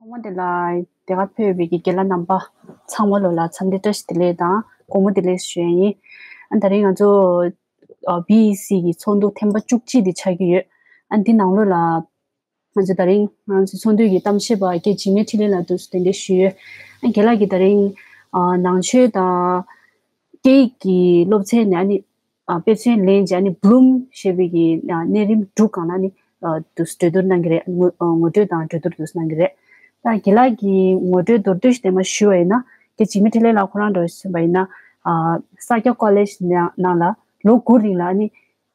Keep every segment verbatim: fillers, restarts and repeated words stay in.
ཚང་མ་དེ་ལ་དེ་ག་ཕེབས་པའི་གི་རྒན་ལགས་རྣམ་པ་ཚང་མ་ལོ་ལ་འཚམས་འདྲི་བཀྲ་ཤིས་བདེ་ལེགས་དང་དགོང་མོ་བདེ་ལེགས་ཞུ་ཡ་ཡིན། ཨ་ད་རིང་ང་ཚོ་བི་ཨི་སི་གི་ཚོགས་འདུ་ཐེངས་པ་བཅུ་གཅིག་དེ་ཆགས་ཀྱི་ཡོད། ཨ་འདི་ནང་ལོ་ལ་ང་ཚོ་ད་རིང་ང་ཚོ་ཚོགས་འདུའི་གི་གཏམ་བཤད་པ་རྒན་འཇིགས་མེད་འཕྲིན་ལས་ལགས་འདུག་སེ་གདན་འདྲེན་ཞུས་ཡོད། ཨ་རྒན་ལགས་ཀྱིས་ད་རིང་ཨ་ནང་ཆོས་དང་སྐད་ཡིག་གི་སློབ་ཚན་ནས་ཨ་ནི་ཨ་དཔེ་མཚོན་ལེན་བྱས་ཨ་ནི་བྷུ་ལུམ་ཞེས་པའི་གི་ཨ་གནས་རིམ་དྲུག་སྒང་ལ་ཨ་ནི་ཨ་འདུག་སེ་གྲོས་བསྡུར་གནང་གི་རེད། ངོ་ཨ་ངོ་སྤྲོད་དང་གྲོས་བསྡུར་འདུག་སེ་གནང་གི་རེད། ད་རྒན་ལགས་ཀྱི་ངོ་སྤྲོད་མདོར་བསྡུས་ཤིག་དེ་མ་ཞུ་བ་ཡིན་ན་རྒན་འཇིགས་མེད་འཕྲིན་ལས་ལགས་ཁོ་རང་འདྲ་བོ་ཞིག་ཡིན་པ་ཡིན་ན་ཨ་ས་སྐྱ་ཀོ་ལེཇ་ནང་ནང་ལ་ལོ་དགུ་རིང་ལ་ཨ་ནི་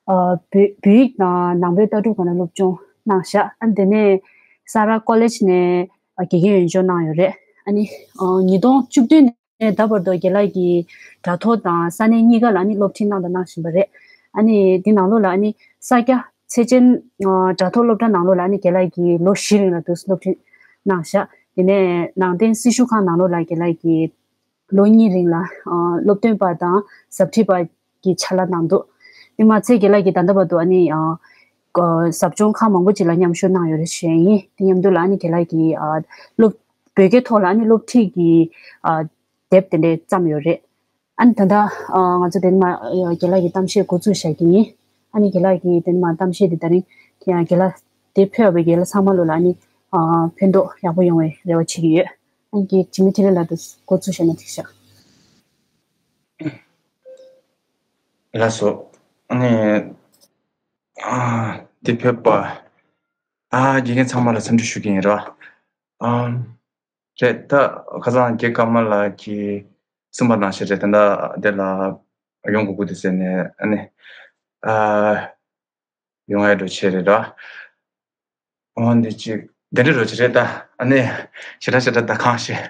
ཨ་བོད་བོད་ཡིག་དང་ནང་པའི་ལྟ་གྲུབ་སྒང་ལ་སློབ་སྦྱོང་གནང་ཤག་ཨ་དེ་ནས་ས་རཱ་ཀོ་ལེཇ་ནས་ཨ་དགེ་རྒན་ཡོན་སྦྱོང་གནང་ཡོད་རེད། ཨ་ནི་ཨ་ཉིས་སྟོང་བཅུ་བདུན་ནས་ད་བར་དུ་རྒན་ལགས་ཀྱིས་དྲ་ཐོག་དང་ས་གནས་གཉིས་ཀ་ལ་ཨ་ནི་སློབ་ཁྲིད་གནང་དང་གནང་བཞིན་པ་རེད། ཨ་ནི་འདི་ནང་ལོགས་ལ་ཨ་ནི་ས་སྐྱ་ཚེ་ཆེན་ཨ་དྲ་ཐོག་སློབ་གྲྭ་ནང་ལོགས་ལ་ཨ་ནི་རྒན་ལགས་ཀྱིས་ལོ་བཞི་རིང་ལ་འདུག་སེ་སློབ་ཁྲིད་གནང་ཤག་དེ་ནས་ནང་བསྟན་སྲི་ཞུ་ཁང་ནང་ལོགས་ལ་རྒན་ལགས་ཀྱིས་ལོ་གཉིས་རིང་ལ་ཨ་སློབ་སྟོན་པ་དང་ཟབ་ཁྲིད་པ་གི་ཕྱག་ལས་གནང་འདུག་དེ་མ་ཚད་རྒན་ལགས་ཀྱིས་ད་ལྟ་བར་དུ་ཨ་ནི་ཨ་ཨ་ཟབ་སྦྱོང་ཁག་མང་པོ་ཅིག་ལ་མཉམ་ཞུགས་གནང་ཡོད་རེད་ཞུ་ཡ་ཡིན། དེ་མཉམ་དུ་ལ་ཨ་ནི་རྒན་ལགས་ཀྱིས་ཨ་སློབ་བོད་སྐད་ཐོག་ལ་ཨ་ནི་སློབ་ཁྲིད་ཀྱི་ཨ་དེབ་དེ་འདྲས་བརྩམས་ཡོད་རེད། ཨ་ནི་ད་ལྟ་ཨ་ང་ཚོ་དེ་ནས་མར་ཨ་རྒན་ལགས་ཀྱི་གཏམ་བཤད་འགོ་འཛུགས་བྱ་གི་ཡིན། ཨ་ནི་རྒན་ལགས་ཀྱི་དེ་ནས་མར་གཏམ་བཤད་དེ་ད་རིང་ཁྱེད་རང་རྒན་ལགས་དེ་ཕེབས་པའི་རྒན་ལགས་ཚང་མ་ལོ་ལ་ཨ་ནི་ཨ་ཕན་ཐོགས་ཡག་པོ་ཡོང་བའི་རེ་བ་བྱེད་ཀྱི་ཡོད། ཨ་ནི་རྒན་འཇིགས་མེད་འཕྲིན་ལས་ལགས་དེ་འགོ་འཛུགས་བྱས་ན་འགྲིག་ཤག་ལགས་སོ། ཨ་ནི་ཨ་འདི་ཕེབས་པ་ཨ་དགེ་རྒན་ཚང་མ་ལ་འཚམས་འདྲི་ཞུ་གི་ཡིན་ར། ཨ་རེད་ད། ཁ་སང་རྒན་ཀརྨ་ལགས་ཀྱིས་གསུངས་པ་ནང་བཞིན་རེད། ད་ལྟ་འདི་ལ་ཡོང་དགོས་ཀྱི་འདུག་ཟེར་ནས་ཨ་ནི་ཨ་ཡོང་ཡ་འགྲོ་ཆེད་རེད་ར། འོ་འདི་ཅིག་དེ་འདྲ་རོ་ཅིག་རེད་ད། ཨ་ནི་ཞེ་དྲག་ཞེ་དྲག་ད་གང་ཤེས་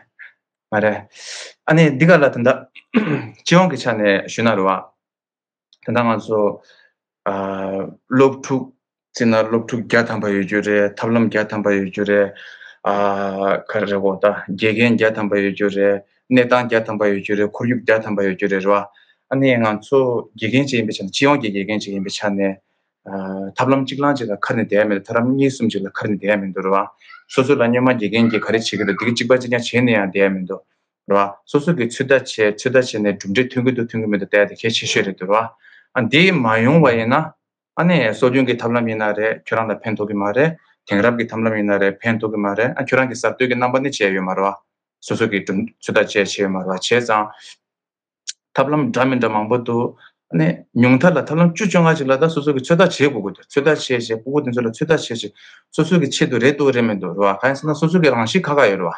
མ་རེད། ཨ་ནི་འདི་ག་ལ་ད་ལྟ་སྤྱི་ཡོངས་ཀྱི་ཆ་ནས་ཞུས་ན་རེད་བ། ད་ལྟ་ང་ཚོ་ཨ་སློབ་ཕྲུག་བརྩིས་ན་སློབ་ཕྲུག་བརྒྱ་ཐམ་པ་ཡོད་རྒྱུ་རེད། ཐབས་ལམ་བརྒྱ་ཐམ་པ་ཡོད་རྒྱུ་རེད། ཨ་ག་རེ་རེད་གོ། ད་དགེ་རྒན་བརྒྱ་ཐམ་པ་ཡོད་རྒྱུ་རེད། གནས་སྟངས་བརྒྱ་ཐམ་པ་ཡོད་རྒྱུ་རེད། ཁོར་ཡུག་བརྒྱ་ཐམ་པ་ཡོད་རྒྱུ་རེད་རེད་བ། ཨ་ནི་ང་ཚོ་དགེ་རྒན་ཅིག་ཡིན་པའི་ཆ་ནས་སྤྱི་ཡོངས་ཀྱི་དགེ་རྒན་ཅིག་ཡིན་པའི་ཆ་ནས་ཨ་ཐབས་ལམ་གཅིག་ལང་གཅིག་ལ་ཁ་ནས་བསྡད་ཡ་མི་འདུག་ཐབས་ལམ་གཉིས་གསུམ་གཅིག་ལ་ཁ་ནས་བསྡད་ཡ་མི་འདུག་རེད་བ། སོ་སོ་ལ་སྔོན་མ་དགེ་རྒན་གྱིས་ག་རེ་བྱེད་ཀྱི་འདུག་དེ་གཅིག་པ་གཅིག་རྐྱང་བྱས་ནས་ཡང་བསྡད་ཡ་མི་འདུག་རེད་བ། སོ་སོ་གིས་ཚོད་ལྟ་བྱས། ཚོད་ལྟ་བྱས་ནས་གྲུབ་འབྲས་ཐོན་གྱི་འདུག་ཐོན་གྱི་མི་འདུག་བལྟ་ཡ་དེ་གལ་ཆེ་ཤོས་རེད་འདུག་རེད་བ། ཨ་འདི་མ་ཡོང་བ་ཡིན་ན་ཨ་ནི་སྲོལ་རྒྱུན་གྱི་ཐབས་ལམ་ཡིན་ན་རེད། ཁྱོད་རང་ལ་ཕན་ཐོགས་ཀྱི་མ་རེད། དེང་རབས་ཀྱི་ཐབས་ལམ་ཡིན་ན་རེད། ཕན་ཐོགས་ཀྱི་མ་རེད། ཨ་ཁྱོད་རང་གི་གསར་གཏོད་ཀྱི་རྣམ་པ་ནི་བྱས་ཡོད་མ་རེད་བ། སོ་སོ་གིས་གྲུབ་ཚོད་ལྟ་བྱས་བྱས་ཡོད་མ་རེད་བ། བྱས་ཙང་ཐབས་ལམ་འདྲ་མི་འདྲ་མང་པོ་འདུག་ཨ་ནི་ཉུང་མཐའ་ལ་ཐབས་ལམ་བཅུ་བཅོ་ལྔ་ཅིག་ལ་ད་སོ་སོ་གིས་ཚོད་ལྟ་བྱེད་དགོས་ཀྱི་འདུག་ཚོད་ལྟ་བྱས་བྱས་ཕྲུ་གུ་དེ་ཚོ་ལ་ཚོད་ལྟ་བྱས་བྱས་སོ་སོ་གི་ཆེད་དུ་རེད་འདུག་རེད་མི་འདུག་རེད་བ། གང་ཡིན་ཟེར་ན་སོ་སོ་གི་རང་གཤིས་ཁ་ཁ་ཡོད་རེད་བ།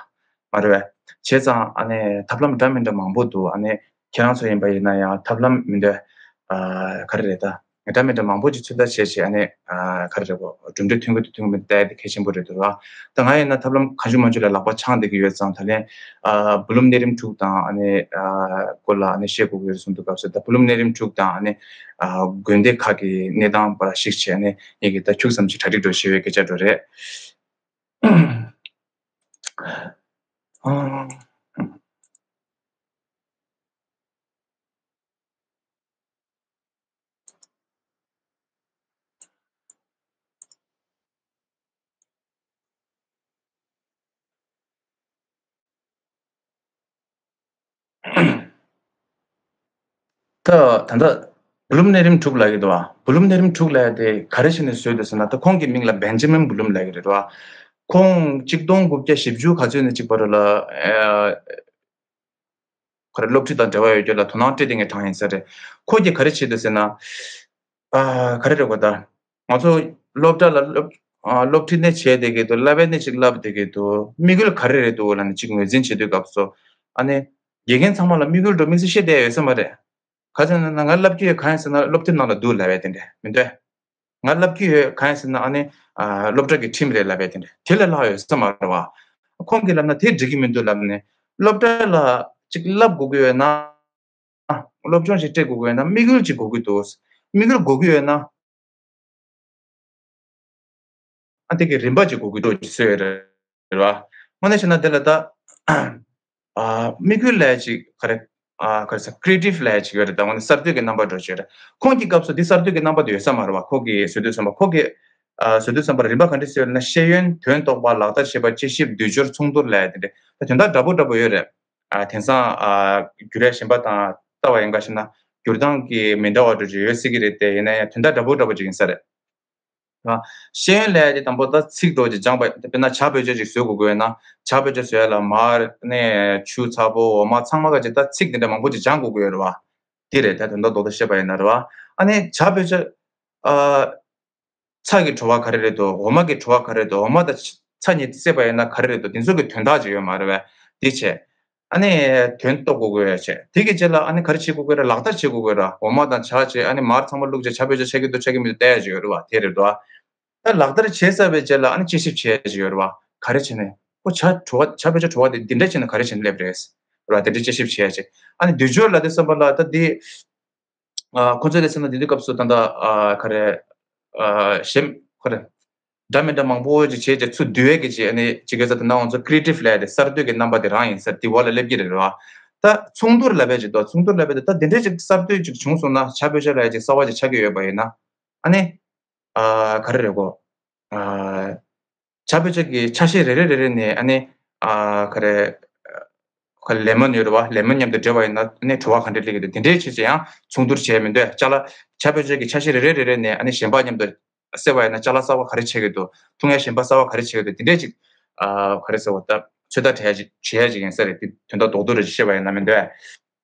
མ་རེད་བས། བྱས་ཙང་ཨ་ནི་ཐབས་ལམ་འདྲ་མི་འདྲ་མང་པོ་འདུག་ཨ་ནི་ཁྱེད་རང་ཚོ་ཡིན་པ་ཡིན་ན་ཡང་ཐབས་ལམ་མི་འདྲ་ཨ་ག་རེ་རེད་ད། འདྲ་མི་འདྲ་མང་པོ་ཅིག་ཚོད་ལྟ་བྱས་བྱས་ཨ་ནི་ཨ་ག་རེ་རེད་གོ། གྲུབ་འབྲས་ཐོན་གྱི་འདུག་ཐོན་གྱི་མི་འདུག་བལྟ་ཡ་དེ་གལ་ཆེན་པོ་རེད་འདུག་ར། ད་ང་ཡིན་ན་ཐབས་ལམ་གང་བྱུང་མང་བྱུང་ལ་ལག་པ་འཆང་བསྡད་ཀྱི་ཡོད་ཙང་ད་ལན་ཨ་བུ་ལུམ་གནས་རིམ་དྲུག་དང་ཨ་ནི་ཨ་སྐོར་ལ་ཨ་ནི་བཤད་དགོས་ཀྱི་ཡོད་གསུངས་འདུག་སྐབས་སུ་ད་བུ་ལུམ་གནས་རིམ་དྲུག་དང་ཨ་ནི་ཨ་དགོན་སྡེ་ཁག་གི་གནས་སྟངས་པར་གཞིགས་བྱས་ཨ་ནི་ངེད་ཀྱིས་ད་ཁྱུག་ཙམ་ཅིག་གྲ་སྒྲིག་འགྲོ་བྱས་པའི་སྐད་ཆ་འགྲོ་རེད། ཨ། ད་ད་ལྟ་བུ་ལུམ་གནས་རིམ་དྲུག་ལབ་ཀྱི་འདུག་བ། བུ་ལུམ་གནས་རིམ་དྲུག་ལབ་ཡ་དེ་ག་རེ་བྱས་ནས་བཟོས་འདུག་ཟེར་ན། ད་ཁོང་གི་མིང་ལ་བེན་ཇ་མིན་བུ་ལུམ་ལབ་ཀྱི་རེད་བ། ཁོང་གཅིག་སྟོང་དགུ་བརྒྱ་བཞི་བཅུ་ག་ཚོད་ནས་གཅིག་བར་ལ་ཨ་ག་རེ་སློབ་ཁྲིད་དང་འབྲེལ་བ་ཡོད་རྒྱུ་ལ་དོ་སྣང་སྤྲད་བསྡད་མཁན་གྲས་ཡིན་ས་རེད། ཁོ་གིས་ག་རེ་བྱས་འདུག་ཟེར་ན། ཨ་ག་རེ་རེད་གོ། ད་ང་ཚོ་སློབ་གྲྭ་ལ་སློབ་ཨ་སློབ་ཁྲིད་ནས་བྱས་བསྡད་ཀྱི་འདུག་བསླབ་པ་ནས་ཅིག་བསླབ་བསྡད་ཀྱི་འདུག་དམིགས་ཡུལ་ག་རེ་རེད་འདུག་ལབ་ནས་ཅིག་ངོས་འཛིན་བྱེད་དུས་སྐབས་སུ་ཨ་ནི་དགེ་རྒན་ཚང་མ་ལ་དམིགས་ཡུལ་འདྲ་དམིགས་བསལ་བཤད་བསྡད་ཡོད་ས་མ་རེད། ག་ཚོད་ན་ང་བསླབ་རྒྱུ་ཡོད་གང་ཡིན་ཟེར་ན་སློབ་དེབ་ནང་ལ་འདུག་ལབ་ཡ་དེ་འདྲ་མི་འདུག་ང་བསླབ་རྒྱུ་ཡོད་གང་ཡིན་ཟེར་ན་ཨ་ནི་ཨ་སློབ་གྲྭ་གི་ཁྲིམས་རེད་ལབ་ཡ་དེ་འདྲ་དེ་ལས་ལྷག་ཡོད་ས་མ་རེད་བ། ཁོང་གིས་ལབ་ན་དེ་འགྲིག་གི་མི་འདུག་ལབ་ནས་སློབ་གྲྭ་ལ་ཅིག་བསླབ་དགོས་ཀྱི་ཡོད་ན། སློབ་སྦྱོང་ཞིག་སྤྲད་དགོས་ཀྱི་ཡོད་ན་དམིགས་ཡུལ་ཅིག་དགོས་ཀྱི་འདུག་དམིགས་ཡུལ་དགོས་ཀྱི་ཡོད་ན། ཨ་དེ་གི་རིམ་པ་ཅིག་དགོས་ཀྱི་འདུག་ཅེས་ཟེར་བ་རེད་བ། དངོས་གནས་བྱས་ན་དེ་ལ་ད་ཨ་དམིགས་ཡུལ་ལ་ཅིག་ག་རེ་ཨ་ག་རེ་ཟེར། ཀྲི་ཨེ་ཊིབ་ལ་ཅིག་ཡོད་རེད། ད་དངོས་གནས་གསར་གཏོད་ཀྱི་རྣམ་པ་འགྲོ་ཅིག་ཡོད་རེད། ཁོང་གི་སྐབས་སུ་འདི་གསར་གཏོད་ཀྱི་རྣམ་པ་དེ་ཡོད་ས་མ་རེད་བ། ཁོ་གིས་བཟོས་དུས་ཙམ་པ་ཁོ་གིས་ ཨ་བཟོ་དུས་ཙམ་པར་རིམ་པ་ག་འདྲ་ཟེར་ན། ཤེས་ཡོན། དོན་རྟོགས་པ། ལག་བསྟར་བྱེད་པ། དཔྱད་ཞིབ། འདུས་སྦྱོར། མཚུངས་བསྡུར་ལབ་ཡ་དེ་འདྲ། ད་དོན་དག་འདྲ་པོ་འདྲ་པོ་ཡོད་རེད། ཨ་དེང་སང་ཨ་བརྒྱུད་རིམ་གཞན་པ་དང་ལྟ་བ་ཡིན་པ་ཞིག་ན། བསྒྱུར་སྟངས་ཀྱི་མི་འདྲ་བ་འདྲ་ཅིག་ཡོད་སྲིད་ཀྱི་རེད་དེ། ཡིན་ན་ཡང་དོན་དག་འདྲ་པོ་འདྲ་པོ་ཅིག་ཡིན་ས་རེད། ཨ་ཤེས་ཡོན་ལབ་ཡ་དེ་དང་པོ་ད་ཚིག་འདྲ་པོ་ཅིག་སྦྱངས་པ། དཔེར་ན་བྱ་བེད་སྤྱོད་ཅིག་བཟོ་དགོས་དགོས་ཡོད་ན། བྱ་བེད་སྤྱོད་བཟོ་ཡ་ལ་མར་ནས་ཆུ་ཚ་པོ་འོ་མ་ཚང་མ་ག་ཅིག་ད་ཚིག་དེ་འདྲ་མང་པོ་ཅིག་སྦྱང་དགོས་ཀྱི་ཡོད་རེད་བ། དེ་རེད། ད་དོན་དག་རྡོག་རྡོག་བཤད་པ་ཡིན་ན་རེད་བ། ཨ་ནི་བྱ་བེད་སྤྱོད་ཨ། ཚྭ་གི་བྲོ་བ་ག་རེ་རེད་འདུག་འོ་མ་གི་བྲོ་བ་ག་རེ་རེད་འདུག་འོ་མ་དང་ཚྭ་གཉིས་བསྲེས་པ་ཡིན་ན་ག་རེ་རེད་འདུག་དེ་ཚོ་གི་དོན་དག་ཅིག་ཡོད་མ་རེད་པས། དེ་བྱས། ཨ་ནི་དོན་རྟོགས་དགོས་ཀྱི་ཡོད་བྱས། དེ་གི་རྗེས་ལ་ཨ་ནི་ག་རེ་བྱེད་དགོས་ཀྱི་རེད། ལག་བསྟར་བྱེད་དགོས་ཀྱི་རེད། འོ་མ་དང་བྱ་བྱས། ཨ་ནི་མར་ཚང་མ་བླུགས་བྱས་བྱ་བེད་སྤྱོད་བྱེད་ཀྱི་འདུག་བྱེད་ཀྱི་མི་འདུག་བལྟ་ཡ་ཅིག་ཡོད་རེད་བ། དེ་རེད་འདུག་ད་ལག་བསྟར་བྱས་ཚར་བའི་རྗེས་ལ་ཨ་ནི་དཔྱད་ཞིབ་བྱེད་ཡ་ཅིག་ཡོད་རེད་བ། ག་རེ་བྱས་ནས། ཨོ་བྱ་བྲོ་བ། བྱ་བེད་སྤྱོད་བྲོ་བ་དེ་འདི་འདྲ་བྱས་ན་ག་རེ་བྱས་ནས་སླེབས་རེད། རེད་བ། དེ་འདྲ་དཔྱད་ཞིབ་བྱེད་ཡ་ཅིག་ཨ་ནི་འདུས་སྦྱོར་ལབ་དུས་ཙམ་པ་ལ་ད་དེ། ཨ་ཁོ་ཚོས་དེ་ཟེར་ན་དེ་དུས་སྐབས་སུ་ད་ལྟ་ཨ་ག་རེ། ཨ་གཞན་ག་རེ། འདྲ་མི་འདྲ་མང་པོ་ཅིག་བྱས་ཀྱི་ཚུར་བསྡུ་ཡས་ཀྱི་ཅིག་ཨ་ནི་ཅིག་ག་ས་ད་ནང་ང་ཚོ་creative་ལབ་ཡ་དེ་གསར་གཏོད་ཀྱི་རྣམ་པ་དེ་རང་ཡིན་ས་དེ་འོག་ལ་སླེབས་ཀྱི་རེད་རེད་བ། ད་མཚུངས་བསྡུར་ལབ་ཡས་ཅིག་འདུག་མཚུངས་བསྡུར་ལབ་ཡས་དེ་ད་དེ་འདྲའི་ཅིག་གསར་གཏོད་ཅིག་བྱུང་སོང་ན། བྱ་བེད་སྤྱོད་ལབ་ཡས་ཅིག་གསར་བ་ཅིག་ཆགས་ཀྱི་ཡོད་པ་ཡིན་ན། ཨ་ནི། ཨ་ག་རེ་རེད་གོ། ཨ། བྱ་བེད་སྤྱོད་ཀྱི་ཆ་ཤས་རེ་རེ་རེ་རེ་ནས་ཨ་ནི། ཨ་ག་རེ། ཁ་ལེ་མོན་ཡོད་རེད་བ། ལེ་མོན་མཉམ་དུ་འདྲེས་པ་ཡིན་ན་ཨ་ནི་བྲོ་བ་ག་འདྲ་སླེབས་ཀྱི་འདུག་དེ་འདྲའི་ཆེད་ཅིག་ཡང་མཚུངས་བསྡུར་བྱས་མི་འདུག་ཅ་ལག་བྱ་བེད་སྤྱོད་ཀྱི་ཆ་ཤས་རེ་རེ་རེ་རེ་ནས་ཨ་ནི་གཞན་པ་མཉམ་དུ་བསྲེས་པ་ཡིན་ན་ཅ་ལག་གསར་བ་ག་རེ་ཆགས་ཀྱི་འདུག་འཐུང་ཡ་གཞན་པ་གསར་བ་ག་རེ་ཆགས་ཀྱི་འདུག་དེ་འདྲའི་ཅིག་ཨ་ག་རེ་ཟེར་བ། ད་ཚོད་ལྟ་བྱེད་ཡ་ཅིག་བྱེད་ཡ་ཅིག་ཡིན་ས་རེད། དེ་དོན་དག་རྡོག་རྡོག་རེ་ཅིག་བཤད་པ་ཡིན་ན་མི་འདུག་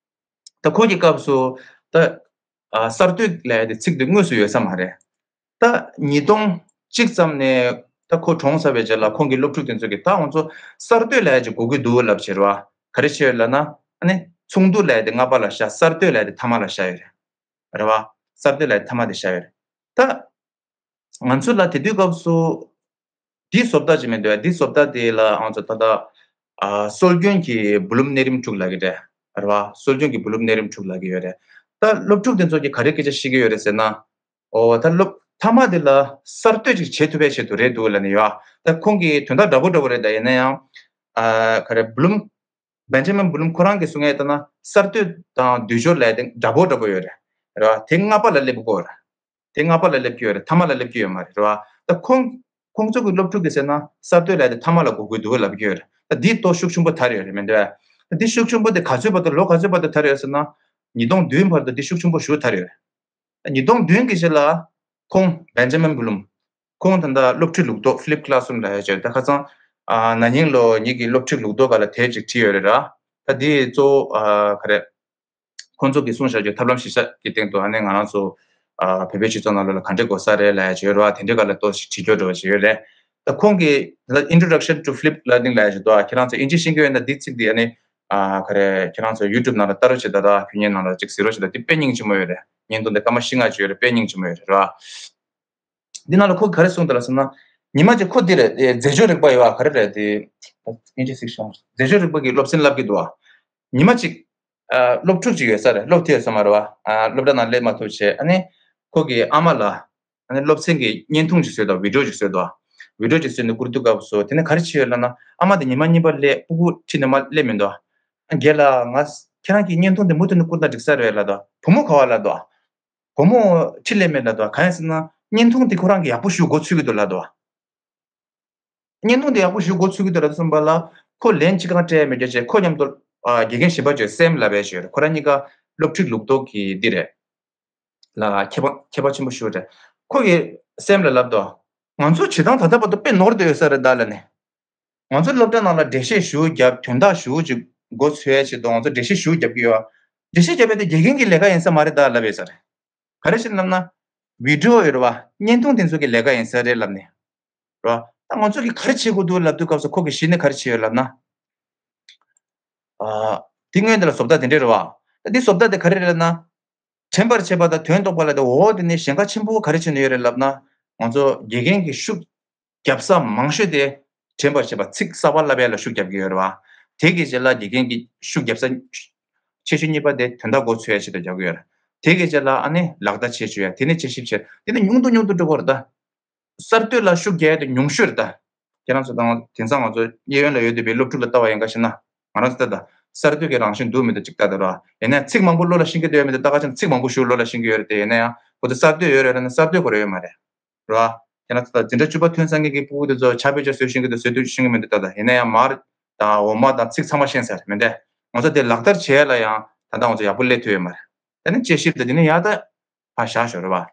ད་ཁོང་གི་སྐབས་སུ་ད་ཨ་གསར་གཏོད་ལབ་ཡ་དེ་ཚིག་དེ་དངོས་སུ་ཡོད་ས་མ་རེད། ད་ཉིས་སྟོང་གཅིག་ཙམ་ནས་ད་ཁོ་གྲོངས་ཚར་བའི་རྗེས་ལ་ཁོང་གི་སློབ་ཕྲུག་དེ་ཚོ་གིས་ད་ང་ཚོ་གསར་གཏོད་ལབ་ཡ་ཅིག་དགོས་ཀྱི་འདུག་ལབ་བྱས་རེད་བ། ག་རེ་བྱས་ཡོད་ལབ་ན། ཨ་ནི་མཚུངས་བསྡུར་ལབ་ཡ་དེ་སྔ་པ་ལ་བཞག་གསར་གཏོད་ལབ་ཡ་དེ་མཐའ་མ་ལ་བཞག་ཡོད་རེད། རེད་བ། གསར་གཏོད་ལབ་ཡ་མཐའ་མ་དེ་བཞག་ཡོད་རེད། ད་ང་ཚོ་ལ་དེ་དུས་སྐབས་སུ་འདི་བཟོ་ལྟ་ཅིག་མི་འདུག་གས། འདི་བཟོ་ལྟ་དེ་ལ་ང་ཚོ་ད་ལྟ་ཨ་སྲོལ་རྒྱུན་གྱི་བུ་ལོན་གནས་རིམ་དྲུག་ལབ་ཀྱི་རེད། རེད་བ། སྲོལ་རྒྱུན་གྱི་བུ་ལོན་གནས་རིམ་དྲུག་ལབ་ཀྱི་ཡོད་རེད། ད་སློབ་ཕྲུག་དེ་ཚོ་གིས་ག་རེ་སྐད་ཆ་བཤད་ཀྱི་ཡོད་རེད་ཟེར་ན། ཨོ་ད་སློབ་མཐའ་མ་དེ་ལ་གསར་གཏོད་ཅིག་བྱེད་ཐུབ་པའི་ཆེད་དུ་རེད་འདུག་ལབ་ནས་ཡོད། ད་ཁོང་གིས་དོན་དག་འདྲ་པོ་འདྲ་པོ་རེད། ད་ཡིན་ན་ཡང་ཨ་ག་རེ། བུ་ལོན། བེན་ཇ་མིན་བུ་ལོན་ཁོ་རང་གིས་གསུང་ཡས་ལྟར་ན་གསར་གཏོད་དང་འདུས་སྦྱོར་ལབ་ཡ་དེ་འདྲ་པོ་འདྲ་པོ་ཡོད་རེད། རེད་བ། དེ་སྔ་པ་ལ་སླེབས་དགོས་རེད། དེ་སྔ་པ་ལ་སླེབས་ཀྱི་ཡོད་རེད། མཐའ་མ་ལ་སླེབས་ཀྱི་ཡོད་མ་རེད། རེད་བ། ད་ཁོང་ཁོང་ཚོ་གི་སློབ་ཕྲུག་གིས་ཟེར་ན་གསར་གཏོད་ལབ་ཡ་དེ་མཐའ་མ་ལ་དགོས་ཀྱི་འདུག་ལབ་ཀྱི་ཡོད་རེད། ད་འདི་ཏོག་ཤུགས་ཆེན་པོ་དར་ཡོད་རེད་མི་འདུག་གས། ད་འདི་ཤུགས་ཆེན་པོ་དེ་ག་ཚོད་བར་དུ། ལོ་ག་ཚོད་བར་དུ་དར་ཡོད་ཟེར་ན། ཉིས་སྟོང་བདུན་བར་དུ་འདི་ཤུགས་ཆེན་པོ་ཞེ་པོ་དར་ཡོད་རེད། ཉིས་སྟོང་བདུན་གྱི་རྗེས་ལ་ཁོང་བེན་ཇ་མིན་བུ་ལོན། ཁོང་ད་ལྟ་སློབ་ཁྲིད་ལུགས་ལྡོག་Flipped Classroom ལབ་ཡ་ཅིག་ཡོད། ད་ཁ་སང་ཨ་ན་ནིང་ལོ་ངེད་ཀྱི་སློབ་ཁྲིད་ལུགས་ལྡོག་སྒང་ལ་དེབ་ཅིག་བྲིས་ཡོད་རེད་ར། ད་འདི་གཙོ་བོ་ཨ་ག་རེ། ཁོང་ཚོ་གིས་གསུངས་བཞག་རྒྱུ་ཐབས་ལམ་གཞིར་བཞག་གི་སྟེང་དུ་ཨ་ནི་ང་རང་ཚོ་ཨ་བོད་པའི་སྤྱི་ཚོགས་ནང་ལོགས་ལ་ག་འདྲས་དགོས་ས་རེད་ལབ་ཡ་ཅིག་ཡོད་རེད་བ། དེ་འདྲའི་སྒང་ལ་ཏོག་ཙམ་བྲིས་སྐྱོར་འདྲ་པོ་ཅིག་ཡོད་རེད། ད་ཁོང་གིས་ད་Introduction to Flipped Learning ལབ་ཡ་ཅིག་འདུག་ཨ་ཁྱེད་རང་ཚོ་ཨིན་ཇི་ཤེས་ཀྱི་ཡོད་ན་འདི་ཚིག་འདི་ཨ་ནི་ཨ་ག་རེ་ཁྱེད་རང་ཚོ་YouTube ནང་ལ་ལྟ་རོགས་བྱེད་ད། ད་ཁྱོད་ཉིད་ནང་ལ་ཅིག་གཟིགས་རོགས་བྱེད་ད། འདི་དཔེ་སྙིང་རྗེ་མོ་ཡོད་རེད། བརྙན་ཐུང་འདི་སྐར་མ་བཞི་ལྔ་ཅིག་ཡོད་རེད། དཔེ་སྙིང་རྗེ་མོ་ཡོད་རེད་ར། འདི་ནང་ལ་ཁོ་ག་རེ་གསུངས་འདུག་ལབ་སོང་ན། ཉི་མ་གཅིག་ཁོ་འདི་རེད། རྫས་སྦྱོར་རིག་པ་ཡོད་བ། ག་རེ་རེད་དེ། ཨིན་ཇི་ཚིག་ཤོང་། རྫས་སྦྱོར་རིག་པ་གི་སློབ་ཚན་བསླབ་ཀྱི་འདུག་བ། ཉི་མ་གཅིག་ཨ་སློབ་ཕྲུག་ཅིག་ཡོད་ས་རེད། སློབ་ཐུབ་ཡོད་ས་མ་རེད་བ། ཨ་སློབ་གྲྭ་ནང་སླེབས་མ་ཐུབ་བྱས། ཨ་ནི་ཁོ་གི་ཨ་མ་ལ་ཨ་ནི་སློབ་ཚན་གྱི་བརྙན་ཐུང་ཅིག་བཟོས་འདུག་བི་ཌིའོ་ཅིག་བཟོས་འདུག་བ། བི་ཌིའོ་ཅིག་བཟོས་ནས་བསྐུར་དུས་སྐབས་སུ་དེ་ནས་ག་རེ་བྱས་ཡོད་ལབ་ན། ཨ་མ་དེ་ཉི་མ་གཉིས་པ་སླེབས། སྤུ་གུ་ཁྲིད་ནས་མར་སླེབས་མི་འདུག་ཨ་རྒན་ལགས། ང་ཁྱེད་རང་གི་བརྙན་ཐུང་དེ་མུ་མཐུད་ནས་བསྐུར་ན་འགྲིག་ས་རེད་ལབ་འདུག་བུ་མོ་ག་པར་ལབ་འདུག་བུ་མོ་ཁྲིད་སླེབས་མེད་ལབ་འདུག་གང་ཡིན་ཟེར་ན་བརྙན་ཐུང་དེ་ཁོ་རང་གིས་ཡག་པོ་ཞེ་པོ་མགོ་ཚོད་ཀྱི་འདུག་ལབ་འདུག་བརྙན་ཐུང་དེ་ཡག་པོ་ཞེ་པོ་མགོ་ཚོད་ཀྱི་འདུག་ལབ་དུས་ཙམ་པ་ལ་ཁོ་ལན་ཅི་གང་སྤྲད་མེད་རྒྱུ་བྱས། ཁོ་མཉམ་དུ་ཨ་དགེ་རྒན་གཞན་པ་ཅིག་ཡོད། སེམ་ལབ་པའི་ཅིག་ཡོད་རེད། ཁོ་རང་གཉིས་ཀ་སློབ་ཁྲིད་ལུགས་ལྡོག་གི་འདི་རེད་ལ། མཁས་པ་མཁས་པ་ཆེན་པོ་ཞེ་པོ་རེད། ཁོ་གིས་སེམ་ལ་ལབ་འདུག་ང་ཚོ་བྱེད་སྟངས་ད་ལྟ་བར་དུ་དཔེ་ནོར་བསྡད་ཡོད་ས་རེད་ད་ལབ་ནས། ང་ཚོ་སློབ་གྲྭ་ནང་ལ་འགྲེལ་བཤད་ཞེ་པོ་རྒྱབ། དོན་དག་ཞེ་པོ་ཅིག་མགོ་ཚོས་ཡ་ཆེད་དུ་ང་ཚོ་འགྲེལ་བཤད་ཞེ་པོ་རྒྱབ་ཀྱི་ཡོད། འགྲེལ་བཤད་རྒྱབ་ཡ་དེ་དགེ་རྒན་གྱི་ལས་ཀ་ཡིན་ས་མ་རེད་ད་ལབ་ཡོད་ས་རེད། ག་རེ་བྱས་ནས་ལབ་ན། བི་ཌིའོ་ཡོད་རེད་བ། བརྙན་ཐུང་དེ་ཚོ་གི་ལས་ཀ་ཡིན་ས་རེད་ལབ་ནས། རེད་བ། ད་ང་ཚོ་གིས་ག་རེ་བྱེད་དགོས་འདུག་ལབ་དུས་སྐབས་སུ་ཁོ་གིས་གཞི་ནས་ག་རེ་བྱས་ཡོད་ལབ་ན། ཨ། དེ་སྔོན་དེ་ལ་བཟོ་ལྟ་དེ་འདྲས་རེད་བ། ད་འདི་བཟོ་ལྟ་དེ་ག་རེ་རེད་ལབ་ན། དྲན་པར་བྱེད་པ་དང་དོན་རྟོགས་པ་ལབ་དེ། འོ་དེ་ནས་གཞན་ཁ་ཆེན་པོ་ག་རེ་བྱས་ནས་ཡོད་རེད་ལབ་ན། ང་ཚོ་དགེ་རྒན་གྱི་ཤུགས་རྒྱབ་ས་མང་ཤོས་དེ་དྲན་པར་བྱེད་པ། ཚིག་གསར་པ་བསླབ་ཡ་ལ་ཤུགས་རྒྱབ་ཀྱི་ཡོད་རེད་བ། དེ་གི་རྗེས་ལ་དགེ་རྒན་གྱི་ཤུགས་རྒྱབ་ས་ཆེ་ཤོས་གཉིས་པ་དེ་དོན་དག་མགོ་ཚོས་ཡ་ཆེད་དུ་རྒྱབ་ཀྱི་ཡོད་རེད། དེ་གི་རྗེས་ལ་ཨ་ནི་ལག་བརྡ་བྱེད་བཅུག་ཡ། དེ་ནས་དཔྱད་ཞིབ་བྱེད། དེ་ནས་ཉུང་དུ་ཉུང་དུ་འགྲོ་གི་རེད་ད། གསར་གཏོད་ལ་ཤུགས་རྒྱག་ཡ་དེ་ཉུང་ཤོས་རེད་ད། ཁྱེད་རང་ཚོ་དང་དེང་སང་ང་ཚོ་གཡས་གཡོན་ལ་ཡོད་བསྡད་པའི་སློབ་ཕྲུག་ལ་ལྟ་བ་ཡིན་ག་ཞེ་ན། ང་རང་ཚོ་ལྟ་ད། གསར་གཏོད་ཀྱི་རང་བཞིན་འདུག་མི་འདུག་ཅིག་ལྟ་ད་ར། ཡིན་ན་ཚིག་མང་པོ་བློ་ལ་ཤེས་ཀྱི་འདུག་མི་འདུག་ལྟ་ག་ཅིག་ཚིག་མང་པོ་ཞིག་བློ་ལ་ཤེས་ཀྱི་ཡོད་རེད་དེ། ཡིན་ན་ཡང་ཁོ་ཚོ་གསར་གཏོད་ཡོད་རེད་ན་གསར་གཏོད་ཁོ་རང་ཡོད་མ་རེད། ར། དེ་ན་ད་འཛིན་གྲྭ་བཅུ་པ་ཐོན་ཚར་མཁན་གྱི་ཕྲུ་གུ་དེ་ཚོ་ཕྱག་དཔེ་ཆ་བཟོ་ཤེས་ཀྱི་འདུག་བཟོ་ཐུབ་ཤེས་ཀྱི་མི་འདུག་ད་ལྟ་ཡིན་ན་ཡང་མར་དང་འོག་མ་དང་ཚིག་ཚང་མ་ཤེས་ཚར་མི་འདུག་ང་ཚོ་དེ་ལག་བསྟར་བྱེད་ཡ་ལ་ཡང་ད་ལྟ་ང་ཚོ་ཡག་པོ་སླེབས་ཐུབ་ཡོད་མ་རེད། ད་ནི་དཔྱད་ཞིབ་དང་དེ་ནས་ཡར་ད་ཕར་བཞག་ཞོར་རེད་བ།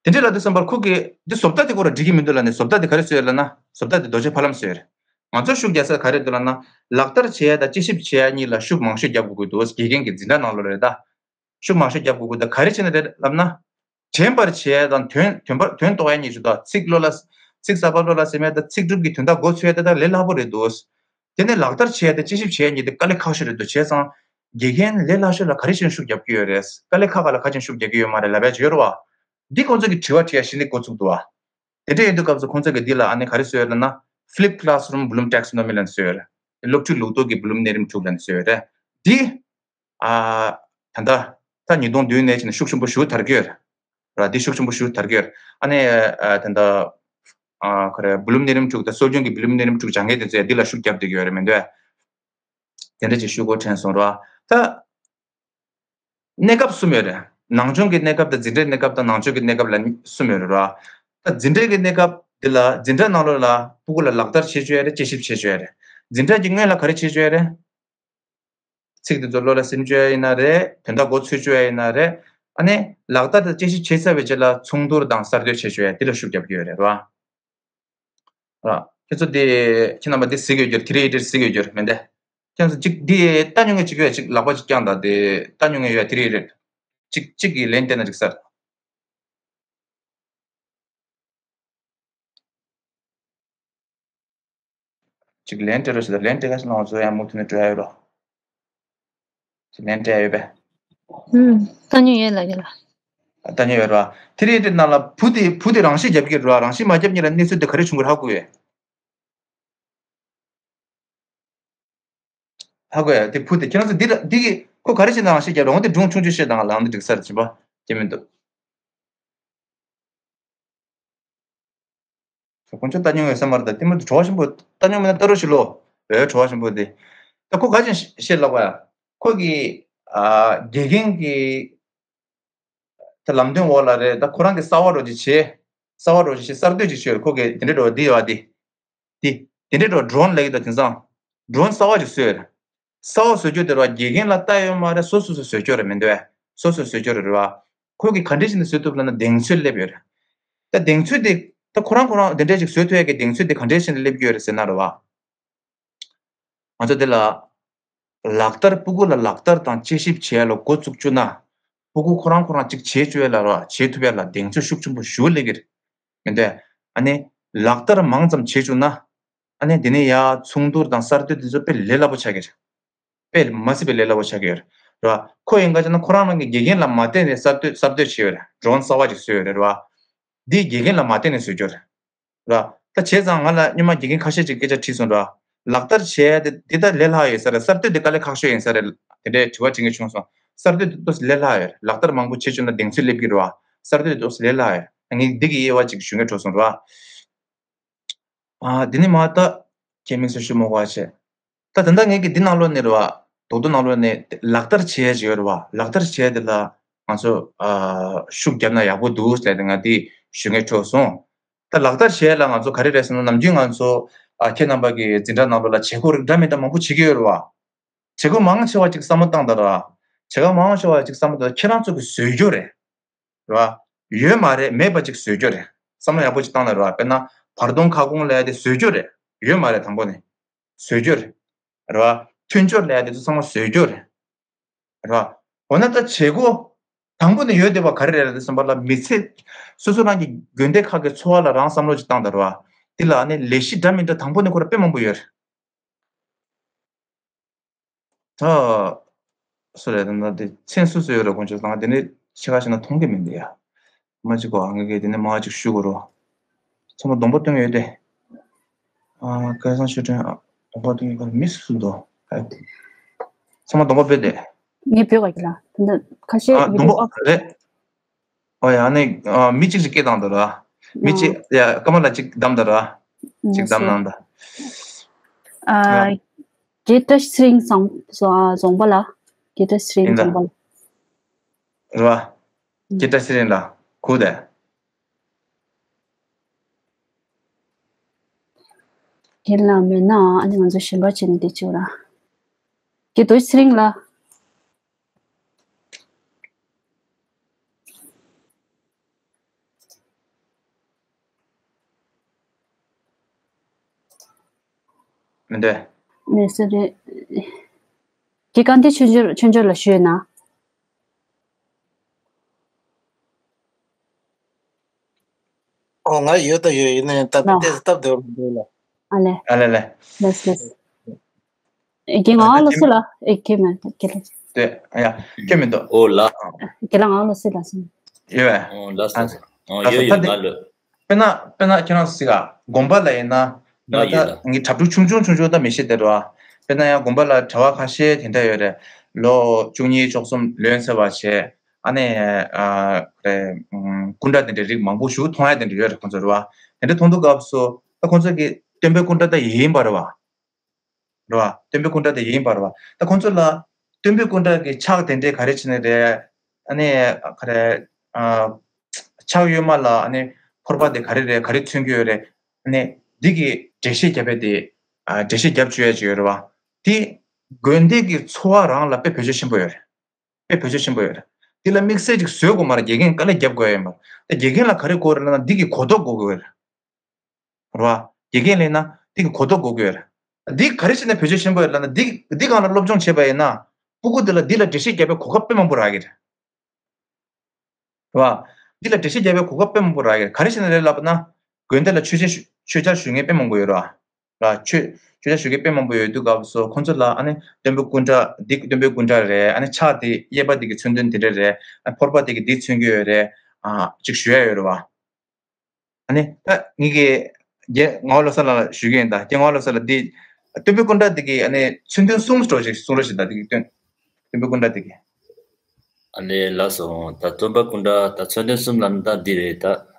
དེ་འདྲའི་ལ་དུས་བསམ་པར་ཁོ་གིས་འདི་བཟོ་ལྟ་དེ་ཁོ་ར་འགྲིག་གི་མི་འདུག་ལབ་ནས་བཟོ་ལྟ་དེ་ག་རེ་བཟོས་ཡོད་ལབ་ན་བཟོ་ལྟ་དེ་རྡོ་རྗེ་ཕ་ལམ་བཟོས་ཡོད་རེད། ང་ཚོ་ཤུགས་རྒྱག་ས་ག་རེ་འདུག་ལབ་ན་ལག་བསྟར་བྱེད་ཡ་དང་དཔྱད་ཞིབ་བྱེད་ཡ་གཉིས་ལ་ཤུགས་མང་ཤོས་རྒྱབ་དགོས་ཀྱི་འདུག་དགེ་རྒན་གྱི་འཛིན་གྲྭ་ནང་ལོགས་ལ་རེད་ད། ཤུགས་མང་ཤོས་རྒྱབ་དགོས་ཀྱི་འདུག་ག་རེ་བྱས་ནས་རེད་ལབ་ན། དྲན་པར་བྱེད་ཡ་དང་དོན་དོན་པར་དོན་རྟོགས་ཡ་གཉིས་ཞུ་དང་ཚིག་བློ་ལ་ཚིག་གསར་པ་བློ་ལ་སིམ་ཡ་དང་ཚིག་གྲུབ་ཀྱི་དོན་དག་མགོ་ཚོས་ཡ་དེ་དག་ལས་སླ་པོ་རེད་འདུག་དེ་ནས་ལག་བསྟར་བྱེད་ཡ་དེ་དཔྱད་ཞིབ་བྱེད་ཡ་གཉིས་དེ་དཀའ་ལས་ཁག་ཤོས་རེད་འདུག་བྱས་ཙང་། དགེ་རྒན་ལས་སླ་ཤོས་ལ་ག་རེ་བྱས་ནས་ཤུགས་རྒྱབ་ཀྱི་ཡོད་རེད། དཀའ་ལས་ཁག་ཁག་ལ་ག་རེ་བྱས་ནས་ཤུགས་རྒྱག་གི་ཡོད་མ་རེད་ལབ་ཡ་ཅིག་ཡོད་རེད་བ། འདི་ཁོང་ཚོ་གི་དྲི་བ་དྲི་ཡ་གཞི་ནས་འགོ་ཚུགས་འདུག་བ། དེ་འདྲ་ཡིན་དུས་སྐབས་སུ་ཁོང་ཚོ་གི་འདི་ལ་ཨ་ནི་ག་རེ་བཟོས་ཡོད་ལབ་ན། Flipped Classroom Bloom Taxonomy ལབ་ནས་བཟོས་ཡོད་རེད། སློབ་ཁྲིད་ལུགས་ལྡོག་གི་བུ་ལོན་གནས་རིམ་དྲུག་ལབ་ནས་བཟོས་ཡོད་རེད། འདི། ཨ། ད་ལྟ། ད་ཉིས་སྟོང་བདུན་ནས་བྱས་ནས་ཤུགས་ཆེན་པོ་ཞེ་དྲག་དར་གྱི་ཡོད་རེད། ར་འདི་ཤུགས་ཆེན་པོ་ཞེ་དྲག་དར་གྱི་ཡོད་རེད། ཨ་ནི། ཨ། ད་ལྟ། ཨ། ག་རེ་བུ་ལོན་གནས་རིམ་དྲུག་དང་སྲོལ་རྒྱུན་གྱི་བུ་ལོན་གནས་རིམ་དྲུག་སྦྱང་མཁན་དེ་ཚོས་འདི་ལ་ཤུགས་རྒྱབ་བསྡད་ཀྱི་ཡོད་རེད་མི་འདུག་དེ་འདྲ་ཅིག་ཤུགས་སྒོ་དྲན་སོང་ར། ད། གནས་སྐབས་གསུམ་ཡོད་རེད། ནང་སྦྱོང་གི་གནས་སྐབས་དང་འཛིན་གྲྭའི་གནས་སྐབས་དང་ནང་ཆོས་ཀྱི་གནས་སྐབས་ལ་གསུམ་ཡོད་རེད་ར། ད་འཛིན་གྲྭའི་གི་གནས་སྐབས་འདི་ལ་འཛིན་གྲྭ་ནང་ལོགས་ལ་ཕྲུ་གུ་ལ་ལག་བསྟར་བྱེད་ཆོག་ཡ་རེད། དཔྱད་ཞིབ་བྱེད་ཆོག་ཡ་རེད། འཛིན་གྲྭ་གི་སྔོན་ལ་ག་རེ་བྱེད་ཆོག་ཡ་རེད། ཚིག་དེ་ཚོ་བློ་ལ་སིམ་ཆོག་ཡ་ཡིན་ན་རེད། དོན་དག་མགོ་ཚོས་ཆོག་ཡ་ཡིན་ན་རེད། ཨ་ནི་ལག་བསྟར་དང་དཔྱད་ཞིབ་བྱེད་ཚར་བའི་རྗེས་ལ་མཚུངས་བསྡུར་དང་གསར་གཏོད་བྱེད་ཆོག་ཡ་འདི་ལ་ཤུགས་རྒྱབ་ཀྱི་ཡོད་རེད་ར། ར། ཁྱེད་ཚོ་དེ། ཁྱེད་རྣམ་པ་དེ་གཟིགས་ཡོད་རྒྱུར་དེ་རེད་དེ་གཟིགས་ཡོད་རྒྱུར་མི་འདི། ཁྱེད་ཚོ་གཅིག་དེ་ལྟ་མྱོང་མཁན་གཅིག་ཡོད་གཅིག་ལག་པ་གཅིག་བརྐྱངས་དང་དེ་ལྟ་མྱོང་མཁན་ཡོད་དེ་རེད་རེད། གཅིག་གཅིག་གིས་ལན་བཏབ་ན་འགྲིག་ས་རེད། གཅིག་ལན་སྤྲད་རོགས་བྱེད་དང་ལན་སྤྲད་ཁ་ཤས་ལ་ང་ཚོ་ཡང་མུ་མཐུད་ནས་འགྲོ་ཡ་ཡོད་རོགས། ལན་སྤྲད་ཡོད་པས། ཨུམ། ལྟ་མྱོང་ཡོད་ལ་ཡོད་ལ། ལྟ་མྱོང་ཡོད་ར། དེ་རིང་དེ་ནང་ལ་བུ་དེ་བུ་དེ་རང་ཤི་རྒྱབ་ཀྱི་ར། རང་ཤི་མ་རྒྱབ་ཉིན་ལ་གནས་ཚུལ་དེ་ག་རེ་བྱུང་གི་རེད་ཧ་གོ་ཡོད། ཧ་གོ་ཡ་དེ་བུ་དེ་ཁྱེད་རང་ཚོ་འདི་ལ་འདི་གི་ཁོ་ག་རེ་བྱས་ནས་རང་ཤི་རྒྱབ་རོང་དེ་སྒྲུང་ཆུང་ཆུང་བཤད་དང་ལང་དེ་འགྲིག་ས་རེད་བྱེད་པ་སྐྱེ་མི་འདུག་དཀོན་མཆོག་ལྟ་མྱོང་ཡོད་ས་མ་རེད་ད་དེ་མོ་དུ་གྲོགས་ཆེན་པོ་ལྟ་མྱོང་མེད་ན་ལྟ་རོགས་ཞིག་ལོ། འོའི་གྲོགས་ཆེན་པོ་དེ། ད་ཁོ་ག་ཅན་ཤེས་ལབ་པ་ཡ། ཁོ་གི་ཨ་དགེ་རྒན་གྱི་ད་ལམ་སྟོན་འོག་ལ་རེད་ད་ཁོ་རང་གི་གསར་བ་རོ་ཅིག་བྱེད། གསར་བ་རོ་ཅིག་བྱེད་གསར་གཏོད་ཅིག་བྱོས་ཁོ་གི་དེ་འདྲ་འགྲོ་བ་འདི་ཡོད་བ་འདི། འདི། དེ་འདྲའི་འགྲོ་ཌོ་རོན་ལབ་ཀྱི་འདུག་དེང་སང་། ཌོ་རོན་གསར་བ་ཅིག་བཟོས་ཡོད་རེད། གསར་བ་བཟོ་རྒྱུ་དེ་ར་དགེ་རྒན་ལ་ལྟ་ཡོད་མ་རེད། སོ་སོ་སོ་བཟོ་རྒྱུ་རེད་མི་འདུག་ཨེ། སོ་སོ་བཟོ་རྒྱུ་རེད་རེད་བ། ཁོ་གིས་ག་འདྲས་བྱས་ནས་བཟོས་ཐུབ་ལབ་ན་གདེང་ཚོད་སླེབས་ཡོད་རེད། ད་གདེང་ཚོད་དེ་ད་ཁོ་རང་ཁོ་རང་དེ་འདྲས་ཅིག་བཟོ་ཐུབ་ཡ་གི་གདེང་ཚོད་དེ་ག་འདྲས་བྱས་ནས་སླེབས་ཀྱི་ཡོད་རེད་ཟེར་ན་རེད་བ། ང་ཚོ་དེ་ལ། ལག་བསྟར་སྤུ་གུ་ལ་ལག་བསྟར་དང་དཔྱད་ཞིབ་བྱེད་ཡ་ལ་འགོ་བཙུགས་བཅུག་ན། སྤུ་གུ་ཁོ་རང་ཁོ་རང་གཅིག་བྱེད་བཅུག་ཡ་ལ་ར་བྱེད་ཐུབ་ཡ་ལ་གདེང་ཚོད་ཤུགས་ཆེན་པོ་ཞེ་པོ་སླེབས་ཀྱི་རེད། མི་འདུག་ཨ་ནི། ལག་བསྟར་མང་ཙམ་བྱེད་བཅུག་ན། ཨ་ནི་དེ་ནས་ཡ་མཚུངས་བསྡུར་དང་གསར་གཏོད་དེ་ཚོ་དཔེ་ལས་སླ་པོ་ཆགས་ཀྱི་རེད། དཔེ་མ་སྲིད་པའི་ལས་སླ་པོ་ཆགས་ཀྱི་ཡོད་རེད། ར། ཁོ་ཡིན་ག་ཅེ་ན་ཁོ་རང་རང་གི་དགེ་རྒན་ལ་མ་བརྟེན་ནས་གསར་གཏོད་གསར་གཏོད་བྱས་ཡོད་རེད། ཌོ་རོན་གསར་བ་ཅིག་བཟོས་ཡོད་རེད་ར། འདི་དགེ་རྒན་ལ་མ་བརྟེན་ནས་བཟོས་ཀྱི་ཡོད་རེད། ར། ད་བྱས་ཙང་ང་ལ་སྔོན་མ་དགེ་རྒན་ཁ་ཤས་ཅིག་སྐད་ཆ་དྲིས་སོང་ར། ལག་བསྟར་བྱས་ཏེ་འདི་ལྟར་ལས་སླ་ཡོད་ས་རེད། གསར་གཏོད་འདི་དཀའ་ལས་ཁག་ཤོས་ཡིན་ས་རེད། དེ་འདྲའི་དྲི་བ་དྲི་མཁན་བྱུང་སོང་། གསར་གཏོད་འདི་ཏོག་ཙམ་ལས་སླ་ཡོད་རེད། ལག་བསྟར་མང་པོ་བྱེད་བཅུག་ན་གདེང་ཚོད་སླེབས་ཀྱི་རེད་བ། གསར་གཏོད་འདི་ཏོག་ཙམ་ལས་སླ་ཡོད་རེད། ངས་འདི་གི་དབྱེ་བ་ཅིག་ཞུ་མཁན་བྱུང་སོང་ར། ཨ། འདི་ནི་མ་ད་ཁྱེད་མིང་སུ་ཞུ་མོ་ག་བྱས། ད་ད་ལྟ་ངས་ཀྱི་འདི་ནང་ལོགས་ནས་རེད་བ། རྡོག་རྡོག་ནང་ལོགས་ནས་ལག་བསྟར་བྱེད་ཡས་ཅིག་ཡོད་རེད་བ། ལག་བསྟར་བྱེད་ཡས་དེ་ལ་ང་ཚོ་ཨ་ཤུགས་བརྒྱབ་ན་ཡག་པོ་འདུག་ཟེར་ཏེ་ང་འདི་ཞུ་མཁན་འཕྲོད་སོང་། ད་ལག་བསྟར་བྱེད་ཡས་ལ་ང་ཚོ་ག་རེ་རེད་ཟེར་ན་ནམ་རྒྱུན་ང་ཚོ་ཨ་ཁྱེད་རྣམ་པ་གི་འཛིན་གྲྭ་ནང་ལོགས་ལ་བྱེད་སྒོ་རིགས་འདྲ་མི་འདྲ་མང་པོ་བྱེད་ཀྱི་ཡོད་རེད་བ། བྱེད་སྒོ་མང་ཆེ་བ་ཅིག་བསམ་བློ་བཏང་དང་ར། བྱེད་སྒོ་མང་ཆེ་བ་ཅིག་བསམ་བློ་བཏང་ཁྱེད་རང་ཚོ་གི་བཟོས་རྒྱུ་རེད། རེད་བ། ཡོད་མ་རེད་མེད་པ་ཅིག་བཟོས་རྒྱུ་རེད། བསམ་བློ་ཡག་པོ་ཅིག་བཏང་ན་རེད་བ། དཔེར་ན་བར་སྟོང་ཁ་སྐོང་ལབ་ཡ་དེ་བཟོས་རྒྱུ་རེད། ཡོད་མ་རེད་དང་པོ་ནས། བཟོས་རྒྱུ་རེད། རེད་བ། མཐུན་སྦྱོར་ལབ་ཡ་དེ་ཚོ་ཚང་མ་བཟོས་རྒྱུ་རེད། རེད་བ། འོ་ན་ད་བྱེད་སྒོ་དང་པོ་ནས་ཡོད་བསྡད་པ་ག་རེ་རེད་ལབ་དུས་ཙམ་པ་ལ་མི་ཚེ་སོ་སོ་རང་གི་དགོན་སྡེ་ཁག་གི་འཚོ་བ་ལ་རང་བསམ་བློ་ཅིག་བཏང་དང་རེད་བ། འདི་ལ་ནི་ལས་གཞི་འདྲ་མི་འདྲ་དང་པོ་ནས་ཁོ་ར་དཔེ་མང་པོ་ཡོད་རེད། ད། སུ་རེད་ད་ད་དེ་མཚན་སུ་སུ་ཡོད་རེད་དཀོན་མཆོག་ད་ང་དེ་ནས་ཕྱི་ཁ་ཕྱིན་ན་མཐོང་གི་མི་འདུག་ཡ། མ་གཅིག་གོ་ཨ་ངས་གི་དེ་ནས་མ་གཅིག་ཞུ་དགོས་རོ། ཚང་མ་གདོང་པ་སྟོན་གི་ཡོད་དེ། ཨ་སྐལ་བཟང་ཆོས་སྒྲོན་ཨ་གདོང་པ་སྟོན་གི་ག་མི་སུ་འདུག་ཨ་དེ། ཚང་མ་གདོང་པ་སྤེལ་ཏེ། ངས་བོད་པ་གི་ལ་དེ་འདྲ་ཁ་ཤས་ཨ་ཡོད་གདོང་པ་རེད། ཨོ་ཡ་ཨ་ནི་ཨ་མི་གཅིག་ཅིག་སྐད་བཏང་འདུག་ར། མི་གཅིག་ཡ་ཀ་མ་ལ་གཅིག་བདམས་འདུག་ར། གཅིག་བདམས་གནང་འདུག་ཨ་ཡ། རྒྱལ་བཀྲ་ཤིས་ཚེ་རིང་བཟང་བཟང་བཟང་པ་ལ། རྒྱལ་བཀྲ་ཤིས་ཚེ་རིང་ཡིན་ད། བཟང་པ་ལ། རེད་བ། རྒྱལ་བཀྲ་ཚེ་རིང་ལ་གོ་དེ། ཁྱེད་ལ་མེད་ན་ཨ་ནི་ང་ཚོ་གཞན་པ་བྱས་ནས་བསྡད་ཆོག་ར། ཀྱེ་རྡོ་རྗེ་ཚེ་རིང་ལགས། མི་འདུག་མེད་ས་རེད། ཀྱེ་སྐལ་ལྡན་ཆོས་འབྱོར་ཆོས་འབྱོར་ལགས་ཞུས་ན། ཨོ་ང་ཡོད་ད་ཡོད། ཡིན་ནའི་སྟབས་ལགས། ཏོག་ཙམ་སྟབས་བདེ་བ་མི་འདུག་ལ། ཨ་ལེ། ཨ་ལེ་ལེ། ལགས་ལགས། ཨེ་ཀྱེ་ང་ལ་སུ་ལ་ཨེ་ཀྱེ་མེད་ཀྱེ་ལ། དེ་ཨ་ཡ་ཀྱེ་མི་འདུག་ཨོ་ལ། ཀྱེ་ལ་ང་ལ་སུ་ལ་སུ། ཡོད་པས། ཨོ་ལ་སུ་ལ་སུ། ཨོ་ཡོད་ཡོད་ད་ང་ལོས། དཔེར་ན་དཔེར་ན་ཁྱེད་རང་སི་ག་དགོན་པ་ལ་ཡིན་ན། ང་ཡོད་ད་ལ། ངའི་གྲྭ་ཕྲུག་ཆུང་ཆུང་ཆུང་ཆུང་ད་མི་ཤེས་དེ་རོ། དཔེར་ན་ཡང་དགོན་པ་ལ་གྲྭ་བ་ཁ་ཤས་དེ་འདྲ་ཡོད་རེད། ལོ་བཅུ་གཉིས་བཅུ་གསུམ་ལོན་ཚར་བ་བྱས། ཨ་ནི་ཨ་རེད། སྐུ་འདྲ་དེ་འདྲ་རིགས་མང་པོ་ཞིག་མཐོང་ཡ་དེ་འདྲ་ཡོད་རེད་ཁོང་ཚོ་རེད་བ། དེ་འདྲ་མཐོང་དུས་སྐབས་སུ་ད་ཁོང་ཚོ་གི་སྟོན་པའི་སྐུ་འདྲ་ད་ཡིན་པ་རེད་བ། རེད་བ། སྟོན་པའི་སྐུ་འདྲ་དེ་ཡིན་པ་རེད་བ། ད་ཁོང་ཚོ་ལ་སྟོན་པའི་སྐུ་འདྲ་གི་ཕྱག་དེ་འདྲས་ག་རེ་བྱས་ནས་རེད། ཨ་ནི་ག་རེ། ཨ་ཕྱག་གཡོན་མ་ལ་ཨ་ནི་ཕོར་པ་དེ་ག་རེ་རེད། ག་རེ་མཚོན་གྱི་ཡོད་རེད། ཨ་ནི་འདི་གི་འགྲེལ་བཤད་རྒྱབ་པའི་དེ། ཨ་འགྲེལ་བཤད་རྒྱབ་བཅུག་ཡ་ཅིག་ཡོད་རེད་བ། དེ་དགོན་སྡེ་གི་འཚོ་བ་རང་ལ་དཔེ་བེད་སྤྱོད་ཆེན་པོ་ཡོད་རེད། དཔེ་བེད་སྤྱོད་ཆེན་པོ་ཡོད་རེད། འདི་ལ་དམིགས་བསལ་ཅིག་བཟོ་དགོས་མ་རེད། དགེ་རྒན་དཀའ་ལས་རྒྱབ་དགོས་ཡ་ཡིན་པ། ད་དགེ་རྒན་ལ་ག་རེ་དགོས་རེད་ལབ་ན་འདི་གི་གོ་རྟོགས་དགོས་དགོས་རེད། རེད་བ། དགེ་རྒན་ལས་ན་འདི་གི་གོ་རྟོགས་དགོས་ཀྱི་ཡོད་རེད། འདི་ག་རེ་བྱས་ནས་བེད་སྤྱོད་ཆེན་པོ་ཡོད་ལབ་ན་འདི་འདི་སྒང་ལ་སློབ་སྦྱོང་བྱས་པ་ཡིན་ན། སྤུ་གུ་འདི་ལ་འདི་ལ་འགྲེལ་བཤད་རྒྱབ་པའི་གོ་སྐབས་དཔེ་མང་པོ་རག་གི་རེད། རེད་བ། འདི་ལ་འགྲེལ་བཤད་རྒྱབ་པའི་གོ་སྐབས་དཔེ་མང་པོ་རག་གི་རེད། ག་རེ་བྱས་ནས་རེད་ལབ་ན། དགོན་སྡེ་ལ་མཆོད་མཇལ་ཞུ་མཆོད་མཇལ་ཞུ་མཁན་དཔེ་མང་པོ་ཡོད་རེད་བ། ར་ཆོས་ཆོས་ཆོས་ཞུ་མཁན་དཔེ་མང་པོ་ཡོད་དུས་སྐབས་སུ་ཁོང་ཚོ་ལ་ཨ་ནི་སྟོན་པའི་སྐུ་འདྲ་འདི་སྟོན་པའི་སྐུ་འདྲ་རེད། ཨ་ནི་ཕྱག་དེ་གཡས་པ་དེ་གི་མཚོན་དོན་དེ་འདྲ་རེད། ཨ་ཕོར་པ་དེ་གི་འདི་མཚོན་གྱི་ཡོད་རེད། ཨ་ཅིག་ཞུ་ཡ་ཡོད་རེད་བ། ཨ་ནི་ད་ངེད་ཀྱི་རྒན་ངག་དབང་བློ་བཟང་ལགས་ལ་ཞུ་གི་ཡིན། ད་རྒན་ངག་དབང་བློ་བཟང་ལགས་འདི་སྟོན་པའི་སྐུ་འདྲ་དེ་གི་ཨ་ནི་མཚོན་དོན་གསུམ་སྤྲོ་ཞིག་གསུང་རོགས་ཞིག་ད་དེ་གི་སྟོན་སྟོན་པའི་སྐུ་འདྲ་དེ་གི། ཨ་ནི་ལགས་སོ། ད་སྟོན་པའི་སྐུ་འདྲ་ད་མཚོན་དོན་གསུམ་ལབ་ན་ད་འདི་རེད་ད།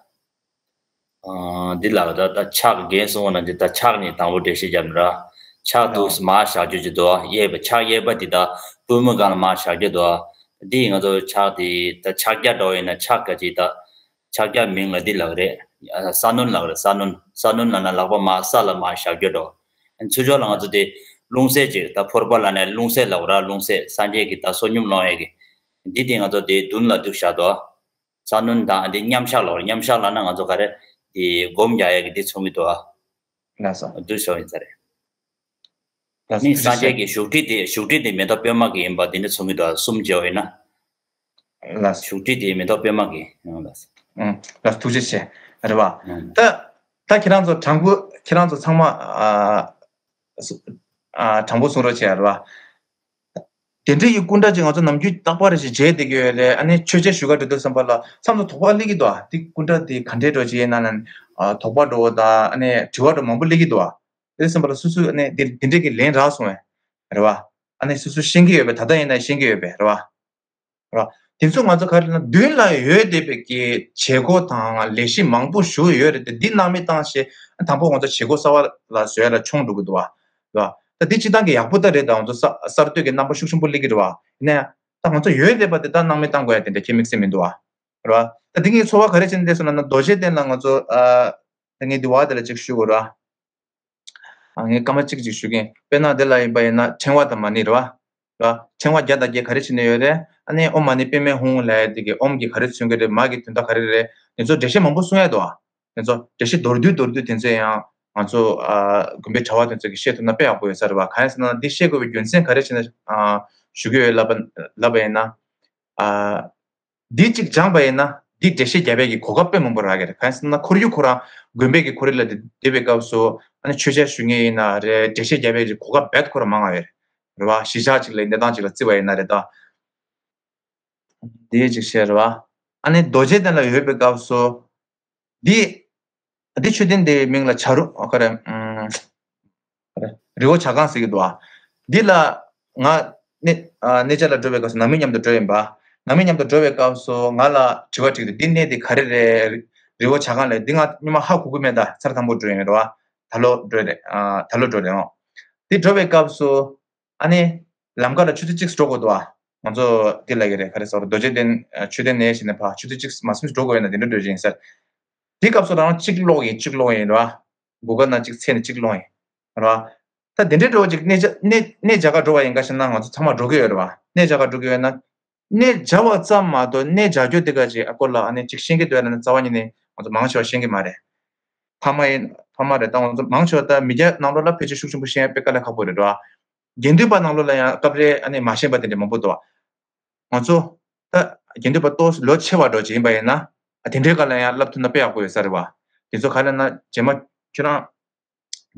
ཨ་འདི་ལ་ད་ད་ཕྱག་རྒན་གསུང་བ་ན་འདི་ད་ཕྱག་ནི་དང་པོ་འགྲེལ་བཤད་རྒྱབ་ན་ར། ཕྱག་ཏུ་མར་བཞག་རྒྱུ་ཅིག་འདུག་གཡས་པ་ཕྱག་གཡས་པ་འདི་ད་པུས་མོ་སྒང་ལ་མར་བཞག་རྒྱུ་འདུག་འདི་ང་ཚོ་ཕྱག་འདི་ད་ཕྱག་རྒྱ་འདྲ་བོ་ཡིན་ན་ཕྱག་ག་ཅིག་ད་ཕྱག་རྒྱ་མིང་ལ་འདི་ལབ་རེད། ས་གནོན་ལབ་རེད། ས་གནོན་ས་གནོན་ལབ་ན་ལག་པ་མར་ས་ལ་མར་བཞག་རྒྱུ་འདུག་ཚུར་ཕྱོགས་ལ་ང་ཚོ་དེ་རླུང་སེམས་ཅིག་ད་ཕོར་པ་ལ་ནས་རླུང་སེམས་ལབ་ར། རླུང་སེམས་སངས་རྒྱས་ཀྱི་ད་བསོད་སྙོམས་སློང་ཡས་ཀྱི་འདི་དེ་ང་ཚོ་དེ་མདུན་ལ་འདུག་བཞག་འདུག་ས་གནོན་དང་འདི་མཉམ་བཞག་ལབ་ར། མཉམ་བཞག་ལབ་ན་ང་ཚོ་ག་རེ་དེ་སྒོམ་རྒྱག་ཡས་ཀྱི་འདི་མཚོན་གྱི་འདུག་ཨ། ལགས་སོ། འདུག་ཞོག་ཡིན་ས་རེད། ལགས་སོ། ནི་ཐུགས་རྗེ་སངས་རྒྱས་ཆེ། ཀྱི་བཞུགས་ཁྲི་དེ་བཞུགས་ཁྲི་དེ་མེ་ཏོག་པད་མ་གི་ཡིན་པ་འདི་འདྲ་མཚོན་གྱི་འདུག་ཨ། གསུམ་བྱས་པ་ཡིན་ན། ལགས་སོ། བཞུགས་ཁྲི་དེ་མེ་ཏོག་པད་མ་གི་ཡིན་ལགས་སོ། ཨང་། ལགས་སོ། ཐུགས་རྗེ་ཆེ། རེད་བ། ཨང་། ད་ད་ཁྱེད་རང་ཚོ་དྲང་པོ་ཁྱེད་རང་ཚོ་ཚང་མ་ཨ་སུ་ཨ་དྲང་པོ་གསུང་རོགས་བྱེད་ཡ་རེད་བ། དེ་འདྲའི་གི་སྐུ་འདྲ་ཅིག་ང་ཚོ་ནམ་རྒྱུན་རྟག་པར་ཞིག་མཇལ་བསྡད་ཀྱི་ཡོད་རེད། ཨ་ནི་མཆོད་མཇལ་ཞུ་ག་འགྲོ་དུས་ཙམ་པ་ལ་མཚམས་སུ་དོགས་པ་སླེབས་ཀྱི་འདུག་ཨ། འདི་སྐུ་འདྲ་འདི་ག་འདྲའི་འདྲ་ཅིག་ཡིན་ན་ལབ་ཨ་དོགས་པ་འདྲ་བོ་དང་ཨ་ནི་དྲི་བ་འདྲ་མང་པོ་སླེབས་ཀྱི་འདུག་ཨ། དེ་ཙམ་པ་ལ་སོ་སོས་ཨ་ནི་འདི་འདི་འདྲའི་གི་ལན་རག་སོང་བས། རེད་བ། ཨ་ནི་སོ་སོ་ཤེས་ཀྱི་ཡོད་པས། ད་ལྟ་ཡིན་ན་ཤེས་ཀྱི་ཡོད་པས། རེད་བ། ར། དེ་ཚོ་ང་ཚོ་ག་རེ་ལབ་ན་མདུན་ལ་ཡོད་བསྡད་པའི་གི་བྱེད་སྒོ་དང་ལས་གཞི་མང་པོ་ཞིག་ཡོད་རེད་དེ། འདི་སྣང་མེད་བཏང་བྱས་དང་པོ་ང་ཚོ་བྱེད་སྒོ་གསར་པ་ལ་བཟོ་ཡ་ལ་མཆོང་འགྲོ་གི་འདུག་བ། ར། ད་འདི་སྤྱིར་བཏང་གི་ཡག་པོ་ད་རེད། ད་ང་ཚོ་གསར་གསར་གཏོད་ཀྱི་རྣམ་པ་ཤུགས་ཆེན་པོ་སླེབས་ཀྱི་རེད་བ། ཡིན་ན་ཡང་ད་ང་ཚོ་ཡོད་བསྡད་པ་དེ་ད་སྣང་མེད་བཏང་དགོས་ཡ་དེ་འདྲ་ཁྱད་དམིགས་བསལ་མི་འདུག་བ། ར། ད་འདི་ངའི་ཚོར་བ་ག་རེ་བྱས་ནས་བསྡད་སོང་ལབ་ན། རྡོ་རྗེ་གདན་ལ་ང་ཚོ་ཨ་ད་ངས་འདི་བ་དེ་ལ་ཅིག་ཞུ་དགོས་ར། ངས་སྐར་མ་གཅིག་ཅིག་ཞུ་གིན། དཔེར་ན་དེ་ལ་ཡིན་པ་ཡིན་ན་ཕྲེང་བ་དང་མ་ཎི་རེད་བ། ར། ཕྲེང་བ་བརྒྱ་དང་བརྒྱད་ག་རེ་བྱས་ནས་ཡོད་རེད། ཨ་ནི་ཨོཾ་མ་ཎི་པདྨེ་ཧཱུྃ་ལབ་ཡ་དེ་གི་ཨོཾ་གི་ག་རེ་མཚོན་གྱི་རེད། མ་གི་དོན་དག་ག་རེ་རེད། དེ་ཚོ་འགྲེལ་བཤད་མང་པོ་གསུང་ཡ་འདུག་ཨ། དེ་ཚོ་འགྲེལ་བཤད་མདོར་བསྡུས་མདོར་བསྡུས་དེ་ཚོ་ཡང་ང་ཚོ་ཨ་དགོན་པའི་གྲྭ་བ་དེ་ཚོ་གི་བཤད་ཐུབ་ན་དཔེ་ཡག་པོ་ཡོད་ས་རེད་བ། གང་ཡིན་ཟེར་ན་འདི་བཤད་དགོས་པའི་རྒྱུ་མཚན་ག་རེ་བྱས་ནས་ཨ་ཞུ་གི་ཡོད་ལབ་པ་ལབ་པ་ཡིན་ན། ཨ། འདི་གཅིག་སྦྱངས་པ་ཡིན་ན་འདི་འགྲེལ་བཤད་རྒྱབ་ཡས་ཀྱི་གོ་སྐབས་དཔེ་མང་པོ་རག་གི་རེད། གང་ཡིན་ཟེར་ན་ཁོར་ཡུག་ཁོ་རང་དགོན་པའི་གི་ཁོར་ཡུག་ལ་བསྡད་པའི་སྐབས་སུ་ཨ་ནི་མཆོད་མཇལ་ཞུ་མཁན་ཡིན་ན་རེད། འགྲེལ་བཤད་རྒྱབ་ཡས་ཀྱི་གོ་སྐབས་རྦད་ཁོ་རང་མང་བ་རེད། རེད་བ། གཞིས་ཆགས་གཅིག་ལ་གནས་སྟངས་གཅིག་ལ་བརྩི་བ་ཡིན་ན་རེད་ད། འདི་གཅིག་བཤད་རེད་བ། ཨ་ནི་རྡོ་རྗེ་གདན་ལ་ཡོད་པའི་སྐབས་སུ། འདི། འདི་མཆོད་རྟེན་འདིའི་མིང་ལ་བྱ་རུ་ཨ་ག་རེ། ཨམ། རི་བོ་བྱ་རྐང་ཟེར་གྱི་འདུག་ཨ། འདི་ལ་ང་གནས་ཨ་གནས་མཇལ་ལ་འགྲོ་བའི་སྐབས་སུ་ནང་མི་མཉམ་དུ་འགྲོ་ཡིན་པ། ནང་མི་མཉམ་དུ་འགྲོ་བའི་སྐབས་སུ་ང་ལ་དྲི་བ་དྲིས་ཏེ། འདི་གནས་འདི་ག་རེ་རེད། རི་བོ་བྱ་རྐང་ལབ། འདི་ང་སྔོན་མ་ཧ་གོ་གི་མེད། ད་ཚར་དང་པོ་འགྲོ་ཡིན་རེད་བ། ད་ལོ་འགྲོ་རེད། ཨ་ད་ལོ་འགྲོ་རེད་འོ། འདི་འགྲོ་བའི་སྐབས་སུ་ཨ་ནི་ལམ་ཁ་ལ་ཆུ་ཚོད་གཅིག་འགྲོ་དགོས་འདུག་ཨ། ང་ཚོ་འདི་ལ་གི་རེད། ག་རེ་ཟེར། རྡོ་རྗེ་གདན་ཨ་མཆོད་རྟེན་ནས་བྱས་ནས་ཕར་ཆུ་ཚོད་གཅིག་མ་ཟིན་འགྲོ་དགོས་ཡོད་ན་འདི་འདྲ་འགྲོ་བཞིན་ཟེར། འདི་སྐབས་སུ་རང་གཅིག་ལོག་ཡིན་གཅིག་ལོག་ཡིན་རེད་བ། མགོ་སྐོར་ན་གཅིག་ཚེ་ནས་གཅིག་ལོག་ཡིན། ར། ད་དེ་འདྲའི་འགྲོ་ཅིག་གནས་བྱ་གནས་གནས་བྱ་ག་འགྲོ་བ་ཡིན་ག་ཞེ་ན་ང་ཚོ་ཚང་མ་འགྲོ་གི་ཡོད་རེད་བ། གནས་བྱ་ག་འགྲོ་གི་ཡོད་ན། གནས་བྱ་བ་ཙམ་མ་གཏོགས་གནས་བྱ་རྒྱུ་དེ་ག་ཅིག་ཨ་སྐོར་ལ་ཨ་ནི་ཅིག་ཤེས་ཀྱི་འདུག་ན་རྩ་བ་ཉིད་ནས་ང་ཚོ་མང་ཆེ་བ་ཤེས་ཀྱི་མ་རེད། ཕ་མ་ཡིན་ཕ་མ་རེད་ད་ང་ཚོ་མང་ཆེ་བ་ད་མི་སྐྱ་ནང་ལོགས་ལ་ཕལ་ཆེར་ཤུགས་ཆེན་པོ་ཤེས་ཡ་དཔེ་དཀའ་ལས་ཁག་པོ་རེད་ར། དགེ་འདུན་པ་ནང་ལོགས་ལ་ཡང་སྐབས་རེ་ཨ་ནི་མ་ཤེས་པ་དེ་འདྲ་མང་པོ་འདུག་ང་ཚོ་ད་དགེ་འདུན་པ་ཏོག་ཙམ་ལོ་ཆེ་བ་འགྲོ་ཅིག་ཡིན་པ་ཡིན་ན་ཨ་དེ་འདྲའི་སྐབས་ལ་ཡང་བསླབ་ཐུབ་ན་དཔེ་ཡག་པོ་ཡོད་ས་རེད་བ། དེ་ཚོ་ག་ལ་ན་རྗེས་མ་ཁྱོད་རང་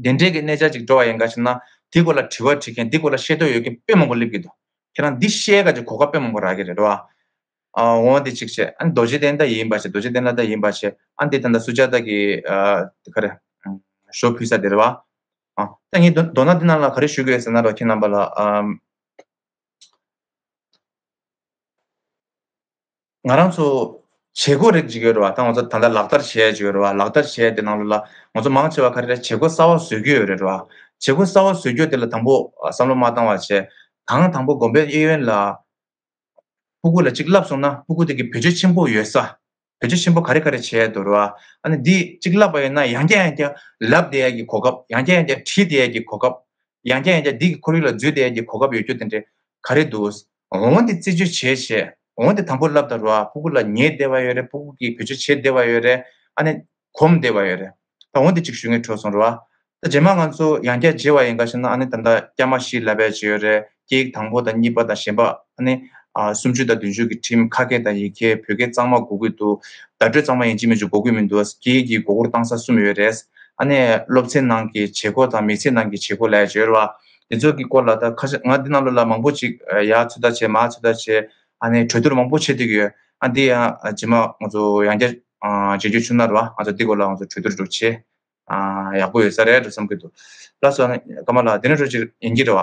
དེ་འདྲའི་གི་གནས་ཆ་ཅིག་འགྲོ་བ་ཡིན་ག་ཞེ་ན་དེ་སྐོར་ལ་དྲི་བ་དྲི་མཁན་དེ་སྐོར་ལ་ཤེས་རྟོགས་ཡོད་མཁན་དཔེ་མང་པོ་སླེབས་ཀྱི་འདུག་ཁྱེད་རང་འདི་ཤེས་ག་ཅིག་གོ་སྐབས་དཔེ་མང་པོ་རག་གི་རེད་རེད་བ། ཨ་འོ་འདི་གཅིག་བྱས་ཨ་ནི་རྡོ་རྗེ་གདན་ད་ཡིན་པ་བྱས་རྡོ་རྗེ་གདན་ལ་ད་ཡིན་པ་བྱས་ཨ་འདི་ད་ད་སུ་ཇཱ་ཏ་གི་ཨ་ག་རེ་ཨ་ཞོ་ཕུལ་ས་དེ་རེད་བ། ཨ་ད་ངས་མདོ་མདོར་ན་འདི་ནང་ལ་ག་རེ་ཞུ་དགོས་ཟེར་ན་རོ་ཁྱེད་རྣམ་པ་ལ་ཨ། ང་རང་ཚོ་བྱེད་སྒོ་རིགས་ཅིག་ཡོད་རེད་བ། ད་ང་ཚོ་ད་ལྟ་ལག་བསྟར་བྱེད་ཡས་ཅིག་ཡོད་རེད་བ། ལག་བསྟར་བྱེད་ཡས་དེ་ནང་ལོགས་ལ་ང་ཚོ་མང་ཆེ་བ་ག་རེ་རེད་བྱེད་སྒོ་གསར་བ་བཟོ་གི་ཡོད་རེད་བ། བྱེད་སྒོ་གསར་བ་བཟོ་རྒྱུ་དེ་ལ་དང་པོ་བསམ་བློ་མ་བཏང་བ་བྱས་དང་དང་པོ་དགོན་པའི་གཡས་གཡོན་ལ་སྤུ་གུ་ལ་གཅིག་བསླབས་སོང་ན་སྤུ་གུ་དེ་གི་བེད་སྤྱོད་ཆེན་པོ་ཡོད་ས། བེད་སྤྱོད་ཆེན་པོ་ག་རེ་ག་རེ་བྱས་འདུག་ར། ཨ་ནི་འདི་གཅིག་བསླབས་པ་ཡིན་ན་ཡང་བསྐྱར་ཡང་བསྐྱར་ལབ་བསྡད་ཡ་གི་གོ་སྐབས། ཡང་བསྐྱར་ཡང་བསྐྱར་དྲིས་བསྡད་ཡ་གི་གོ་སྐབས། ཡང་བསྐྱར་ཡང་བསྐྱར་འདི་གི་ཁོར་ཡུག་ལ་འཛུལ་བསྡད་ཡ་གི་གོ་སྐབས་ཡོད་རྒྱུ་དེ་འདྲ་ག་རེ་འདུག་འོ་འདི་རྩད་གཅོད་བྱས་བྱས་འོ་འདི་དང་པོ་བསླབ་ད་ར། སྤུ་གུ་ལ་ཉན་བསྡད་པ་ཡོད་རེད། སྤུ་གུ་གིས་བེད་སྤྱོད་བྱེད་བསྡད་པ་ཡོད་རེད། ཨ་ནི་གོམས་བསྡད་པ་ཡོད་རེད། ད་འོ་འདི་གཅིག་ཞུ་ངེས་འཕྲོད་སོང་ར། ད་རྗེས་མ་ང་ཚོ་ཡང་བསྐྱར་མཇལ་བ་ཡིན་ག་ཞེ་ན་ཨ་ནི་ད་ལྟ་སྐྱ་མ་བཞི་ལབ་ཡ་ཅིག་ཡོད་རེད། སྐད་ཡིག་དང་པོ་དང་གཉིས་པ་དང་གཞན་པ་ཨ་ནི་ཨ་སུམ་ཅུ་དང་བདུན་ཅུ་གི་ཁྲིམས་ཁ་སྐད་དང་ཡི་གེ་བོད་སྐད་གཙང་མ་དགོས་ཀྱི་འདུག་བརྡ་སྤྲོད་གཙང་མ་ཡིན་གཅིག་མིན་གཅིག་དགོས་ཀྱི་མི་འདུག་སྐད་ཡིག་གི་མགོ་སྐོར་བཏང་ས་གསུམ་ཡོད་རེད། ཨ་ནི་སློབ་ཚན་ནང་གི་བྱེད་སྒོ་དང་མི་ཚེ་ནང་གི་བྱེད་སྒོ་ལབ་ཡ་ཅིག་ཡོད་རེད་བ། དེ་ཚོ་གི་སྐོར་ལ་ད་ཁ་ཤས་ང་འདི་ནང་ལོགས་ལ་མང་པོ་ཅིག་ཡར་ཚོད་ལྟ་བྱས་མར་ཚོད་ལྟ་བྱས་ཨ་ནི་གྲོས་བསྡུར་མང་པོ་བྱེད་བསྡད་ཀྱི་ཡོད། ཨ་འདི་ཡང་རྗེས་མ་ང་ཚོ་ཡང་བསྐྱར་མཇལ་རྒྱུ་བྱུང་ན་རེད་བ། ང་ཚོ་འདི་སྐོར་ལ་ང་ཚོ་གྲོས་བསྡུར་འགྲོ་བྱས། ཨ་ཡག་པོ་ཡོད་ས་རེད་འགྲོ་བསམ་གྱི་འདུག་ལགས་སོ། ཨ་ནི་ཀརྨ་ལགས་དེ་ནས་འགྲོ་ཅིག་ཡིན་གྱི་རེད་བ།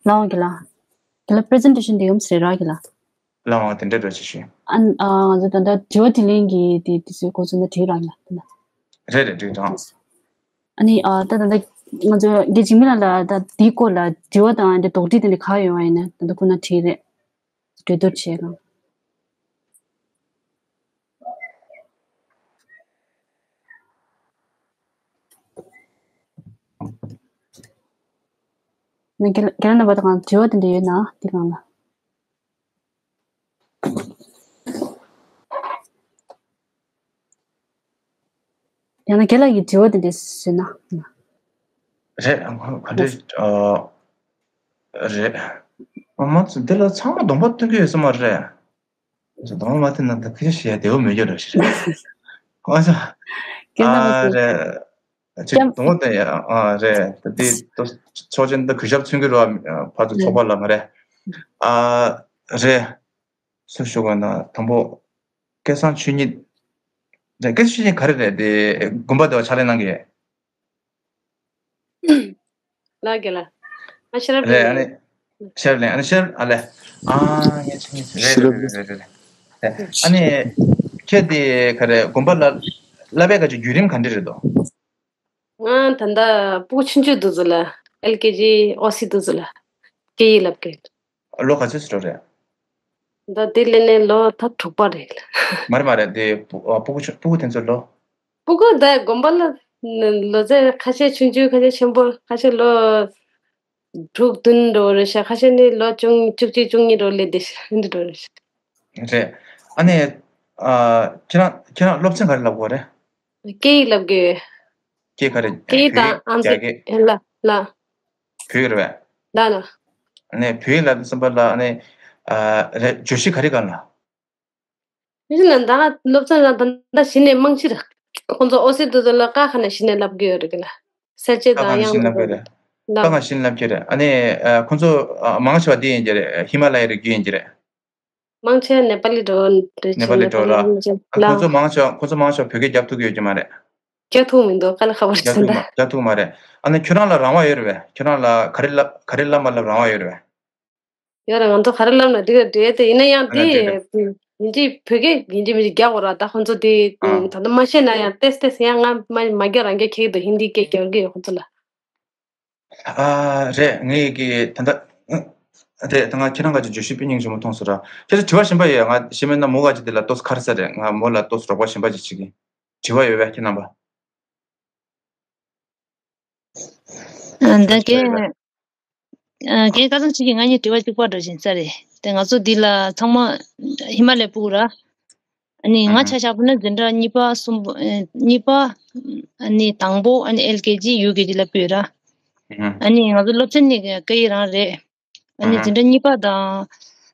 ལའང་གི་ལ། གི་ལ་པི་རི་ཛེན་ཊེ་ཤན་དེ་ཡོམ་སི་རེད་ར་གི་ལ། ལའང་དེ་འདྲ་འདྲ་ཅིག་ཞུས། ཨ་ཨ་ང་ཚོ་ད་ལྟ་དྲི་བ་དྲིས་ལན་གྱི་དེ་དེ་ཚོའི་སྐོར་ཚོ་ན་དྲིས་ར་གི་ལ་ད་ལ། རེད་རེད་འགྲིག་དང་། ཨ་ནི་ཨ་ད་ད་ལྟ་ང་ཚོ་རྒན་འཇིགས་མེད་ལགས་ལ་ད་དེའི་སྐོར་ལ་དྲི་བ་དང་དེ་དོགས་འདྲི་དེ་འདྲ་ག་ཡོད་པ་ཡིན་ན་ད་ལྟ་ཁོ་ན་དྲིས་རེད། གྲོས་བསྡུར་བྱས་གང་། ང་རྒན་རྒན་རབས་པ་དང་དྲི་བ་དེ་འདྲ་ཡོད་ན་དེ་གང་ལ། ཡང་ན་རྒན་ལགས་ཀྱི་དྲི་བ་དེ་འདྲ་ཟེར་ན། རེད་ག་འདྲ་རེད། མ་ཚོ་འདི་ལ་ཚང་མ་གདོང་པ་སྟོན་གྱི་ཡོད་ས་མ་རེད། གདོང་པ་མ་སྟོན་ན་ད་ཁ་ཤས་ཤིག་བདེ་བོ་མེད་རྒྱུ་རེད་ཤི་རེད། ཨ་ཚ། རྒན་ལགས་ཨ་ཀྱི་རེད། ཅིག་སྐྱབས། གདོང་པ་སྟོན་ཡ་ཨ་རེད་ད་དེ་ཚོགས་ཆེན་ད་གུས་ཞབས་མཚོན་གྱི་རེད་བ། ཕར་ཚུར་ཚོགས་པ་ལ་མ་རེད། ཨ་རེད། སུ་ཞུ་དགོས་ན་དང་པོ། སྐལ་བཟང་ཆོས་ཉིད། རེད་སྐལ་བཟང་ཆོས་ཉིད་ག་རེ་རེད་དེ་དགོན་པ་དེ་བ་ཕྱག་ལས་གནང་གི་ཡོད། ལགས་ཀྱི་ལགས། ཨ་ཤེས་རབ་རེད་ཨ་ནི། ཤེས་རབ་གླིང་ཨ་ནི་ཤེས་རབ་ཨ་ལས། ཨ་ངས་ཆེ་ངས་རེད་ཤེས་རབ་རེད་རེད་རེད་རེད། ཨ་ནི། ཁྱེད་དེ་ག་རེ་དགོན་པ་ལ་བསླབ་པའི་ག་ཅིག་བརྒྱུད་རིམ་ག་འདྲ་རེད་དོ། ང་ད་ལྟ་སྤུ་གུ་ཆུང་ཆུང་དེ་ཚོ་ལ་ཨེལ་ཀེ་ཇི་ཨོ་སི་དེ་ཚོ་ལ་སྐད་ཡིག་བསླབ་ཀྱི་ཡོད། ལོ་ག་ཚོད་ཙམ་རེད། ད་དེ་སླེབས་ནས་ལོ་ད་དྲུག་པ་རེད། མ་རེད་མ་རེད་དེ་སྤུ་ཨ་སྤུ་གུ་ཆུང་སྤུ་གུ་དེ་ཚོ་ལོ། སྤུ་གུ་ད་དགོན་པ་ལ་ལོ་ཚད་ཁ་ཤས་ཆུང་ཆུང་ཁ་ཤས་ཆེན་པོ་ཁ་ཤས་ལོ་དྲུག་བདུན་འགྲོ་རེད་ཤག་ཁ་ཤས་ནི་ལོ་བཅུ་བཅུ་གཅིག་བཅུ་གཉིས་འགྲོ་སླེབས་བསྡད་ཤག་འདི་འགྲོ་རེད་ཤག་རེད། ཨ་ནི། ཨ་ཁྱེད་རང་ཁྱེད་རང་སློབ་ཚན་ག་རེ་བསླབ་དགོས་རེད། སྐད་ཡིག་བསླབ་དགོས། སྐད་ག་རེ། སྐད་ཡིག་དང་ཨ་མདོ་རྒྱ་སྐད། ལ་ལ། བོད་ཡིག་རེད་པས། ལ་ལ། ཨ་ནི་བོད་ཡིག་ལབ་དུས་ཙམ་པ་ལ་ཨ་ནི། ཨ་རེད་བརྗོད་གཞི་ག་རེ་གང་ལ། ཡིན་ན་ད་ག་སློབ་ཚན་ལ་ད་ལྟ་གཞི་ནས་མང་ཆེ་རེད། ཁོང་ཚོ་ཨོ་སི་དེ་ཚོ་ལ་ཀ་ཁ་ནས་གཞི་ནས་བསླབ་ཀྱི་ཡོད་རེད་གི་ལ། གསལ་བྱེད་ཀ་དང་ཁ་ནས་གཞི་ནས་དབྱངས་བསླབ་ཀྱི་རེད། ཀ་ལ། ཁ་གཞི་ནས་བསླབ་ཀྱི་རེད་ཨ་ནི། ཨ་ཁོང་ཚོ་ཨ་མང་ཆེ་བ་འདི་ཡིན་གྱི་རེད་ཧི་མ་ལ་ཡའི་རི་རྒྱུད་ཡིན་གྱི་རེད། མང་ཆེ་ནེ་པ་ལི་འགྲོ་འདྲ་ནེ་པ་ལི་འགྲོ་ལ། ཨ་ཁོང་ཚོ་མང་ཆེ་ཁོང་ཚོ་མང་ཆེ་བོད་སྐད་རྒྱབ་ཐུབ་ཀྱི་ཡོད་ཀྱི་མ་རེད། རྒྱག་ཐུབ་མི་འདུག་ཀ་ལ་ཁ་པར་རྒྱག་ཐུབ་མ་རྒྱག་ཐུབ་མ་རེད། ཨ་ནི་ཁྱོད་རང་ལ་རང་དབང་ཡོད་རེད་པས། ཁྱོད་རང་ལ་ག་རེ་ལབ་ག་རེ་ལབ་མ་ལབ་རང་དབང་ཡོད་རེད་པས། ཡོད་རེད། ང་ཚོ་ག་རེ་ལབ་ན་འགྲིག་རེད་དེ་ཡིན་ན་ཡང་ཨ་དེ་འགྲིག་རེད། ཡིན་གཅིག་བོད་སྐད་ཡིན་གཅིག་མིན་གཅིག་རྒྱག་དགོས་ར། ད་ཁོང་ཚོ་དེ་ཨ་ད་ལྟ་མ་ཤེས་ན་ཡང་ཏེས་ཏེས་ཡང་ང་མ་མ་རྒྱག་རང་རྒྱག་ཁྱེད་ཀྱི་འདུག་ཧིན་དི་སྐད་རྒྱག་གི་ཡོད་ཁོང་ཚོ་ལ། ཨ་རེད། ངས་ཀྱི་ད་ལྟ་རེད་ད་ང་ཁྱེད་རང་ག་ཅིག་བརྗོད་གཞི་དཔེ་སྙིང་རྗེ་མོ་མཐོང་སོང་ར། ཁྱེད་ཚོ་དྲི་བ་གཞན་པ་ཡོད་ང་ཤེས་མེད་ན་མོ་ག་ཅིག་དེ་ལ་ཏོག་ཙམ་ཁ་རེ་ས་རེད། ང་མོ་ལ་ཏོག་ཙམ་རོགས་པ་གཞན་པ་ཅིག་བྱེད་ཀྱི། དྲི་བ་ཡོད་པས་ཁྱེད་རྣམ་པ། ཨ། ད་གན་ཨ། གན་ཁ་སང་ཅིག་གི་ང་གཉིས་དྲི་བ་གཅིག་པ་འདྲ་བཞིན་ས་རེད། དེ་ང་ཚོ་འདི་ལ་ཚང་མ་ཧི་མ་ལ་ཡའི་སྤུ་གུ་ར། ཨ་ནི་ང་ཆ་བཞག་པ་ན་འཛིན་གྲྭ་གཉིས་པ་གསུམ་པ་ཨ་གཉིས་པ། ཨ་ནི་དང་པོ་ཨ་ནི་ཨེལ་ཀེ་ཇི་ཡུ་ཀེ་ཇི་ལ་སྤོས་ར། ཨ་ནི་ང་ཚོ་སློབ་ཚན་ནི་སྐད་ཡིག་རང་རེད། ཨ་ནི་འཛིན་གྲྭ་གཉིས་པ་དང་།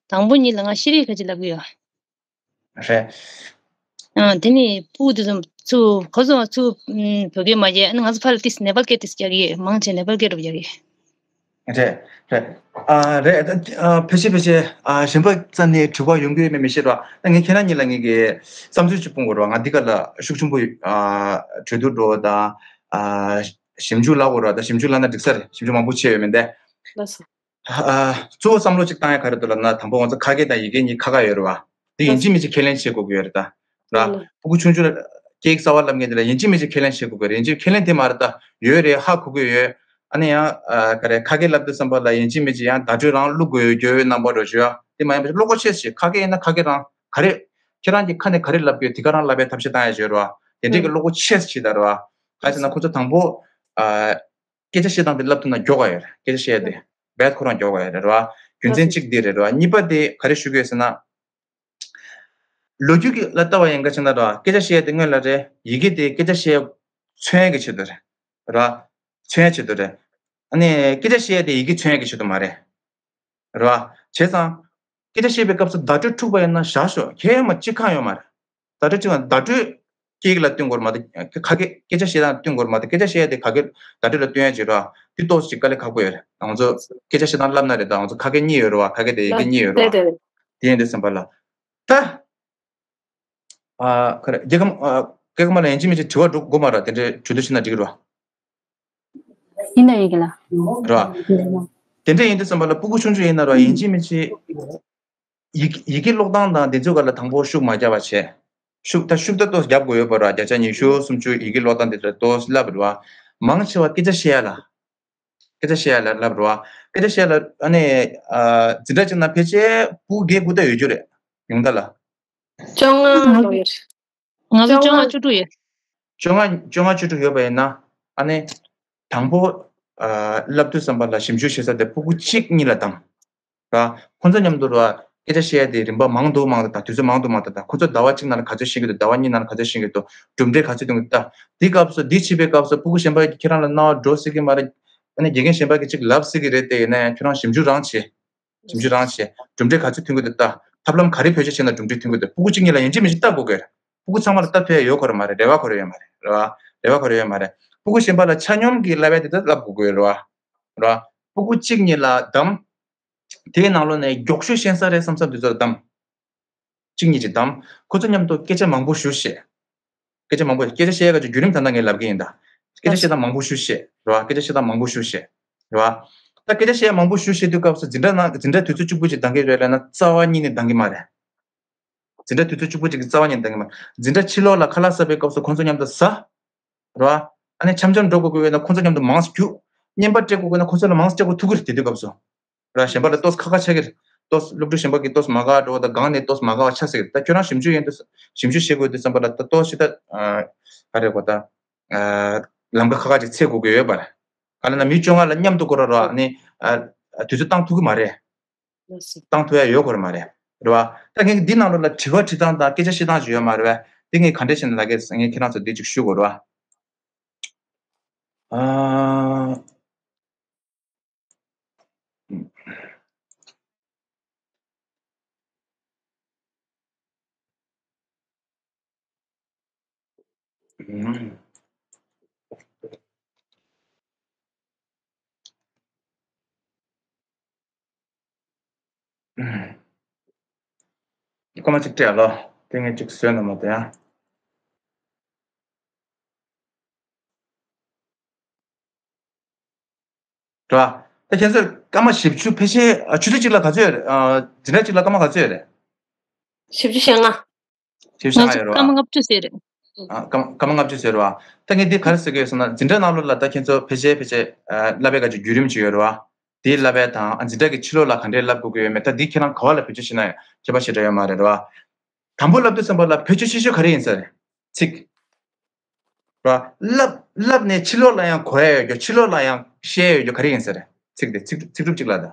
དང་པོ་གཉིས་ལ་ང་ཤེས་རིག་ཁ་ཅིག་ལབ་ཀྱི་ཡོད། རེད། ཨ། དེ་ནི་སྤུ་གུ་དེ་ཚོ་ཚུར་གོ་སོང་ཚུར་བོད་སྐད་མ་བརྗེད། ཨ་ནི་ང་ཚོ་ཕར་ལ་ཏིས་ནེ་པལ་སྐད་ཏིས་རྒྱག་གི་ཡོད། མང་ཆེ་ནེ་པལ་སྐད་རུ་རྒྱག་གི་ཡོད། རེད། རེད། ཨ། རེད། ཨ། ཕལ་ཆེར་ཕལ་ཆེར་ཨ་གཞན་པ་རྩ་ནས་དྲི་བ་ཡོང་གི་ཡོད་མེད་མི་ཤེས་ར། ད་ངས་ཁྱེད་རང་གཉིས་ལ་ངས་ཀྱི་བསམ་ཚུལ་ཅིག་སྤུངས་དགོས་ར། ང་འདི་ག་ལ་ཤུགས་ཆེན་པོ་ཨ་གྲོས་བསྡུར་འགྲོ་དང་། ཨ། ཞིབ་འཇུག་ལབ་དགོས་ར། ད་ཞིབ་འཇུག་ལབ་ན་འགྲིག་ས་རེད། ཞིབ་འཇུག་མང་པོ་བྱས་ཡོད་མེད་དེ། ལགས་སོ། ཨ། གཙོ་བོ་བསམ་བློ་གཅིག་བཏང་ཡ་ག་རེ་འདུག་ལབ་ན། དང་པོ་ང་ཚོ་ཁ་སྐད་དང་ཡི་གེ་གཉིས་ཁ་ཁ་ཡོད་རེད་བ། དེ་ཡིན་གཅིག་མིན་གཅིག་ཁས་ལེན་བྱེད་དགོས་ཀྱི་ཡོད་རེད་ད། ར། ཨ་ནི། སྤུ་གུ་ཆུང་ཆུང་ལ་སྐད་ཡིག་གསར་བ་བསླབ་མཁན་དེ་ལ་ཡིན་གཅིག་མིན་གཅིག་ཁས་ལེན་བྱེད་དགོས་ཀྱི་རེད། ཡིན་གཅིག་ཁས་ལེན་དེ་མ་རེད་ད། ཡོད་རེད། ཧ་གོ་གི་ཡོད། ཨ་ནི་ཡང་ཨ་ག་རེ། ཁ་སྐད་བསླབ་དུས་ཙམ་པ་ལ་ཡིན་གཅིག་མིན་གཅིག་ཡང་བརྡ་སྤྲོད་རང་བླུག་དགོས་ཡོད་རྣམ་པ་འགྲོ་ཞུ་ཡ། དེ་མ་ཡིན་པ་བློ་ཁོག་ཆེ་ཞིག་ཁ་སྐད་ཡིན་ན་ཁ་སྐད་རང་ག་རེ། ཁྱེད་རང་གི་ཁ་ནས་ག་རེ་བསླབ་དགོས་དེ་ག་རང་བསླབ་པའི་ཐབས་ཤེས་བཏང་ཡ་ཞིག་ཡོད་རེད་བ། དེ་འདྲའི་གི་བློ་ཁོག་ཆེ་ཞིག་ད་རེད་བ། ག་རེ་ཟེར་ན་ཁོ་ཚོ་དང་པོ་ཨ། སྐད་ཆ་བཤད་སྟངས་དེ་བསླབ་ཐུབ་ན་མགྱོགས་པ་ཡོད་རེད། སྐད་ཆ་བཤད་ཡ་དེ་རྦད་ཁོ་རང་མགྱོགས་པ་ཡོད་རེད་ར། རྒྱུ་མཚན་གཅིག་དེ་རེད་ར། གཉིས་པ་དེ་ག་རེ་ཞུ་གི་ཡོད་ཟེར་ན། ལོ་རྒྱུས་ཀྱི་ལ་ལྟ་བ་ཡིན་ག་ཅིག་ན་ར། སྐད་ཆ་བཤད་ཡ་དེ་སྔོན་ལ་རེད། ཡི་གེ་དེ་སྐད་ཆ་བཤད་མཚོན་ཡ་གི་ཆེད་དུ་རེད་ར། མཚོན་ཡ་ཆེད་དུ་རེད། ཨ་ནི་སྐད་ཆ་བཤད་ཡ་དེ་ཡི་གེ་མཚོན་ཡ་གི་ཆེད་དུ་མ་རེད། རེད་བ། བྱས་ཙང་། སྐད་ཆ་བཤད་པའི་སྐབས་སུ་བརྡ་སྤྲོད་འཁྲུག་པ་ཡིན་ན་བཞག་ཤོག་ཁྱད་མ་གཅིག་གང་ཡོད་མ་རེད། བརྡ་སྤྲོད་གཅིག་གང་བརྡ་སྤྲོད་སྐད་ཡིག་ལ་བསྟུན་དགོས་མ་གཏོགས་ཁ་སྐད་སྐད་ཆ་བཤད་སྟངས་བསྟུན་དགོས་མ་གཏོགས་སྐད་ཆ་བཤད་ཡ་དེ་ཁ་སྐད་བརྡ་སྤྲོད་ལ་བསྟུན་ཡ་བྱེད་རོགས། དེ་ཏོག་ཙམ་དཀའ་ལས་ཁག་པོ་ཡོད་རེད། ང་ཚོ་སྐད་ཆ་བཤད་སྟངས་བསླབ་ན་རེད་ད། ང་ཚོ་ཁ་སྐད་གཉིས་ཡོད་རེད་བ། ཁ་སྐད་དེ་ཡི་གེ་གཉིས་ཡོད་རེད་བ། དེ་ཡིན་དུས་ཙམ་པ་ལ། ད། ཨ། ག་རེ། རྒྱལ་ཁམས། ཨ། རྒྱལ་ཁམས་ལ་ཡིན་གཅིག་མིན་གཅིག་དྲི་བ་འགྲོ་དགོས་མ་རེད། དེ་འདྲའི་གྲོས་བསྡུར་བྱས་ན་འགྲིག་གི་རེད་བ། ཡིན་ན་ཡིན་གི་ལ། རེད་བ། དེ་འདྲ་ཡིན་དུས་ཙམ་པ་ལ་སྤུ་གུ་ཆུང་ཆུང་ཡིན་ན་ར་ཡིན་གཅིག་མིན་གཅིག་ཡི་ཡི་གེ་ཀློག་སྟངས་དང་དེ་ཚོའི་སྒང་ལ་དང་པོ་ཤུགས་མ་རྒྱབ་པ་བྱས། ཤུགས་ད་ཤུགས་ད་ཏོག་རྒྱབ་དགོས་ཡོད་པ་ར། བརྒྱ་ཆ་ཉི་ཤུ་སུམ་ཅུ་ཡི་གེ་ཀློག་སྟངས་དེ་ལ་ཏོག་བསླབ་རེད་བ། མང་ཆེ་བ་སྐད་ཆ་བཤད་ཡ་ལ། སྐད་ཆ་བཤད་ཡ་ལ་བསླབ་རེད་བ། སྐད་ཆ་བཤད་ཡ་ལ་ཨ་ནི། ཨ། འཛིན་གྲྭ་གཅིག་ན་ཕལ་ཆེར་སྤུ་གུ་བརྒྱད་དགུ་ད་ཡོད་རྒྱུ་རེད། ཉུང་མཐའ་ལ། བཅོ་ལྔ་ལོ་ཡོད། ང་ཚོ་བཅོ་ལྔ་བཅུ་དྲུག་ཡོད། བཅོ་ལྔ་བཅོ་ལྔ་བཅུ་དྲུག་ཡོད་པ་ཡིན་ན། ཨ་ནི། དང་པོ། ཨ། བསླབ་དུས་ཙམ་པ་ལ་ཞིབ་འཇུག་བྱེད་ས་དེ་སྤུ་གུ་གཅིག་གཉིས་ལ་བདམས། ར། ཁོང་ཚོ་མཉམ་དུ་ར། སྐད་ཆ་བཤད་ཡ་དེ་རིམ་པ་མང་དུ་མང་དུ་དང་དུས་ཚོད་མང་དུ་མང་དུ་དང་། ཁོང་ཚོ་ཟླ་བ་གཅིག་ནང་ལ་ག་ཚོད་ཤེས་ཀྱི་འདུག་ཟླ་བ་གཉིས་ནང་ལ་ག་ཚོད་ཤེས་ཀྱི་འདུག་གྲུབ་འབྲས་ག་ཚོད་ཐོན་གྱི་འདུག་ད་འདི་སྐབས་སུ་འདི་བྱེད་པའི་སྐབས་སུ་སྤུ་གུ་གཞན་པ་ཁྱེད་རང་ལ་རྣ་བ་འགྲོ་སྲིད་ཀྱི་མ་རེད། ཨ་ནི་དགེ་རྒན་གཞན་པ་གིས་གཅིག་ལབ་སྲིད་ཀྱི་རེད། དེ་ཡིན་ན་ཡང་ཁྱོད་རང་ཞིབ་འཇུག་རང་བྱེད། ཞིབ་འཇུག་རང་བྱས། གྲུབ་འབྲས་ག་ཚོད་ཐོན་གྱི་འདུག་ལྟ། ཐབས་ལམ་ག་རེ་བེད་སྤྱོད་བྱས་ན་གྲུབ་འབྲས་ཐོན་གྱི་འདུག་སྤུ་གུ་གཅིག་གཉིས་ལ་ཡིན་གཅིག་མིན་གཅིག་ལྟ་དགོས་ཀྱི་རེད། སྤུ་གུ་ཚང་མ་ལ་ལྟ་ཐུབ་ཡ་ཡོད་ཁོ་ར་མ་རེད། རེ་བ་ཁོ་ར་ཡོད་མ་རེད། རེ་བ་ཁོ་ར་ཡོད་མ་རེད། སྤུ་གུ་གཞན་པ་ལ་ཆ་སྙོམས་ཀྱིས་བསླབ་ཡ་དེ་ལྟར་བསླབ་དགོས་ཀྱི་ཡོད་རེད་བ། རེད་བ། སྤུ་གུ་གཅིག་གཉིས་ལ་བདམས། དེའི་ནང་ལོགས་ནས་མགྱོགས་ཤོས་ཤེས་ས་རེད་བསམ་ས་དེ་ཚོ་ལ་བདམས། གཅིག་གཉིས་ཀྱིས་བདམས། ཁོ་ཚོ་མཉམ་དུ་སྐད་ཆ་མང་པོ་ཞུ་བྱས། སྐད་ཆ་མང་པོ། སྐད་ཆ་བཤད་ཡ་ག་ཅིག་བརྒྱུད་རིམ་ད་ལྟ་ངས་ལབ་ཀྱི་ཡིན་ད། སྐད་ཆ་བཤད་སྟངས་མང་པོ་ཞུ་བྱས་རེད་བ། སྐད་ཆ་བཤད་སྟངས་མང་པོ་ཞུ་བྱས་རེད་བ། ད་སྐད་ཆ་བཤད་ཡ་མང་པོ་ཞུ་བྱེད་དུས་སྐབས་སུ་འཛིན་གྲྭ་ནང་འཛིན་གྲྭ་དུས་ཚོད་གཅིག་པུ་ཅིག་འདང་གི་རེད་ལབ་ན་རྩ་བ་ཉིད་ནས་འདང་གི་མ་རེད། འཛིན་གྲྭ་དུས་ཚོད་གཅིག་པུ་ཅིག་གི་རྩ་བ་ཉིད་ནས་འདང་གི་མ་རེད། འཛིན་གྲྭ་ཕྱི་ལོགས་ལ་ཁ་ལག་ཟ་བའི་སྐབས་སུ་ཁོང་ཚོ་མཉམ་དུ་ཟ། རེད་བ། ཨ་ནི་འཆམ་འཆམ་འགྲོ་དགོས་ཀྱི་ཡོད་ན་ཁོང་ཚོ་མཉམ་དུ་མང་ཙམ་རྒྱུགས། བརྙན་པར་སྤྲད་དགོས་ཀྱི་ཡོད་ན་ཁོང་ཚོ་ལ་མང་ཙམ་སྤྲད་དགོས་ཐུག་གི་རེད། དེ་དུས་སྐབས་སུ། ར། གཞན་པ་ལ་ཏོག་ཙམ་ཁག་ཁག་ཆགས་ཀྱི་རེད། ཏོག་ཙམ་སློབ་ཕྲུག་གཞན་པ་གིས་ཏོག་ཙམ་མ་དགའ་འགྲོ་བ་དང་། སྒང་ནས་ཏོག་ཙམ་མ་དགའ་བ་ཆགས་སྲིད་ཀྱི་རེད། ད་ཁྱོད་རང་ཞིབ་འཇུག་ཡིན་དུས་ཞིབ་འཇུག་བྱེད་དགོས་དུས་ཙམ་པ་ལ་ད་ཏོག་ཙམ་ད་ཨ་ག་རེ་གོ་ད། ཨ། ལམ་ཁ་ཁག་ཁག་ཅིག་འཚོལ་དགོས་ཀྱི་ཡོད་པ་རེད། ག་རེ་ན་མི་བཅོ་ལྔ་ལ་མཉམ་དུ་སྐོར་ར་ར་ནི་ཨ་དུས་ཚོད་བཏང་ཐུབ་ཀྱི་མ་རེད། བཏང་ཐུབ་ཡ་ཡོད་ཁོ་ར་མ་རེད། རེད་བ། ད་ངས་འདི་ནང་ལོགས་ལ་དྲི་བ་དྲི་སྟངས་དང་སྐད་ཆ་བཤད་སྟངས་ཅིག་ཡོད་མ་རེད་བས། འདི་ངས་ག་འདྲས་བྱས་ནས་ལབ་ཀྱི་ཡིན་ཟེར་ངས་ཁྱེད་རང་ཚོ་འདི་ཅིག་ཞུ་དགོས་རེད་བ། ཨ། སྐར་མ་གཅིག་སྤྲད་ལོ། དེ་ངས་གཅིག་བཟོས་ན་མ་གཏོགས་ཡང་། རེད་བ། ད་ཁྱེད་ཚོས་སྐར་མ་བཞི་བཅུ་ཕལ་ཆེར་ཨ་ཆུ་ཚོད་གཅིག་ལ་ག་ཚོད་ཡོད་རེད། ཨ་འཛིན་གྲྭ་གཅིག་ལ་སྐར་མ་ག་ཚོད་ཡོད་རེད། བཞི་བཅུ་ཞེ་ལྔ། བཞི་བཅུ་ཞེ་ལྔ་ཡོད་རེད་བ། ང་ཚོ་སྐར་མ་ལྔ་བཅུ་ཙམ་རེད། ཨ་སྐར་མ་སྐར་མ་ལྔ་བཅུ་ཙམ་རེད་བ། ད་ངས་འདི་ག་རེ་ཟེར་གྱི་ཡོད་ཟེར་ན་འཛིན་གྲྭ་ནང་ལོགས་ལ་ད་ཁྱེད་ཚོ་ཕལ་ཆེར་ཕལ་ཆེར་ཨ་བསླབ་པའི་ག་ཅིག་བརྒྱུད་རིམ་ཅིག་ཡོད་རེད་བ། དེ་བསླབ་པའི་དང་ཨ་འཛིན་གྲྭ་གི་ཕྱི་ལོགས་ལ་ག་འདྲས་བསླབ་དགོས་ཀྱི་ཡོད་མེད། ད་འདི་ཁྱེད་རང་ག་བ་ལ་བེད་སྤྱོད་བྱེད་ན་ཡང་ཁྱད་པར་ཞེ་དྲག་ཡོད་མ་རེད་རེད་བ། དང་པོ་བསླབ་དུས་ཙམ་པ་ལ་བེད་སྤྱོད་ཆེ་ཤོས་ག་རེ་ཡིན་ས་རེད། ཚིག་ར། བསླབ་བསླབ་ནས་ཕྱི་ལོགས་ལ་ཡང་གོ་ཡ་ཡོད་རྒྱུ། ཕྱི་ལོགས་ལ་ཡང་ བཤད་ཡོད་རྒྱུ་ག་རེ་ཡིན་ས་རེད། ཚིག་དེ་ཚིག་ཚིག་གྲུབ་གཅིག་ལ་ད།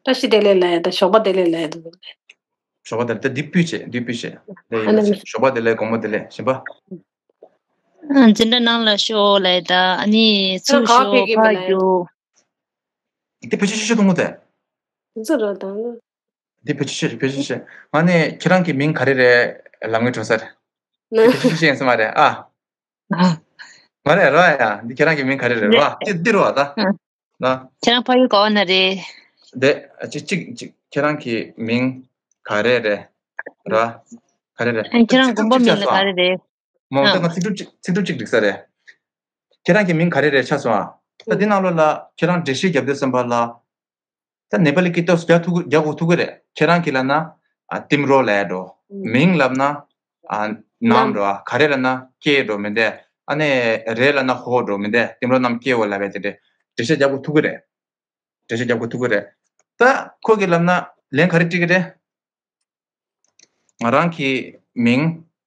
བཀྲ་ཤིས་བདེ་ལེགས་ལབ་ཡ་ད་ཞོགས་པ་བདེ་ལེགས་ལབ་ཡ་ད། ཞོགས་པ་བདེ་ལེགས་ད་འདི་སྤུས་བྱས་འདི་སྤུས་བྱས། ད་ཡིན་ཨ་ལ་ནི་ཞོགས་པ་བདེ་ལེགས་དགོང་མོ་བདེ་ལེགས་གཞན་པ། ཨ་འཛིན་གྲྭ་ནང་ལ་ཤོག་ལབ་ཡ་ད། ཨ་ནི་ཚུར་ཁྱོད་ག་ཤོག་ཕེབས་ཀྱི་ཕར་མེད་ལབ་ཡ། རྒྱུགས། འདི་ཕལ་ཆེར་ཤོད་ཤོད་གཏོང་གོ་དེ། འཛིན་རོགས་དང་། འདི་ཕལ་ཆེར་ཤོད་ཕལ་ཆེར་ཤོད། ང་ནི་ཁྱེད་རང་གི་མིང་ག་རེ་རེད་ལབ་ངེས་འགྲོ་ས་རེད། ན། འདི་ཕལ་ཆེར་ཤོད་ཡིན་ས་མ་རེད་ཨ། མ་རེད་རོ་ཡ། འདི་ཁྱེད་རང་གི་མིང་ག་རེ་རེད་རོ། འདི་འདི་རོ་ད། ན། ཁྱེད་རང་ཕ་ཡུལ་ག་བ་ན་རེད། འདི་ཅིག་ཅིག་ཅིག་ཁྱེད་རང་གི་མིང་ག་རེ་རེད་རོ། ག་རེ་རེད། ཨ་ཁྱེད་རང་དགོན་པ་མིང་ལ་ག་རེ་རེད། མོ་ད་ང་ཚིག་གྲུབ་ཅིག་ཚིག་གྲུབ་ཅིག་འགྲིག་ས་རེད། ཁྱེད་རང་གི་མིང་ག་རེ་རེད་ཆགས་སོང་ཨ། ད་འདི་ནང་ལོགས་ལ་ཁྱེད་རང་འགྲེལ་བཤད་རྒྱབ་དུས་ཙམ་པ་ལ། ད་ནེ་པ་ལི་སྐད་ཐོག་རྒྱག་ཐུབ་རྒྱག་དགོས་ཐུབ་ཀྱི་རེད། ཁྱེད་རང་གིས་ལབ་ན་ཨ་ཏིམ་རོ་ལབ་འགྲོ། མིང་ལབ་ན་ཨ་ནམ་འགྲོ། ག་རེ་ལབ་ན་སྐྱེས་འགྲོ་མི་འདས། ཨ་ནི་རེད་ལབ་ན་ཧོ་འགྲོ་མི་འདས། ཏིམ་རོ་ནམ་སྐྱེས་འོ་ལབ་པའི་དེ་འདྲས་འགྲེལ་བཤད་རྒྱག་དགོས་ཐུབ་ཀྱི་རེད། འགྲེལ་བཤད་རྒྱག་དགོས་ཐུབ་ཀྱི་རེད། ད་ཁོ་གིས་ལབ་ན་ལན་ག་རེ་སྤྲད་ཀྱི་རེད། ང་རང་གི་མིང་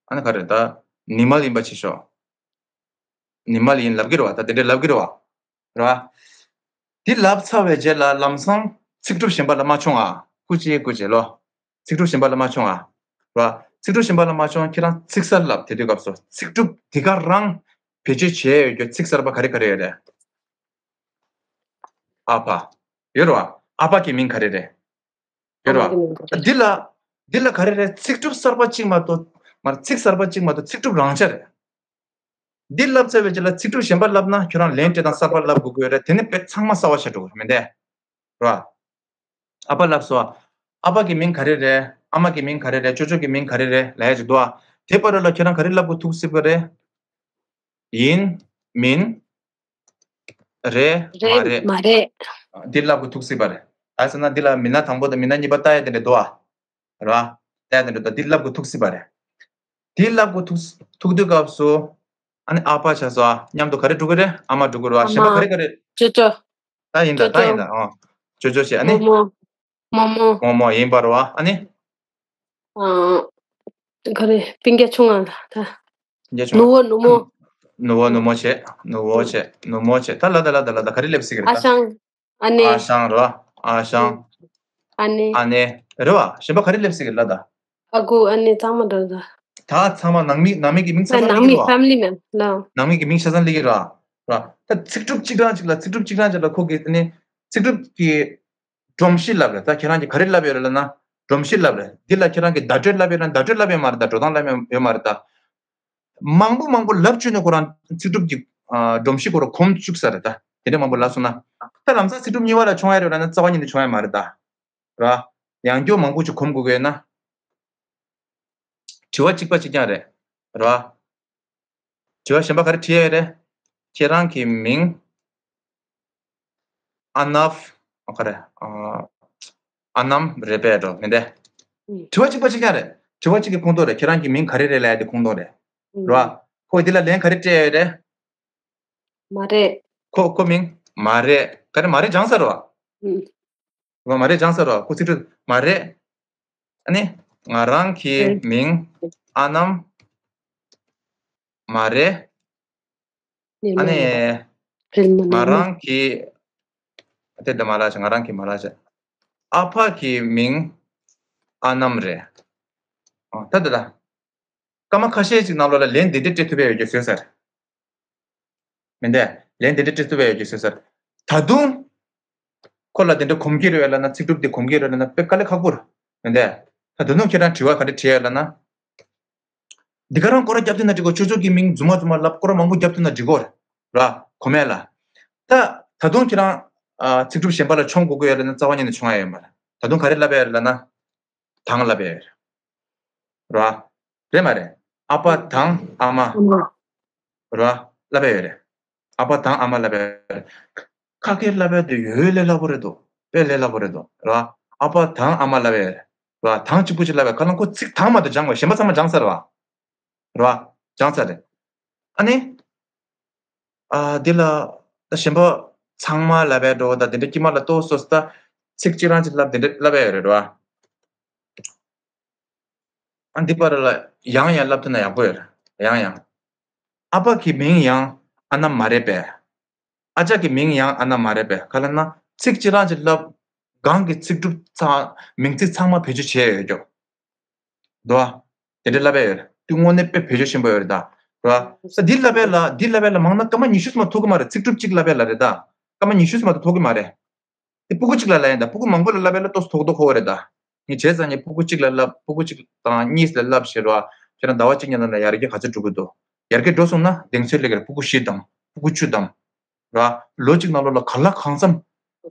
ཨ་ནི་ག་རེ་ད་ཉི་མ་ལ་ཡིན་པ་བྱེད་ཤོག་ཉི་མ་ལ་ཡིན་ལབ་ཀྱི་རེད་བ། ད་དེ་འདྲས་ལབ་ཀྱི་རེད་བ། རེད་བ། འདི་ལབ་ཚར་བའི་རྗེས་ལ་ལམ་སང་ཚིག་གྲུབ་གཞན་པ་ལ་མ་མཆོང་ཨ། སྐུ་མཁྱེན་སྐུ་མཁྱེན་ལོ། ཚིག་གྲུབ་གཞན་པ་ལ་མ་མཆོང་ཨ། རེད་བ། ཚིག་གྲུབ་གཞན་པ་ལ་མ་མཆོང་། ཁྱེད་རང་ཚིག་གསར་ལབ། དེ་དུས་སྐབས་སུ་ཚིག་གྲུབ་འདི་ག་རང་བེད་སྤྱོད་བྱས་ཡོད་རྒྱུ་ཚིག་གསར་པ་ག་རེ་ག་རེ་ཡོད་རེད། ཨ་ཕ། ཡོད་རེད་བ། ཨ་ཕ་གི་མིང་ག་རེ་རེད། ཡོད་རེད་བ། འདི་ལ་འདི་ལ་ག་རེ་རེད། ཚིག་གྲུབ་གསར་པ་གཅིག་མ་གཏོགས་མར་ཚིག་གསར་པ་གཅིག་མ་གཏོགས་ཚིག་གྲུབ་རང་ཆ་རེད། འདི་ལབ་ཚར་བའི་རྗེས་ལ་ཚིག་གྲུབ་གཞན་པ་ལབ་ན་ཁྱོད་རང་ལན་སྤྲད་སྟངས་གསར་པ་ལབ་དགོས་ཀྱི་ཡོད་རེད། དེ་ནི་དཔེ་ཚང་མ་གསར་པ་ཆགས་འགྲོ་གི་རེད་མི་འདས། རེད་བ། ཨ་ཕ་ལབ་སོང་། ཨ་ཕ་གི་མིང་ག་རེ་རེད། ཨ་མ་གི་མིང་ག་རེ་རེད། ཅོ་ཅོ་གི་མིང་ག་རེ་རེད་ལབ་ཡ་ཅིག་འདུག་ཨ། དེ་བར་ལ་ཁྱོད་རང་ག་རེ་ལབ་དགོས་ཐུག་སྲིད་པ་རེད། ཡིན། མིན། རེད། མ་རེད། མ་རེད། འདི་ལབ་དགོས་ཐུག་སྲིད་པ་རེད། ཨ་ཟེར་ན་འདི་ལ་མི་སྣ་དང་པོ་དང་མི་སྣ་གཉིས་པ་ལྟ་ཡ་དེ་འདྲ་འདུག་ཨ། རེད་བ། ལྟ་ཡ་དེ་འདྲ་འདུག་འདི་ལབ་དགོས་ཐུག་སྲིད་པ་རེད། འདི་ལབ་དགོས་ཐུག་ཐུག་དུས་སྐབས་སུ། ཨ་ནི་ཨ་ཕ་ཆགས་སོང་ཨ། མཉམ་དུ་ག་རེ་འགྲོ་གི་རེད། ཨ་མ་འགྲོ་གི་རེད་བ། གཞན་པ་ག་རེ་ག་རེ། ཅོ་ཅོ། ད་ཡིན་ད་ད་ཡིན་ད་ཨོ། ཅོ་ཅོ་བྱས་ཨ་ནི། མོ་མོ། མོ་མོ། མོ་མོ་ཡིན་པ་རེད་བ་ཨ་ནི། ཨ། ག་རེ་སྤུན་ཀྱག་ཆུང་ང་ད། སྤུན་ཀྱག་ཆུང་ང་། ནུ་བོ་ནུ་མོ། ནུ་བོ་ནུ་མོ་བྱས། ནུ་བོ་བྱས་ནུ་མོ་བྱས། ད་ལ་ད་ལ་ད་ལ་ད་ག་རེ་སླེབས་སྲིད་ཀྱི་རེད་ད། ཨ་ཞང་། ཨ་ནེ། ཨ་ཞང་རེད་བ། ཨ་ཞང་། ཨ་ནེ། ཨ་ནེ། རེད་བ། གཞན་པ་ག་རེ་སླེབས་སྲིད་ཀྱི་རེད་ལ་ད། ཨ་ཁུ་ཨ་ནེ་ཚང་མ་འགྲོ་ད། ད་ཚང་མ་ནང་མི་ནང་མི་གི་མིང་ཆ་ཚང་ནང་སླེབས་མི་ཀྱི་རེད་བ། ཕེ་མི་ལི་མེམ་ལ། ནང་མི་གི་མིང་ཆ་ཚང་སླེབས་ཀྱི་རེད་བ། ད་ཚིག་གྲུབ་གཅིག་རང་གཅིག་ལ་ཚིག་གྲུབ་གཅིག་རང་གཅིག་ལ་ཁོ་གི་ནི་ཚིག་གྲུབ་ཀྱི་སྒྲོམ་གཞི་ལབ་རེད། ད་ཁྱེད་རང་གིས་ག་རེ་ལབ་ཡོད་རེད་ལབ་ན་སྒྲོམ་གཞི་ལབ་རེད། འདི་ལ་ཁྱེད་རང་གིས་བརྡ་སྤྲོད་ལབ་ཡོད་ན་བརྡ་སྤྲོད་ལབ་ཡོད་མ་རེད། ད་འགྲོ་སྟངས་ལབ་ཡོད་མ་རེད་ད། མང་པོ་མང་པོ་ལབ་བཅུག་ནས་ཁོ་རང་ཚིག་གྲུབ་ཀྱི་ཨ་སྒྲོམ་གཞི་ཁོ་རང་གོམས་བཅུག་ས་རེད། ད་དེ་འདྲ་མང་པོ་ལབ་སོང་ན། ད་ལམ་སང་ཚིག་གྲུབ་གཉིས་པ་ལ་མཆོང་ཡ་རེད་ལབ་ན་རྩ་བ་ཉིད་ནས་མཆོང་ཡ་མ་རེད་ད། ར། ཡང་སྐྱོར་མང་པོ་ཅིག་གོམས་དགོས་ཀྱི་ཡོད་ན། དྲི་བ་གཅིག་པ་གཅིག་རྐྱང་རེད། ར། དྲི་བ་གཞན་པ་ག་རེ་དྲི་ཡ་ཡོད་རེད། ཁྱེད་རང་གི་མིང་། ཨ་ནབ། ཨ་ག་རེ། ཨ་ནམ་རེད་པས་འགྲོ་མི་འདས། དྲི་བ་གཅིག་པ་གཅིག་རྐྱང་རེད། དྲི་བ་གཅིག་གི་ཁོངས་གཏོགས་རེད། ཁྱེད་རང་གི་མིང་ག་རེ་རེད་ལབ་ཡ་དེ་ཁོངས་གཏོགས་རེད། ར། ཁོ་འདི་ལ་ལན་ག་རེ་སྤྲད་ཡ་ཡོད་རེད། མ་རེད། ཁོ་ཁོ་མིང་མ་རེད། ག་རེ་མ་རེད་སྦྱངས་ཚར་བ། རེད་བ། མ་རེད་སྦྱངས་ཚར་བ། ཁོ་ཚིག་གྲུབ་མ་རེད། ཨ་ནི། ང་རང་གི་མིང་ཨ་ནམ་མ་རེད། ཨ་ནི། ང་རང་གི་དེ་འདྲ་མ་ལབ་བྱས། ང་རང་གི་མ་ལབ་བྱས། ཨ་ཕ་གི་མིང་ཨ་ནམ་རེད། ཨ་ད་ད་ད། སྐར་མ་ཁ་ཤས་ཅིག་ནང་ལོགས་ལ་ལན་འདི་འདྲ་སྤྲད་ཐུབ་པ་ཡོད་རྒྱུ་བཟོས་ཚར། མི་འདས། ལན་འདི་འདྲ་སྤྲད་ཐུབ་པ་ཡོད་རྒྱུ་བཟོས་ཚར། ད་དུང་། ཁོ་ལ་དེ་འདྲ་གོམས་ཀྱི་རེད་ལབ་ན། ཚིག་གྲུབ་འདི་གོམས་ཀྱི་རེད་ལབ་ན་དཔེ་དཀའ་ལས་ཁག་པོ་རེད། མི་འདས། ད་དུང་ཁྱེད་རང་དྲི་བ་ག་འདྲ་དྲི་ཡ་ལབ་ན། འདི་ག་རང་སྐོར་ར་རྒྱབ་ཐུབ་ན་འགྲིག་གོ། ཅོ་ཅོ་གི་མིང་རྫུན་མ་རྫུན་མ་ལབ། སྐོར་ར་མང་པོ་རྒྱབ་ཐུབ་ན་འགྲིག་གོ། ར། གོ་མེད་ལ། ད་ད་དུང་ཁྱེད་རང་ཨ་ཚིག་གྲུབ་གཞན་པ་ལ་མཆོང་དགོས་ཀྱི་ཡོད་ལབ་ན་རྩ་བ་ཉིད་ནས་མཆོང་ཡ་ཡོད་མ་རེད། ད་དུང་ག་རེ་ལབ་ཡ་རེད་ལབ་ན། དང་ལབ་ཡ་ཡོད་རེད། ར། རེད་མ་རེད། ཨ་ཕ་དང་ཨ་མ། ཨ་མ། ར། ལབ་ཡ་ཡོད་རེད། ཨ་ཕ་དང་ཨ་མ་ལབ་ཡ་ཡོད་རེད། ཁ་སྐད་ལབ་ཡ་དེ་ཡོད་ལས་སླ་པོ་རེད་འདུག་དཔེ་ལས་སླ་པོ་རེད་འདུག་ར། ཨ་ཕ་དང་ཨ་མ་ལབ་ཡ་ཡོད་རེད། ར། དང་གཅིག་པུ་ཅིག་ལབ་ཡ། ཁ་ལོང་ཁོ་ཚིག་དང་མ་གཏོགས་སྦྱངས་པ། གཞན་པ་ཚང་མ་སྦྱངས་ཚར་བ། ར། སྦྱངས་ཚར་རེད། ཨ་ནི། ཨ་འདི་ལ་ད་གཞན་པ་ཚང་མ་ལབ་པའི་འགྲོ་ད་དེ་འདྲ་དཀྱིལ་མ་ལ་ཏོག་སོ་སོ་ད་ཚིག་གཅིག་རང་གཅིག་ལབ་དེ་འདྲ་ལབ་ཡ་ཡོད་རེད་ར། ཨ་འདི་པར་ལ་ཡང་ཡང་ལབ་ཐུབ་ན་ཡག་པོ་ཡོད་རེད། ཡང་ཡང་། ཨ་ཕ་གི་མིང་ཡང་ཨ་ནམ་མ་རེད་པས། ཁ་ཆག་གི་མིང་ཡང་ཨ་ན་མ་རེད་པས། ག་ལ་ན་ཚིག་གཅིག་རང་གཅིག་ལབ། གང་གི་ཚིག་གྲུབ་ཚང་མིང་ཚིག་ཚང་མ་བེད་སྤྱོད་བྱས་ཡོད་ཀྱོ། འདུག་ཨ། དེ་འདྲ་ལབ་ཡ་ཡོད་རེད། དེ་དངོས་གནས་དཔེ་བེད་སྤྱོད་ཆེན་པོ་ཡོད་རེད་ད། ར། ས་འདི་ལབ་ཡ་ལ་འདི་ལབ་ཡ་ལ་མང་ན་སྐར་མ་ཉི་ཤུ་ཙམ་མ་ཐོག་གི་མ་རེད། ཚིག་གྲུབ་གཅིག་ལབ་ཡ་ལ་རེད་ད། སྐར་མ་ཉི་ཤུ་ཙམ་མ་ཐོག་གི་མ་རེད། དེ་སྤུ་གུ་གཅིག་ལ་ལབ་ཡ་ད། སྤུ་གུ་མང་པོ་ལ་ལབ་ཡ་ལ་ཏོག་ཙམ་དོག་དོག་ཁོ་བོ་རེད་ད། ངས་བྱས་ཙང་ངས་སྤུ་གུ་གཅིག་ལ་ལབ། སྤུ་གུ་གཅིག་དང་གཉིས་ལ་ལབ་ཞེས་ར། ཁྱེད་རང་ཟླ་བ་གཅིག་ཉིན་ནང་ལ་ཡར་རྒྱས་ག་ཚོད་འགྲོ་གི་འདུག་ཡར་རྒྱས་འགྲོ་སོང་ན་གདེང་ཚོད་སླེབས་ཀྱི་རེད། སྤུ་གུ་བཞི་དང་སྤུ་གུ་བཅུ་དང་། ར། ལོ་གཅིག་ནང་ལོགས་ལ་གང་ལ་གང་འཚམ་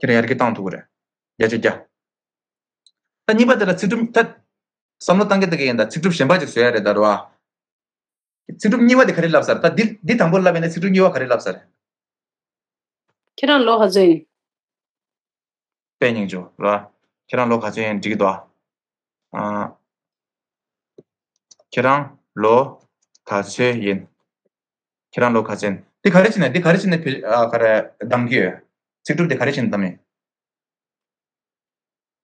ཁྱེད་རང་ཡར་རྒྱས་བཏང་ཐུབ་ཀྱི་རེད། བརྒྱ་ཆ་བརྒྱ། ད་གཉིས་པ་དེ་ལ་ཚིག་གྲུབ་ད། བསམ་བློ་བཏང་གི་བསྡད་ཀྱི་ཡིན་ད། ཚིག་གྲུབ་གཞན་པ་ཅིག་བཟོ་ཡ་རེད་ད་ར་བ། ཚིག་གྲུབ་གཉིས་པ་དེ་ག་རེ་ལབ་ས་རེད། ད་འདི་འདི་དང་པོ་ལབ་ཡིན་ན་ཚིག་གྲུབ་གཉིས་པ་ག་རེ་ལབ་ས་རེད། ཁྱེད་རང་ལོ་ག་ཚོད་ཡིན། དཔེ་སྙིང་རྗེ་ར། ཁྱེད་རང་ལོ་ག་ཚོད་ཡིན་འགྲིག་གི་འདུག་ཨ། ཨ། ཁྱེད་རང་ལོ་ག་ཚོད་ཡིན། ཁྱེད་རང་ལོ་ག་ཚོད་ཡིན། འདི་ག་རེ་བྱས་ནས་འདི་ག་རེ་བྱས་ནས་བེད་ཨ་ག་རེ་གདམ་གྱི་ཡོད། ཚིག་གྲུབ་འདི་ག་རེ་བྱས་ནས་གདམ་ཡིན།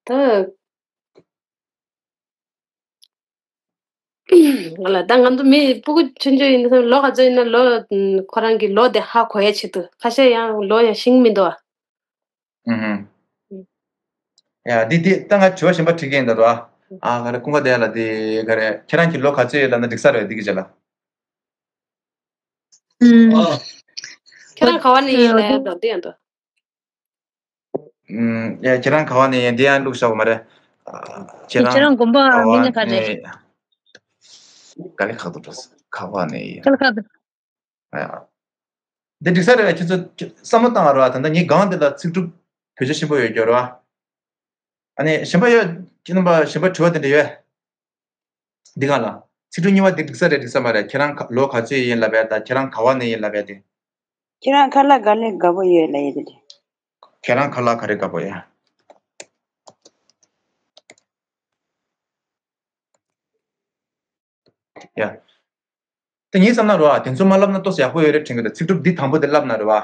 ད། ང་ལ་ད་ང་ཚོ་མི་སྤུ་གུ་ཆུང་ཆུང་ཡིན་ན་ལོ་ག་ཚོད་ཡིན་ན་ལོ་ཁོ་རང་གི་ལོ་དེ་ཧ་གོ་ཡ་ཆེད་དུ་ཁ་ཤས་ཡང་ལོ་ཡང་ཤེས་མི་འདུག་ཨ། ཨུ་ཧུམ། ཡ་འདི་འདི་ད་ང་དྲི་བ་གཞན་པ་དྲི་གི་ཡིན་ད་ར། ཨ་ག་རེ་ཀུན་དགའ་བདེ་ལ་འདི་ག་རེ་ཁྱེད་རང་གི་ལོ་ག་ཚོད་ཡོད་ལབ་ན་འགྲིག་ས་རེད་འདི་གི་རྗེས་ལ། ཨུམ། ཁྱེད་རང་ག་བ་ནས་ཡིན་ལབ་ཡ་འདུག་འདི་ཡང་འདུག་ཨུམ། ཡ་ཁྱེད་རང་ག་བ་ནས་ཡིན་འདི་ཡང་བླུགས་བཞག་པ་མ་རེད། ཁྱེད་རང་ཁྱེད་རང་དགོན་པ་ག་བ་མིན་ན་ག་རེ། ནས། དཀའ་ལས་ཁག་ཏུ་འགྲོ་སོང་། ག་བ་ནས་ཡིན། དཀའ་ལས་ཁག་ཏུ། ཨ་ཡ། འདི་འགྲིག་ས་རེད་བས། ཁྱེད་ཚོ་བསམ་བློ་བཏང་བ་རེད་བ། ད་ལྟ་ངའི་སྒང་འདི་ལ་ཚིག་གྲུབ་བེད་སྤྱོད་ཆེན་པོ་ཡོད་རྒྱུ་རེད་བ། ཨ་ནི་གཞན་པ་ཡོད་ཁྱེད་རྣམ་པ་གཞན་པ་དྲི་བ་དེ་འདྲ་ཡོད། འདི་གང་ལ། ཚིག་གྲུབ་གཉིས་པ་འདི་འགྲིག་ས་རེད་འགྲིག་ས་མ་རེད། ཁྱེད་རང་ཁ་ལོ་ག་ཚོད་ཡིན་ལབ་ཡ་དང་ཁྱེད་རང་ག་བ་ནས་ཡིན་ལབ་ཡ་དེ། ཁྱེད་རང་ཁ་ལག་ག་ལེ་དགའ་པོ་ཡོད་ལབ་ཡ་དེ་རེད། ཁྱེད་རང་ཁ་ལག་ག་རེ་དགའ་པོ་ཡོད། ཡ། དེ་ངའི་བསམ་ན་རེད་བ། དེ་ཚོ་མ་ལབ་ན་ཏོག་ཙམ་ཡག་པོ་ཡོད་རེད་དྲན་གི་འདུག་ཚིག་གྲུབ་འདི་དང་པོ་དེ་ལབ་ན་རེད་བ།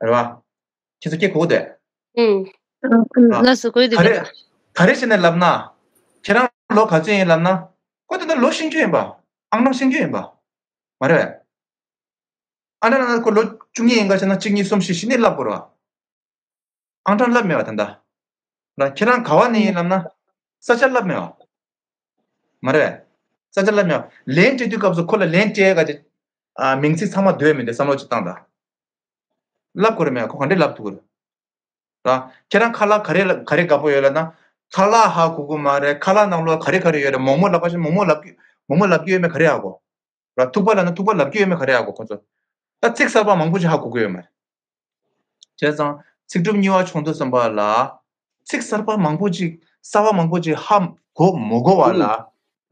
རེད་བ། ཁྱེད་ཚོ་སྐད་གོ་གི་འདུག་ཨུམ། ལགས་སོ་གོ་གི་འདུག་ག་རེ་ག་ལ། ག་རེ་བྱས་ནས་ལབ་ན། ཁྱེད་རང་ལོ་ག་ཚོད་ཡིན་ལབ་ན། ཁོ་དེ་འདྲ་ལོ་ཤེས་རྒྱུ་ཡིན་པ། ཨང་གྲངས་ཤེས་རྒྱུ་ཡིན་པ། མ་རེད་བས། ཨ་འདྲ་ན་ཁོ་ལོ་བཅུ་གཉིས་ཡིན་ག་བྱས་ན་གཅིག་གཉིས་གསུམ་བཞི་བཞི་ནས་ལབ་དགོས་རེད་བ། ཨང་གྲངས་ལབ་མེད་པ་ད་ལྟ། ལ་ཁྱེད་རང་ག་བ་ནས་ཡིན་ལབ་ན། ས་ཆ་ལབ་མེད་པ། མ་རེད། ས་ཆ་ལབ་མེད་པ། ལན་སྤྲད་དུས་སྐབས་སུ་ཁོ་ལ་ལན་སྤྲད་ག་ཅིག་ཨ་མིང་ཚིག་ཚང་མ་འདོད་མི་འདོད་བསམ་བློ་ཅིག་བཏང་དང་། ལབ་དགོས་རེད་མེད་པ་ཁོ་ག་འདྲས་ལབ་ཐུབ་ཀྱི་རེད། ལ་ཁྱེད་རང་ཁ་ལག་ག་རེ་ག་རེ་དགའ་པོ་ཡོད་ལབ་ན། ཁ་ལག་ཧ་གོ་གི་མ་རེད། ཁ་ལག་ནང་ལོགས་ག་རེ་ག་རེ་ཡོད་རེད། མོག་མོག་ལབ་པ་ཞིག་མོག་མོག་ལབ་ཀྱི་མོག་མོག་ལབ་ཀྱི་ཡོད་མེད་ག་རེ་ཧ་གོ། ར་ཐུག་པ་ལབ་ན་ཐུག་པ་ལབ་ཀྱི་ཡོད་མེད་ག་རེ་ཧ་གོ་ཁོ་ཚོ། ད་ཚིག་གསར་པ་མང་པོ་ཅིག་ཧ་གོ་གི་ཡོད་མ་རེད། བྱས་ཙང་ཚིག་གྲུབ་གཉིས་པ་ཆུང་དུ་ཙམ་པ་ལ། ཚིག་གསར་པ་མང་པོ་ཅིག་གསར་པ་མང་པོ་ཅིག་ཧ་གོ་མ་གོ་བ་ལ།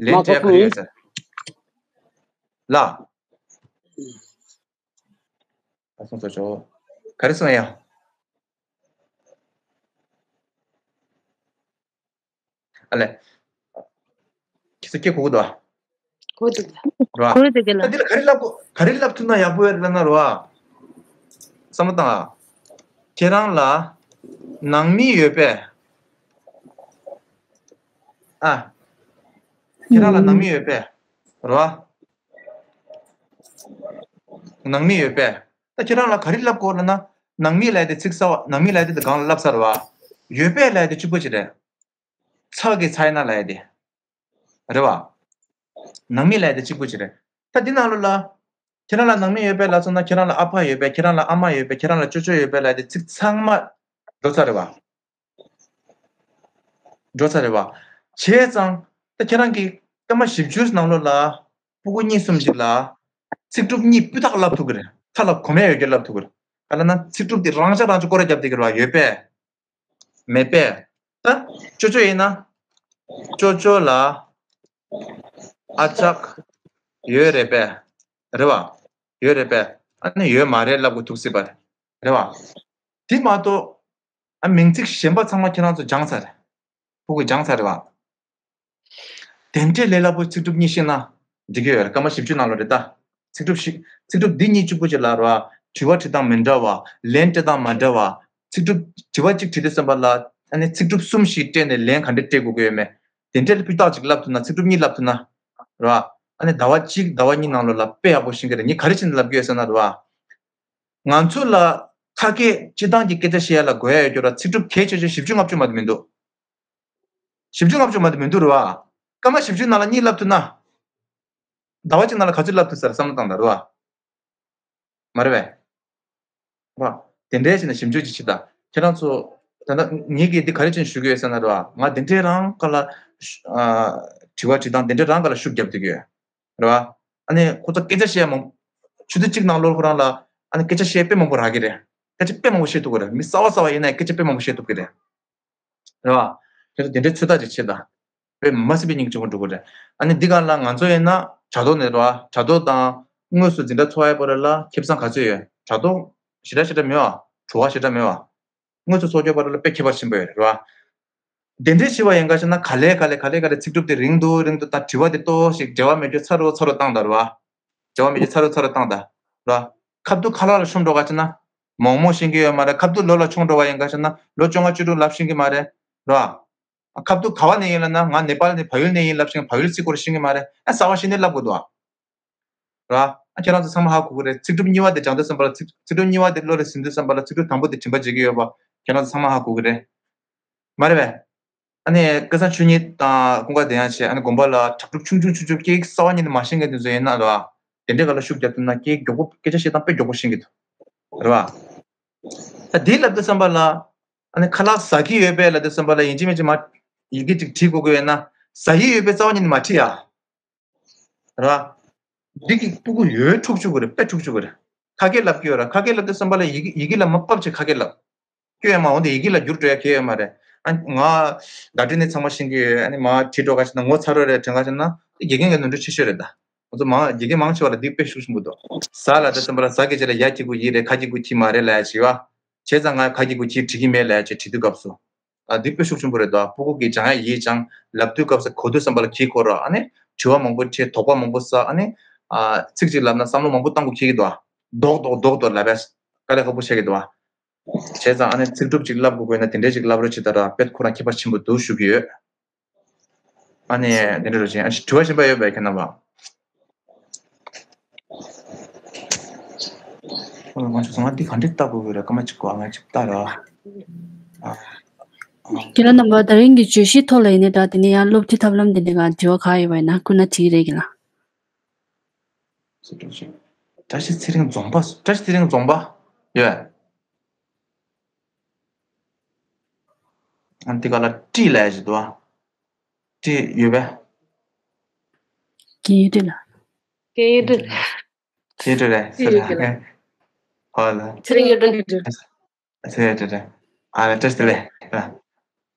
ལན་སྤྲད་ག་རེ་ཡོད་ཟེར། ལ། ཨ་སོང་ཚོ་ཆོ། ག་རེ་སོང་ཡ། ཨ་ལས། ཁྱེད་ཚོ་སྐད་གོ་གི་འདུག་ཨ། གོ་འདུག་ར། གོ་འདུག་གི་ལ། ད་འདི་ལ་ག་རེ་ལབ་དགོས་ག་རེ་ལབ་ཐུབ་ན་ཡག་པོ་ཡོད་ལབ་ན་ར་བ། བསམ་བློ་བཏང་ཨ། ཁྱེད་རང་ལ་ནང་མི་ཡོད་པས། ཨ། ཁྱེད་རང་ལ་ནང་མི་ཡོད་པས། ར་བ། ནང་མི་ཡོད་པས། ད་ཁྱེད་རང་ལ་ག་རེ་ལབ་དགོས་ལབ་ན། ནང་མི་ལབ་དེ་ཚིག་གསར་བ་ནང་མི་ལབ་དེ་གང་ལ་ལབ་ས་ར་བ། ཡོད་པས་ལབ་དེ་གཅིག་པོ་ཅིག་རེད། ཚ་གི་ཚ་ཡིན་ན་ལབ་ཡ་དེ། རེད་བ། ནང་མི་ལབ་ཡ་དེ་གཅིག་པུ་ཅིག་རེད། ད་འདི་ནང་ལོགས་ལ། ཁྱེད་རང་ལ་ནང་མི་ཡོད་པས་ལབ་སོང་ན་ཁྱེད་རང་ལ་ཨ་ཕ་ཡོད་པས་ཁྱེད་རང་ལ་ཨ་མ་ཡོད་པས་ཁྱེད་རང་ལ་ཅོ་ཅོ་ཡོད་པས་ལབ་ཡ་དེ་ཚིག་ཚང་མ། འགྲོ་ཚར་རེད་བ། འགྲོ་ཚར་རེད་བ། བྱས་ཙང་། ད་ཁྱེད་རང་གི་སྐར་མ་བཞི་བཅུ་ནང་ལོགས་ལ། སྤུ་གུ་གཉིས་གསུམ་ཅིག་ལ། ཚིག་གྲུབ་གཉིས་སྤུས་དག་ལབ་ཐུབ་ཀྱི་རེད། མཐའ་ལ་གོ་མེད་ཡོད་རྒྱུ་ལབ་ཐུབ་ཀྱི་རེད། ག་ལ་ན་ཚིག་གྲུབ་དེ་རང་ཅག་རང་ཅག་སྐོར་ར་རྒྱབ་བསྡད་ཀྱི་རེད་བ་ཡོད་པས། མེད་པས། ད། ཅོ་ཅོ་ཡིན་ན། ཅོ་ཅོ་ལ། ཨ་ཅག་ཡོད་རེད་པས། རེད་བ། ཡོད་རེད་པས། ཨ་ནི་ཡོད་མ་རེད་ལབ་དགོས་ཐུག་སྲིད་པ་རེད། རེད་བ། དེ་མ་གཏོགས། ཨ་མིང་ཚིག་གཞན་པ་ཚང་མ་ཁྱེད་རང་ཚོ་སྦྱངས་ཚར་རེད། ཕྲུ་གུ་སྦྱངས་ཚར་རེད་བ། དེ་འདྲས་ལས་སླ་པོ་ཚིག་གྲུབ་གཉིས་ཤེས་ན་འགྲིག་གི་ཡོད་རེད། སྐར་མ་བཞི་བཅུ་ནང་ལོགས་རེད་ད། ཚིག་གྲུབ་ཞིག་ཚིག་གྲུབ་འདི་གཉིས་གཅིག་པུ་ཅིག་ལ་རེད་བ། དྲི་བ་དྲི་སྟངས་མི་འདྲ་བ། ལན་སྤྲད་སྟངས་མ་འདྲ་བ། ཚིག་གྲུབ་དྲི་བ་གཅིག་དྲིས་དུས་ཙམ་པ་ལ་ཨ་ནི་ཚིག་གྲུབ་གསུམ་ཞིག་སྤྲད་ནས་ལན་ག་འདྲས་སྤྲད་དགོས་ཀྱི་ཡོད་མེད། དེ་འདྲས་ལ་སྤུས་དག་ཅིག་ལབ་ཐུབ་ན་ཚིག་གྲུབ་གཉིས་ལབ་ཐུབ་ན། རེད་བ། ཨ་ནི་ཟླ་བ་གཅིག་ཟླ་བ་གཉིས་ནང་ལོགས་ལ་དཔེ་ཡག་པོ་ཤེས་ཀྱི་རེད། ངས་ག་རེ་བྱས་ནས་ལབ་ཀྱི་ཡོད་ཟེར་ན་རེད་བ། ང་ཚོ་ལ་ ཁ་སྐད་སྤྱིར་བཏང་གི་སྐད་ཆ་བཤད་ཡ་ལ་དགོས་ཡ་ཡོད་རྒྱུ་ར་ཚིག་གྲུབ་གལ་ཆེ་ཆེ་བཞི་བཅུ་ལྔ་བཅུ་མ་གཏོགས་མི་འདུག་བཞི་བཅུ་ལྔ་བཅུ་མ་གཏོགས་མི་འདུག་རེད་བ། སྐར་མ་བཞི་བཅུ་ནང་ལ་གཉིས་ལབ་ཐུབ་ན། ཟླ་བ་གཅིག་ནང་ལ་ག་ཚོད་ལབ་ཐུབ་ས་རེད་བསམ་བློ་བཏང་དང་རེད་བ། མ་རེད་བས། རེད་བ། དེ་འདྲའི་བྱས་ནས་ཞིབ་འཇུག་ཅིག་བྱེད་དང་། ཁྱེད་རང་ཚོ། ད་ལྟ་ངེད་ཀྱིས་འདི་ག་རེ་བྱས་ནས་ཞུ་གི་ཡོད་ཟེར་ན་རེད་བ། ང་དེ་འདྲའི་རང་ག་ལ། ཨ། དྲི་བ་དྲི་སྟངས་དེ་འདྲའི་རང་ག་ལ་ཤུགས་རྒྱབ་བསྡད་ཀྱི་ཡོད། རེད་བ། ཨ་ནི་ཁོ་ཚོ་སྐད་ཆ་བཤད་མང་། ཆུ་ཚོད་གཅིག་ནང་ལོར་ཁོ་རང་ལ། ཨ་ནི་སྐད་ཆ་བཤད་དཔེ་མང་པོ་རག་གི་རེད། སྐད་ཆ་དཔེ་མང་པོ་བཤད་ཐུབ་ཀྱི་རེད། མི་གསར་བ་གསར་བ་ཡིན་ན་སྐད་ཆ་དཔེ་མང་པོ་བཤད་ཐུབ་ཀྱི་རེད། རེད་བ། དེ་ཚོ་དེ་འདྲའི་ཚོད་ལྟ་ཅིག་བྱེད་དང་། དཔེ་མ་སྲིད་པའི་སྙིང་རྗེ་པོ་འགྲོ་གི་རེད། ཨ་ནི་འདི་ག་ལ་ང་ཚོ་ཡིན་ན་དྲ་ཐོག་ནས་རེད་བ། དྲ་ཐོག་དང་དངོས་སུ་འཛིན་གྲྭ་འཚོགས་ཡ་བར་ལ་ཁེ་བཟང་ག་ཚོད་ཡོད། དྲ་ཐོག་ཞེ་དྲག་ཞེ་དྲག་མེད་བ། བྲོ་བ་ཞེ་དྲག་མེད་བ། དངོས་སུ་འཚོགས་རྒྱུ་བར་ལ་དཔེ་ཁྱད་པར་ཆེན་པོ་ཡོད་རེད་བ། དེ་འདྲའི་བྱས་པ་ཡིན་ག་ཞེ་ན་ག་ལེ་ག་ལེ་ག་ལེ་ག་ལེ་ཚིག་གྲུབ་དེ་རིང་དུ་རིང་དུ་དང་དྲི་བ་དེ་ཏོག་ཞིག་འབྲེལ་བ་མེད་རྒྱུ་ཚ་རུ་ཚ་རུ་བཏང་དང་རེད་བ། འབྲེལ་བ་མེད་རྒྱུ་ཚ་རུ་ཚ་རུ་བཏང་དང་། རེད་བ། ཁ་ཐུག་ཁ་ལག་ལ་ཤོམ་འགྲོ་ག་ཞེ་ན། མོག་མོག་ཤེས་ཀྱི་ཡོད་མ་རེད། ཁ་ཐུག་ལོ་ལ་ཆུང་འགྲོ་བ་ཡིན་ག་ཞེ་ན་ལོ་བཅོ་ལྔ་བཅུ་དྲུག་ལབ་ཤེས་ཀྱི་མ་རེད། རེད་བ། ཁ་ཐུག་ག་བ་ནས་ཡིན་ལབ་ན་ང་ནེ་པཱལ་ནས་བལ་ཡུལ་ནས་ཡིན་ལབ་ཤེས་བལ་ཡུལ་ཚིག་སྐོར་ཤེས་ཀྱི་མ་རེད། ཨ་གསར་བ་ཤེས་ནས་ལབ་དགོས་འདུག་ཨ། ར། ཨ་ཁྱེད་རང་ཚོ་ཚང་མ་ཧ་གོ་གི་རེད། ཚིག་གྲུབ་གཉིས་པ་དེ་སྦྱང་དུས་ཙམ་པ་ལ་ཚིག་ཚིག་གྲུབ་གཉིས་པ་དེ་བློ་ལ་ཟིན་དུས་ཙམ་པ་ལ་ཚིག་གྲུབ་དང་པོ་དེ་དྲན་པ་བརྗེད་ཀྱི་ཡོད་པ་ཁྱེད་རང་ཚོ་ཚང་མ་ཧ་གོ་གི་རེད། མ་རེད་པས། ཨ་ནི་སྐལ་བཟང་ཆོས་ཉིད་དང་ཀུན་དགའ་བདེ་ཡངས་བྱས། ཨ་ནི་དགོན་པ་ལ་དྲ་གྲུབ་ཆུང་ཆུང་ཆུང་ཆུང་སྐད་གསར་བ་ཉིད་ནས་མ་ཤེས་མཁན་དེ་ཚོ་ཡིན་ན་ར། དེ་འདྲའི་སྒང་ལ་ཤུགས་རྒྱབ་ཐུབ་ན་སྐད་མགྱོགས་པོ་སྐད་ཆ་བཤད་སྟངས་དཔེ་མགྱོགས་པོ་ཤེས་ཀྱི་འདུག་རེད་པ། ད་དེ་ལབ་དུས་ཙམ་པ་ལ། ཨ་ནི་ཁ་ལག་ཟ་གི་ཡོད་པས་ལབ་དུས་ཙམ་པ་ལ་ཡིན་གཅིག་མིན་གཅིག་མ། ཡི་གེ་གཅིག་བྲིས་དགོས་ཀྱི་ཡོད་ན། ཟ་ཡི་ཡོད་པས་རྩ་བ་ཉིད་ནས་མ་བྲིས་ཡ། ར། འདི་གི་སྤུ་གུ་ཡོད་འཁྲུག་བཅུག་གི་རེད། དཔེ་འཁྲུག་བཅུག་གི་རེད། ཁ་སྐད་ལབ་ཀྱི་ཡོད་ར། ཁ་སྐད་ལབ་དུས་ཙམ་པ་ལ་ཡི་གེ་ཡི་གེ་ལ་མ་ཕབ་ཅིག་ཁ་སྐད་ལབ། སྐྱོ་ཡ་མ་འོང་དེ་ཡི་གེ་ལ་བསྒྱུར་འགྲོ་ཡ་གལ་ཡོད་མ་རེད། ཨ་ང་བརྡ་སྤྲོད་ནི་ཚང་མ་ཤེས་ཀྱི་ཡོད། ཨ་ནི་མ་བྲིས་འགྲོ་ག་ཞེ་ན་ངོ་ཚ་རོགས་རེད་དྲན་ག་ཞེ་ན་དགེ་རྒན་གྱི་ནོར་འཁྲུལ་ཆེ་ཤོས་རེད་ད། ང་ཚོ་མང་དགེ་རྒན་མང་ཆེ་བ་ལ་འདི་དཔེ་ཤུགས་ཆེན་པོ་འདུག་ཟ་ལབ་དུས་ཙམ་པ་ལ་ཟ་གི་རྗེས་ལ་ཡ་གི་གུ་ཡི་རེད། ཁ་གི་གུ་ཁྱི་མ་རེད་ལབ་ཡ་ཅིག་བ། བྱས་ཙང་ང་ཁ་གི་གུ་ཁྱི་བྲི་གི་མེད་ལབ་ཡ་ཅིག་བྲིས་དུས་སྐབས་སུ། ཨ་འདི་དཔེ་ཤུགས་ཆེན་པོ་རེད་དོ། སྤུ་གུ་གིས་སྦྱང་ཡ་ཡིས་སྦྱང་། ལབ་དུས་སྐབས་སུ་གོ་དུས་ཙམ་པ་ལ་གྱིས་གོ་རོགས། ཨ་ནི་དྲི་བ་མང་པོ་དྲིས། དོགས་པ་མང་པོ་ཟ། ཨ་ནི་ཨ་ཚིག་གཅིག་ལབ་ན་བསམ་བློ་མང་པོ་བཏང་དགོས་ཁེལ་གྱི་འདུག་ཨ། རྡོག་རྡོག་རྡོག་རྡོག་ལབ་ཡ་དཀའ་ལས་ཁག་པོ་ཆགས་ཀྱི་འདུག་ཨ། བྱས་ཙང་ཨ་ནི་ཚིག་གྲུབ་ཅིག་བསླབ་དགོས་དགོས་ན་དེ་འདྲས་ཅིག་བསླབ་རོགས་བྱེད་ད་ར། དཔེ་ཁོ་རང་ཁྱད་པར་ཆེན་པོ་འདུག་ཞུ་གི་ཡོད། ཨ་ནི་དེ་འདྲ་རོགས་བྱེད། ཨ་དྲི་བ་གཞན་པ་ཡོད་པས་ཁྱེད་རྣམ་པ། ཨོ་ང་ཚོ་ཚང་མ་འདི་ག་འདྲས་བལྟ་དགོས་ཀྱི་རེད། སྐར་མ་གཅིག་གོ་ང་གཅིག་བལྟ་ར། ཨ། ཁྱེད་རང་རྣམ་པ་ད་རིང་གི་བརྗོད་གཞིའི་ཐོག་ལ་ཡིན་ནའི་འདྲ། དེ་ནས་ཡང་སློབ་ཁྲིད་ཐབས་ལམ་དེ་འདྲ་ག་དྲི་བ་ག་ཡོད་པ་ཡིན་ན་སྐུ་ན་དྲིས་རེད་ཀྱི་ལ། བཀྲ་ཤིས་ཚེ་རིང་རྫོང་པ། བཀྲ་ཤིས་ཚེ་རིང་རྫོང་པ་ཡོད། ཨ་འདི་ག་ལ་ཀྲི་ལབ་ཡ་ཞིག་འདུག་ཨ། ཀྲི་ཡོད་པས། ཀྲི་ཡོད་ལ། ཀྲི་ཡོད་ཀྲི། ཀྲི་ཡོད་ཀྲི་རེད། ཀྲི་ཡོད་ཀྲི་ལ། ཧོ་ལ། ཚེ་རིང་ཡོད་ཀྲི་ཡོད་ཀྲི། ཚེ་རིང་ཡོད་ཀྲི་རེད། ཨ་ལ་བཀྲ་ཤིས་བདེ་ལེགས།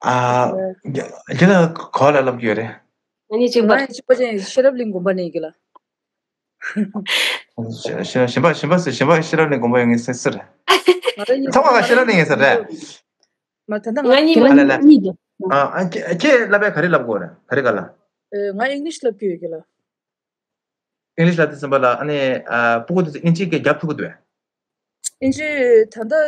ཨ། རྒྱ་རྒྱ་ལ་ག་བ་ལ་ལབ་ཀྱི་ཡོད་རེད། ང་གཉིས་གཅིག་པ། ང་གཅིག་པ་ཅན་ཤེས་རབ་གླིང་དགོན་པ་ནས་ཀྱི་ལ། གཞན་པ་གཞན་པ་ཟེར། གཞན་པ་ཤེས་རབ་གླིང་དགོན་པ་ཡོད་ངེས་ཟེར་ཟེར། ང་རང་གཉིས་ཚང་མ་ཤེས་རབ་གླིང་ཡིན་ཟེར་རེད། མ་ད་ལྟ་ང་ང་གཉིས་ཨ་ལ་ལ། གཉིས་འདུག་ཨ་ཨ་ཁྱེད་ཁྱེད་ལབ་པས་ག་རེ་ལབ་དགོས་རེད། ག་རེ་ག་ལ། ཨེ་ང་ཨིང་ལིཤ་ལབ་ཀྱི་ཡོད་ཀྱི་ལ། ཨིང་ལིཤ་ལབ་དུས་ཙམ་པ་ལ་ཨ་ནི་ཨ་སྤུ་གུ་དེ་ཚོ་ཨིན་ཇི་སྐད་རྒྱབ་ཐུབ་ཀྱི་འདུག་ཨིན་ཇི་ད་ལྟ་ཨེ་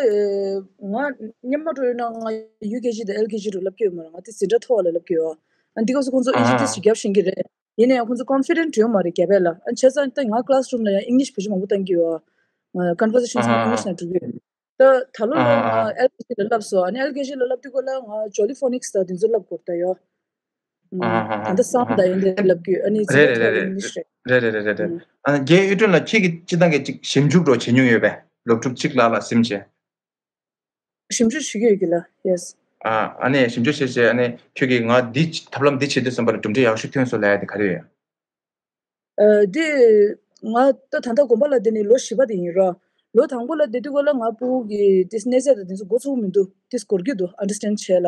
ང་སྔོན་མ་འགྲོ་ཡོད་ན་ང་ཡུ་ཀེ་ཇི་དང་ཨེལ་ཀེ་ཇི་རུ་ལབ་ཀྱི་ཡོད་མ་རེད། ང་དེ་འཛིན་གྲྭ་མཐོ་བ་ལ་ལབ་ཀྱི་ཡོད། ཨ་འདི་སྐབས་སུ་ཁོང་ཚོ་ཨིན་ཇི་ཏོག་ཙམ་རྒྱབ་ཤེས་ཀྱི་རེད། ཡིན་ན་ཡང་ཁོང་ཚོ་ཀོན་ཕི་ཌེན་ཊི་ཡོད་མ་རེད་རྒྱབ་པ་ལ། ཨ་བྱས་ཙང་ད་ང་ཀི་ལ་སི་རུམ་ལ་ཡང་ཨིང་ལིཤ་བེད་སྤྱོད་མང་པོ་བཏང་གི་ཡོད། ཀོན་ཝར་སེ་ཤན་ཚང་མ་ཨིང་ལིཤ་ནང་འགྲོ་གི་ཡོད། ད་ད་ལོ་ལ་ང་ཨེལ་ཀེ་ཇི་ལ་བསླབས་སོང་། ཨ་ནི་ཨེལ་ཀེ་ཇི་ལ་བསླབ་དུས་སྐབས་ལ་ང་ཇོ་ལི་ཕོ་ནིག་སི་དང་དེ་ཚོ་བསླབ་དགོས་ད་ཡོད། ད་ལྟ་སམ་དང་ཡིན་དེ་བསླབ་དགོས། ཨ་ནི་རེད་རེད་རེད་རེད། རེད་རེད་རེད་རེད། ཨ་ནི་རྒན་གཡུ་སྒྲོན་ལགས་ཁྱེད་ཀྱིས་སྤྱིར་བཏང་གི་ཅིག་ཞིབ་འཇུག་འདྲ་བྱེད་མྱོང་ཡོད་པས། སློབ་ཕྲུག་གཅིག་ལ་ལ་ཟིན་བྱས། ཞིབ་འཇུག་བྱེད་ཀྱི་ཡོད་ཀྱི་ལ། ཡེ་སི། ཨ་ཨ་ནི་ཞིབ་འཇུག་བྱས་བྱས་ཨ་ནི་ཁྱོད་ཀྱིས་ང་འདི་ཐབས་ལམ་འདི་བྱེད་དུས་ཙམ་པ་ལ་གྲུབ་འབྲས་ཡག་ཤོས་ཐོན་སོང་ལབ་ཡ་དེ་ག་རེ་ཡོད། ཨ་འདི་ང་ད་ད་ལྟ་དགོན་པ་ལ་བསྡད་ནས་ལོ་བཞི་པ་དེ་ཡིན་ར། ལོ་དང་པོ་ལ་བསྡད་དུས་སྐབས་ལ་ང་སྤུ་གུ་གི་དེ་གནས་ཚད་དང་དེ་ཚོ་མགོ་ཚོས་མི་འདུག་དེ་འགོར་གྱི་འདུག་ཨན་ཌར་སི་ཊེན་ཌི་བྱས་ལ།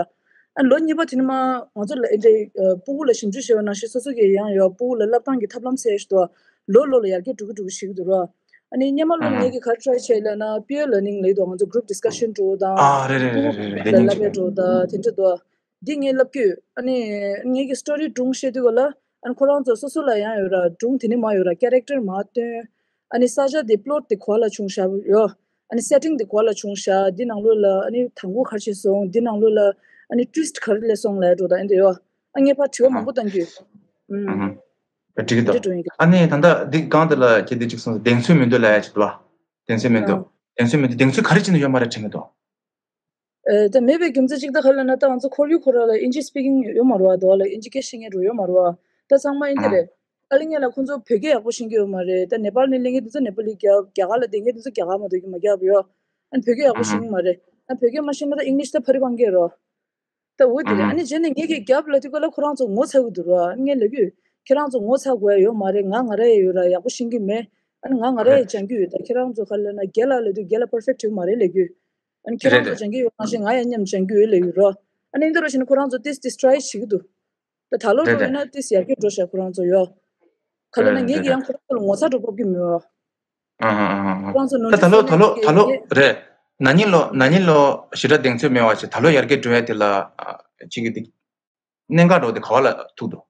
ཨ་ལོ་གཉིས་པ་དེ་ནས་མ་ང་ཚོ་ལ་ཨེ་འདྲའི་སྤུ་གུ་ལ་ཞིབ་འཇུག་བྱས་པ་ནང་བཞིན་སོ་སོ་གི་ཡང་ཡོད་སྤུ་གུ་ལ་བསླབ་སྟངས་ཀྱི་ཐབས་ལམ་ཟེར་ཞིག་འདུག་ལོ་ལོ་ལ་ཡར་རྒྱས་འགྲོ་གི་འགྲོ་གི་ཞིག་འདུག་ར། ཨ་ནི་སྔོན་མ་ལོ་ངས་ཀྱི་ག་རེ་ཊ་རའི་བྱས་ལབ་ན་པི་ཡར་ལར་ནིང་ལབ་འདུག་ང་ཚོ་གུ་རུབ་ཌི་སི་ཀ་ཤན་འགྲོ་དང་། ཨ་རེད་རེད་རེད་རེད་རེད། ལ་ལབ་ཡ་འགྲོ་དང་དེ་འདྲ་འདུག་འདི་ངས་ལབ་ཀྱི་ཡོད། ཨ་ནི་ངས་ཀྱི་སི་ཊོ་རི་སྒྲུང་བཤད་དུས་སྐབས་ལ་ཨ་ནི་ཁོ་རང་ཚོ་སོ་སོ་ལ་ཡང་ཡོད་ར། སྒྲུང་དེ་ནི་མ་ཡོད་ར་ཀེ་རེག་ཊར་མ་སྟོན། ཨ་ནི་ས་ཆ་དེ་པི་ལོཊ་དེ་ག་བ་ལ་བྱུང་བཞག་ཡོད། ཨ་ནི་སེ་ཊིང་དེ་ག་བ་ལ་བྱུང་བཞག་འདི་ནང་ལོགས་ལ་ཨ་ནི་དང་པོ་ག་རེ་བྱས་སོང་། འདི་ནང་ལོགས་ལ་ཨ་ནི་ཊུ་ཝིསཊ་ག་རེ་སླེབས་སོང་ལབ་ཡ་འགྲོ་དང་ཨེ་འདྲ་ཡོད། ཨ་ངས་ཕར་དྲི་བ་མང་པོ་བཏང་གི་ཡོད། ཨུམ། ཨ་འགྲིག་གི་འདུག་འདི་འགྲོ་ཡིན་གི། ཨ་ནི་ད་ལྟ་འདི་སྒང་དེ་ལ་ཁྱེད་འདི་གཅིག་གསུངས་སོང་། གདེང་ཚོད་མི་འདུག་ལབ་ཡ་ཅིག་འདུག་བ། གདེང་ཚོད་མི་འདུག་ཨ། གདེང་ཚོད་མེད་དུས་གདེང་ཚོད་ག་རེ་བྱས་ནས་ཡོད་མ་རེད་དྲན་གྱི་འདུག་ཨེ། ད་མེད་པའི་རྒྱུ་མཚན་གཅིག་ད་ག་ལ་ན་ད་ང་ཚོ་ཁོར་ཡུག་ཁོ་ར་ལ་ཨིན་ཇི་སི་པི་ཀིང་ཡོད་མ་རེད་བ། དོ་ལ་ཨིན་ཇི་སྐད་བཤད་མཁན་རུ་ཡོད་མ་རེད་བ། ད་ཚང་མ་ཨིན་ཇི་རེད། ཨ་ལི་ངེད་ལ་ཁོང་ཚོ་བོད་སྐད་ཡག་པོ་ཤེས་ཀྱི་ཡོད་མ་རེད། ད་ནེ་པཱལ་ནས་སླེབས་མཁན་དེ་ཚོ་ནེ་པ་ལི་རྒྱ་རྒྱ་གར་ལ་བསྡད་མཁན་དེ་ཚོ་རྒྱ་གར་མ་གཏོགས་ཀྱི་མ་རྒྱབ་ཡོད། ཨ་ནི་བོད་སྐད་ཡག་པོ་ཤེས་ཀྱི་མ་རེད། ཨ་བོད་སྐད་མ་ཤེས་ན་ད་ཨིང་ལིཤ་ད་ཕ་རི་པང་སྐད་རོ། ད་འོ་དེ་རེད། ཨ་ནི་རྗེས་ནས་ངེད་ཀྱི་རྒྱབ་ལ་དུས་སྐབས་ལ་ཁོ་རང་ཚོ་ངོ་ཚ་གི་འདུག་ར། ཨ་ནི་ངས་ལབ་ཀྱི་ཡོད། ཁྱེད་རང་ཚོ་ངོ་ཚ་དགོས་ཡ་ཡོད་མ་རེད། ང་ང་རང་ཡ་ཡོད་ར། ཡག་པོ་ཤེས་ཀྱི་མེད། ཨ་ནི་ང་ང་རང་ཡ་སྦྱང་གི་ཡོད། ད་ཁྱེད་རང་ཚོ་ག་ལ་ན་རྒན་ལགས་ལབ་དུས་རྒན་ལགས་པར་ཕེག་ཡོད་མ་རེད་ལབ་ཀྱི་ཡོད། ཨ་ནི་ཁྱེད་རང་ཚོ་སྦྱང་གི་ཡོད་ནང་བཞིན་ང་ཡང་མཉམ་སྦྱང་གི་ཡོད་ལབ་ཡོད་ར། ཨ་ནི་འདི་རུ་བྱས་ན་ཁོ་རང་ཚོ་ཏིས་ཏིས་ཊ་རའི་བྱེད་ཀྱི་འདུག་ད་ད་ལོ་འགྲོ་ཡོད་ན་ཏིས་ཡར་རྒྱས་འགྲོ་ཤག་ཁོ་རང་ཚོ་ཡོད། ག་ལ་ན་ངེད་ཀྱི་ཡང་ཁོ་རང་ཚོ་ལ་ངོ་ཚ་འགྲོ་ཕོད་ཀྱི་མེད་བ། ཨ་ཧ་ཨ་ཧ། ཁོ་རང་ཚོ་ནོར་ད་ད་ལོ་ད་ལོ་ད་ལོ་རེད། ན་ནིང་ལོ་ན་ནིང་ལོ་ཞེ་དྲག་གདེང་ཚོད་མེད་བ་ཞིག་ད་ལོ་ཡར་རྒྱས་འགྲོ་ཡ་དེ་ལ་ཅིག་གི་དེ་གནད་འགག་འགྲོ་དེ་ག་བ་ལ་ཐུག་འདུག་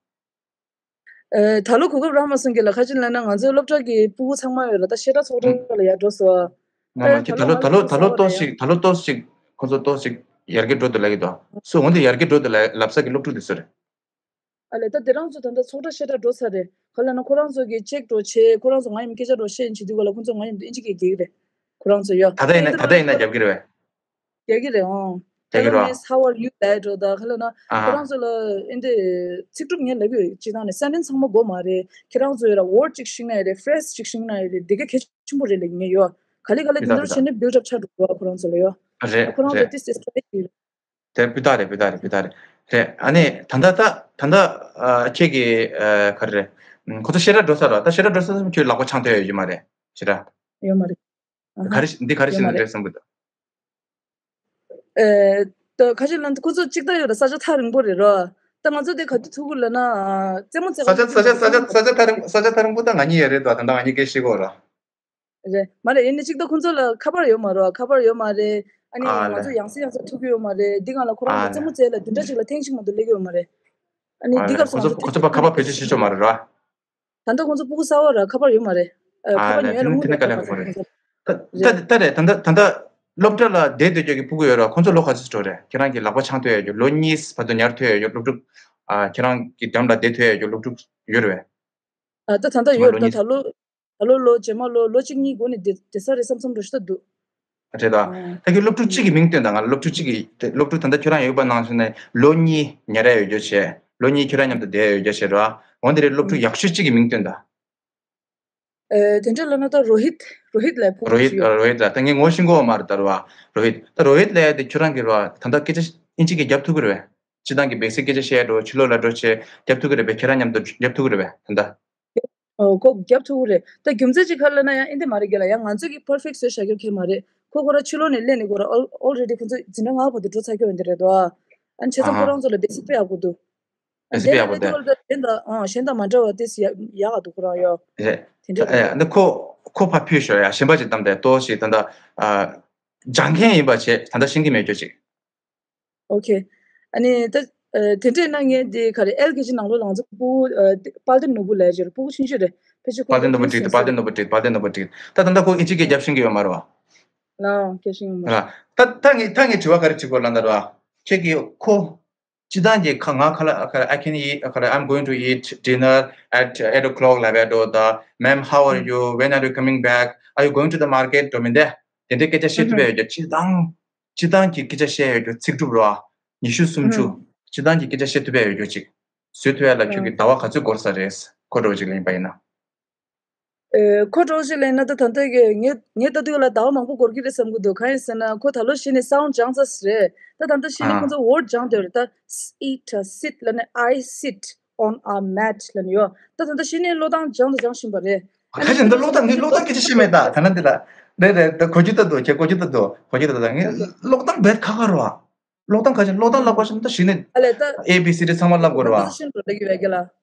ཨེ། ད་ལོ་གོ་སྐབས་རག་མ་སོང་གི་ལ། ཁ་ཅིག་ལ་ན་ང་ཚོའི་སློབ་གྲྭ་གི་ཕྲུ་གུ་ཚང་མ་ཡོད་ལ་ད་བཤད་གྲྭ་ཚོགས་གྲྭ་ལ་ཡར་འགྲོ་སོང་ང་། ཨེ། མ་ཁྱེད་ད་ལོ་ད་ལོ་ད་ལོ་ཏོག་ཞིག་ད་ལོ་ཏོག་ཞིག་ཁོ་ཚོ་ཏོག་ཞིག་ཡར་རྒྱས་འགྲོ་འདུག་ལབ་ཀྱི་འདུག་སུ་འོན་ཏེ་ཡར་རྒྱས་འགྲོ་འདུག་ལབ་ལབ་ས་གི་སློབ་ཕྲུག་དེ་སུ་རེད། ཨ་ལས་ད་དེ་རང་ཚོ་ད་ལྟ་ཚོགས་གྲྭ་བཤད་གྲྭ་འགྲོ་ཚར་རེད། ག་ལ་ན་ཁོ་རང་ཚོ་གི་ཅེག་འགྲོ་བྱེད། ཁོ་རང་ཚོ་ང་ཡིན་སྐད་ཆ་འགྲོ་བཤད་ཡིན་བྱེད་དུས་ག་ལ་ཁོ་ཚོ་ང་ཡིན་དུ་ཨིན་ཇི་སྐད་རྒྱག་གི་རེད། ཁོ་རང་ཚོ་ཡོད། ད་ལྟ་ཡིན་ན་ད་ལྟ་ཡིན་ན་རྒྱབ་གི་རེད་བས། རྒྱག་གི་རེད་ཨང་། རྒྱག་གི་རེད་ཨང་། Hello miss, how are you? ལབ་ཡ་འགྲོ་ད་ག་ལ་ན་ཨ་ཁོ་རང་ཚོ་ལ་ཨིན་དེ་ཚིག་གྲུབ་ངས་ལབ་ཡོད། སྤྱི་བཏང་ནས་སེན་ཊེན་སི་ཚང་མ་དགོས་མ་རེད། ཁྱེད་རང་ཚོ་ཡོད་ལ་ཝར་ཌི་གཅིག་ཤེས་ན་ཡོད་རེད། ཕི་རེ་ཛི་གཅིག་ཤེས་ན་ཡོད་རེད། དེ་ག་གལ་ཆེན་པོ་རེད་ལབ་ངས་ཡོད། ག་ལེ་ག་ལེ་དེ་འདྲ་བྱས་ནས་build up ཆགས་འགྲོ་བ་ཁོ་རང་ཚོ་ལ་ཡོད། རེད་ཁོ་རང་ཚོ་རེད། This is strategy. དེ་སྤུས་དག་རེད། སྤུས་དག་རེད། སྤུས་དག་རེད། རེད། ཨ་ནི་ད་ལྟ་ད་ད་ལྟ་ཨ་ཁྱེད་ཀྱི་ཨ་ག་རེ་རེད། ཁོ་ཚོ་བཤད་གྲྭ་འགྲོ་ས་རེད། ད་བཤད་གྲྭ་འགྲོ་ས་ཁྱོད་ལག་པ་འཆང་ཐུབ་ཡ་ཡོད་མ་རེད་བཤད་གྲྭ། ཡོད་མ་རེད། ཨ་ག་ཧ། རེ་འདི་ག་རེ་ཡོད་བྱས་མ་ན་རེད། འགྲིག་བསམ་གི་འདུག་ཨེ། ད་ཁ་ཤས་ལ་ཁོ་ཚོ་གཅིག་ད་ཡོད་ར། ས་ཆ་ཐག་རིང་པོ་རེད་ར། ད་ང་ཚོ་དེ་ག་དུས་ཐུག་གི་ལབ་ན་རྩེད་མོ་རྩེ་ག་ས་ཆ་ས་ཆ་ས་ཆ་ས་ཆ་ཐག་རིང་ས་ཆ་ཐག་རིང་པོ་ད་ང་གཉིས་ཡོད་རེད། ད་ད་ལྟ་ང་གཉིས་སྐད་བཤད་གོ་ར། རེད་མ་རེད། ཡིན་ནའི་གཅིག་ད་ཁོང་ཚོ་ལ་ཁ་པར་ཡོད་མ་རེད། ཁ་པར་ཡོད་མ་རེད། ཨ་ནི་ཨ་ང་ལེ། ཚོ་ཡང་སེ་ཡང་སེ་ཐུག་གི་ཡོད་མ་རེད། འདི་སྒང་ལ་ཁོ་རང་ཨ་ཚོ་རྩེད་ལེ། མོ་རྩེ་ལ་བདུན་ཕྲག་གཅིག་ལ་ཐེངས་གཅིག་མ་གཏོགས་སླེབས་ཀྱི་ཡོད་མ་རེད། ཨ་ནི་ཨ་འདི་ལེ། སྐབས་སུ་ཁོ་ང་ཚོ་ཚོ་ཁོ་ཚོ་ཕར་ཁ་པར་བེད་སྤྱོད་བྱེད་ཆོག་མ་རེད་ར། ད་ལྟ་ཁོང་ཚོ་སྤུ་གུ་གསར་པ་ར། ཁ་པར་ཡོད་མ་རེད། ཨ་ཁ་ཨ་པར་ལེ། ཉོས་ལ་དེ་དངུལ་དེ་ནི་དཀའ་ལས་ཁག་པོ་རེད། ད་ད་རེད། ད་ད་ད་ད་ད་སློབ་གྲྭ་ལ་བསྡད་སྡོད་རྒྱུ་གི་སྤུ་གུ་ཡོད་ར། ཁོང་ཚོ་ལོ་ག་ཚོད་འགྲོ་རེད། ཁྱེད་རང་གི་ལག་པ་འཆང་ཐུབ་ཡ་རྒྱུ་ལོ་གཉིས་བར་དུ་ཉར་ཐུབ་ཡ་རྒྱུ་སློབ་ཕྲུག་ཨ་ཁྱེད་རང་གི་འགྲམ་ལ་བསྡད་ཐུབ་ཡ་རྒྱུ་སློབ་ཕྲུག་ཡོད་རེད་བས། ཨ་ད་ད་ལྟ་ཕྱི་མ་ཡོད་ལོ་རེད། ད་གཉིས་ད་ལོ་ད་ལོ་ལོ་རྗེས་མ་ལོ་ལོ་གཅིག་གཉིས་འགོ་ནས་བསྡད་བསྡད་ས་རེད་བསམ་བསམ་འགྲོ་ཤི་ད་འདུག་རེད་ད། ཨ་ད་ཁྱོད་སློབ་ཕྲུག་གཅིག་གི་མིང་བཏོན་དང་། ང་ལ་སློབ་ཕྲུག་གཅིག་གི་སློབ་ཕྲུག་ད་ལྟ་ཁྱོད་རང་ཡོད་པ་ནང་བཞིན་ནས་ལོ་གཉིས་ཉར་ཡ་ཡོད་རྒྱུ་བྱས། ལོ་གཉིས་ཁྱོད་རང་མཉམ་དུ་བསྡད་ཡ་ཡོད་རྒྱུ་བྱས་ར། འོན་ཏེ་རེད། སློབ་ཕྲུག་ཡག་ཤོས་གཅིག་གི་མིང་བཏོན་དང་། ཨེ། དེ་འདྲ་ལབ་ན་ད་རོ་ཧིད། རོ་ཧིད་ལབ་ཕྲུ་གུ་རོ་ཧིད་ཅིག་ཡོད། རོ་ཧིད་ལ་ད་ངས་ངོ་ཤེས་ཀྱི་ཡོད་མ་རེད་ད་ར་བ། རོ་ཧིད་ད་རོ་ཧིད་ལབ་ཡ་དེ་ཁྱོད་རང་གི་ར་བ་ད་ལྟ་སྐད་ཆ་ཨིན་ཇི་སྐད་རྒྱབ་ཐུབ་ཀྱི་རེད་བས། སྤྱི་བཏང་གི་བེ་སིག་སྐད་ཆ་བཤད་འགྲོ། ཕྱི་ལོགས་ལ་འགྲོ་བྱས་རྒྱབ་ཐུབ་ཀྱི་རེད་བས། ཁྱེད་རང་མཉམ་དུ་རྒྱབ་ཐུབ་ཀྱི་རེད་བས་ད་ལྟ། ཨོ་ཁོ་རྒྱབ་ཐུབ་ཀྱི་རེད། ད་རྒྱུ་མཚན་ཅིག་ག་ལབ་ན་ཡང་ཨིན་དེ་མ་རེད་གི་ལ། ཡང་ང་ཚོས་ཀྱི་པར་ཕེག་བཟོས་བཞག་རྒྱུ་གལ་མ་རེད། ཁོ་ཁོ་ར་ཕྱི་ལོགས་ནས་སླེབས་ནས་ཁོ་ར་ཨོལ་ཨོལ་རེ་ཌི་ཁོ་ཚོ་འཛིན་གྲྭ་ལྔ་བར་དུ་འགྲོ་ཚར་རྒྱུ་ཡོད་འདི་རེད་དོ། ཨ་ནི་བྱས་ཙང་ཁོ་རང་ཚོ་ལ་བེ་སིག་དཔེ་ཡག་པོ་འདུག་བེ་སིག་དཔེ་ཡག་པོ་འདུག་གཞན་དང་མ་འདྲ་བ་ཏིས་ཡག་ཡག་ག་འདུག་ཁོ་རང་ཡོད། རེད། དེ་འདྲ་ཨ་ཡ་འདི་ཁོ་ཁོ་ཕར་ཕུད་ཤོག་ཡ། གཞན་པ་ཅིག་བདམས་ཏེ་ལྟོས་ཤིག་ད་ལྟ་ཨ་སྦྱང་མཁན་ཡིན་པ་བྱས་ད་ལྟ་ཤེས་ཀྱི་མེད་ཁྱོད་ཅིག་ཨོ་ཁེ། ཨ་ནི་ད་ཨ་དེ་འདྲས་ན་ངས་དེ་ག་རེ་ཨེལ་ཁེ་ཇི་ནང་ལོགས་ལ་ང་ཚོ་སྤུ་གུ་ཨ་དཔལ་ལྡན་ནོར་བུ་ལབ་ཀྱི་རེད། སྤུ་གུ་ཆུང་ཆུང་རེད། ཕལ་ཆེར་ཁོ་དཔལ་ལྡན་ནོར་བུ་ཊི་ཊི། དཔལ་ལྡན་ནོར་བུ་ཊི་ཊི། དཔལ་ལྡན་ནོར་བུ་ཊི་ཊི། ད་ད་ལྟ་ཁོ་ཨིན་ཇི་སྐད་རྒྱབ་ཤེས་ཀྱི་ཡོད་མ་རེད་བ། ལའོ་རྒྱབ་ཤེས་ཀྱི་ཡོད་མ་རེད། ད་ད་ངས་ད་ངས་དྲི་བ་ག་རེ་དྲི་དགོས་ལབ་ན་ར་བ། ཁྱེད་ཀྱིས་ཁོ་སྤྱི་བཏང་གི་ཁ་ང་ཁ་ལག་ཁ་ལག I can eat ཁ་ལག I'm going to eat dinner at eight o'clock ལབ་པའི་འགྲོ་ད། Ma'am, how are you? When are you coming back? Are you going to the market? འགྲོ་མི་འདས། དེ་འདྲའི་སྐད་ཆ་བཤད་ཐུབ་པ་ཡོད་རྒྱུ། སྤྱི་བཏང་སྤྱི་བཏང་གི་སྐད་ཆ་བཤད་ཡོད་རྒྱུ་ཚིག་གྲུབ་རོ། ཉི་ཤུ་སུམ་ཅུ་སྤྱི་བཏང་གི་སྐད་ཆ་བཤད་ཐུབ་པ་ཡོད་རྒྱུ་ཅིག་བཟོ་ཐུབ་ཡ་ལ་ཁྱོད་ཀྱི་ཟླ་བ་ག་ཚོད་འགོར་ས་རེད། ཁོ་འདྲ་བོ་ཅིག་ལ་ཡིན་པ་ཡིན་ན། ཨེ། ཁོ་འདྲ་བོ་ཅིག་ལ་ཡིན་ན་ད་ད་ལྟ་གི་ངས་ངས་ལྟ་དུས་ལ་ཟླ་བ་མང་པོ་འགོར་གྱི་རེད་བསམ་གྱི་འདུག་གང་ཡིན་ཟེར་ན་ཁོ་ད་ལོ་གཞི་ནས་སའུན་ཌི་སྦྱངས་ཚར་རེད། ད་ད་ལྟ་གཞི་ནས་ཁོ་ཚོ་ཝར་ཌི་སྦྱངས་བསྡད་རེད། ད་eat sit ལབ་ནས་I sit on a mat ལབ་ནས་ཡོད། ད་ད་ལྟ་གཞི་ནས་ཀློག་སྟངས་སྦྱངས་དང་སྦྱང་བཞིན་པ་རེད། ཁ་ཅིག་འདི་ཀློག་སྟངས་ངས་ཀློག་སྟངས་སྐད་ཆ་ཤེས་མེད་ད། ད་ན་འདི་ལ་རེད་རེད། ད་གོ་རྒྱུ་ལྟ་འདུག་ཁྱེད་གོ་རྒྱུ་ལྟ་འདུག་གོ་རྒྱུ་ལྟ་འདུག་ངས་ཀློག་སྟངས་རྦད་ཁག་ཁག་རེད་བ། ཀློག་སྟངས་ཁ་ཅིག་ཀློག་སྟངས་ལབ་པ་ཞིག་ད་གཞི་ནས་ཨ་ལས་ད་ཨེ་བི་སི་ཌི་ཚང་མ་ལབ་དགོས་རེད་བ། ཀོམ་པོ་ཟི་ཤན་འགྲོ་ལེགས་ཡོད་ཀྱི་ལ།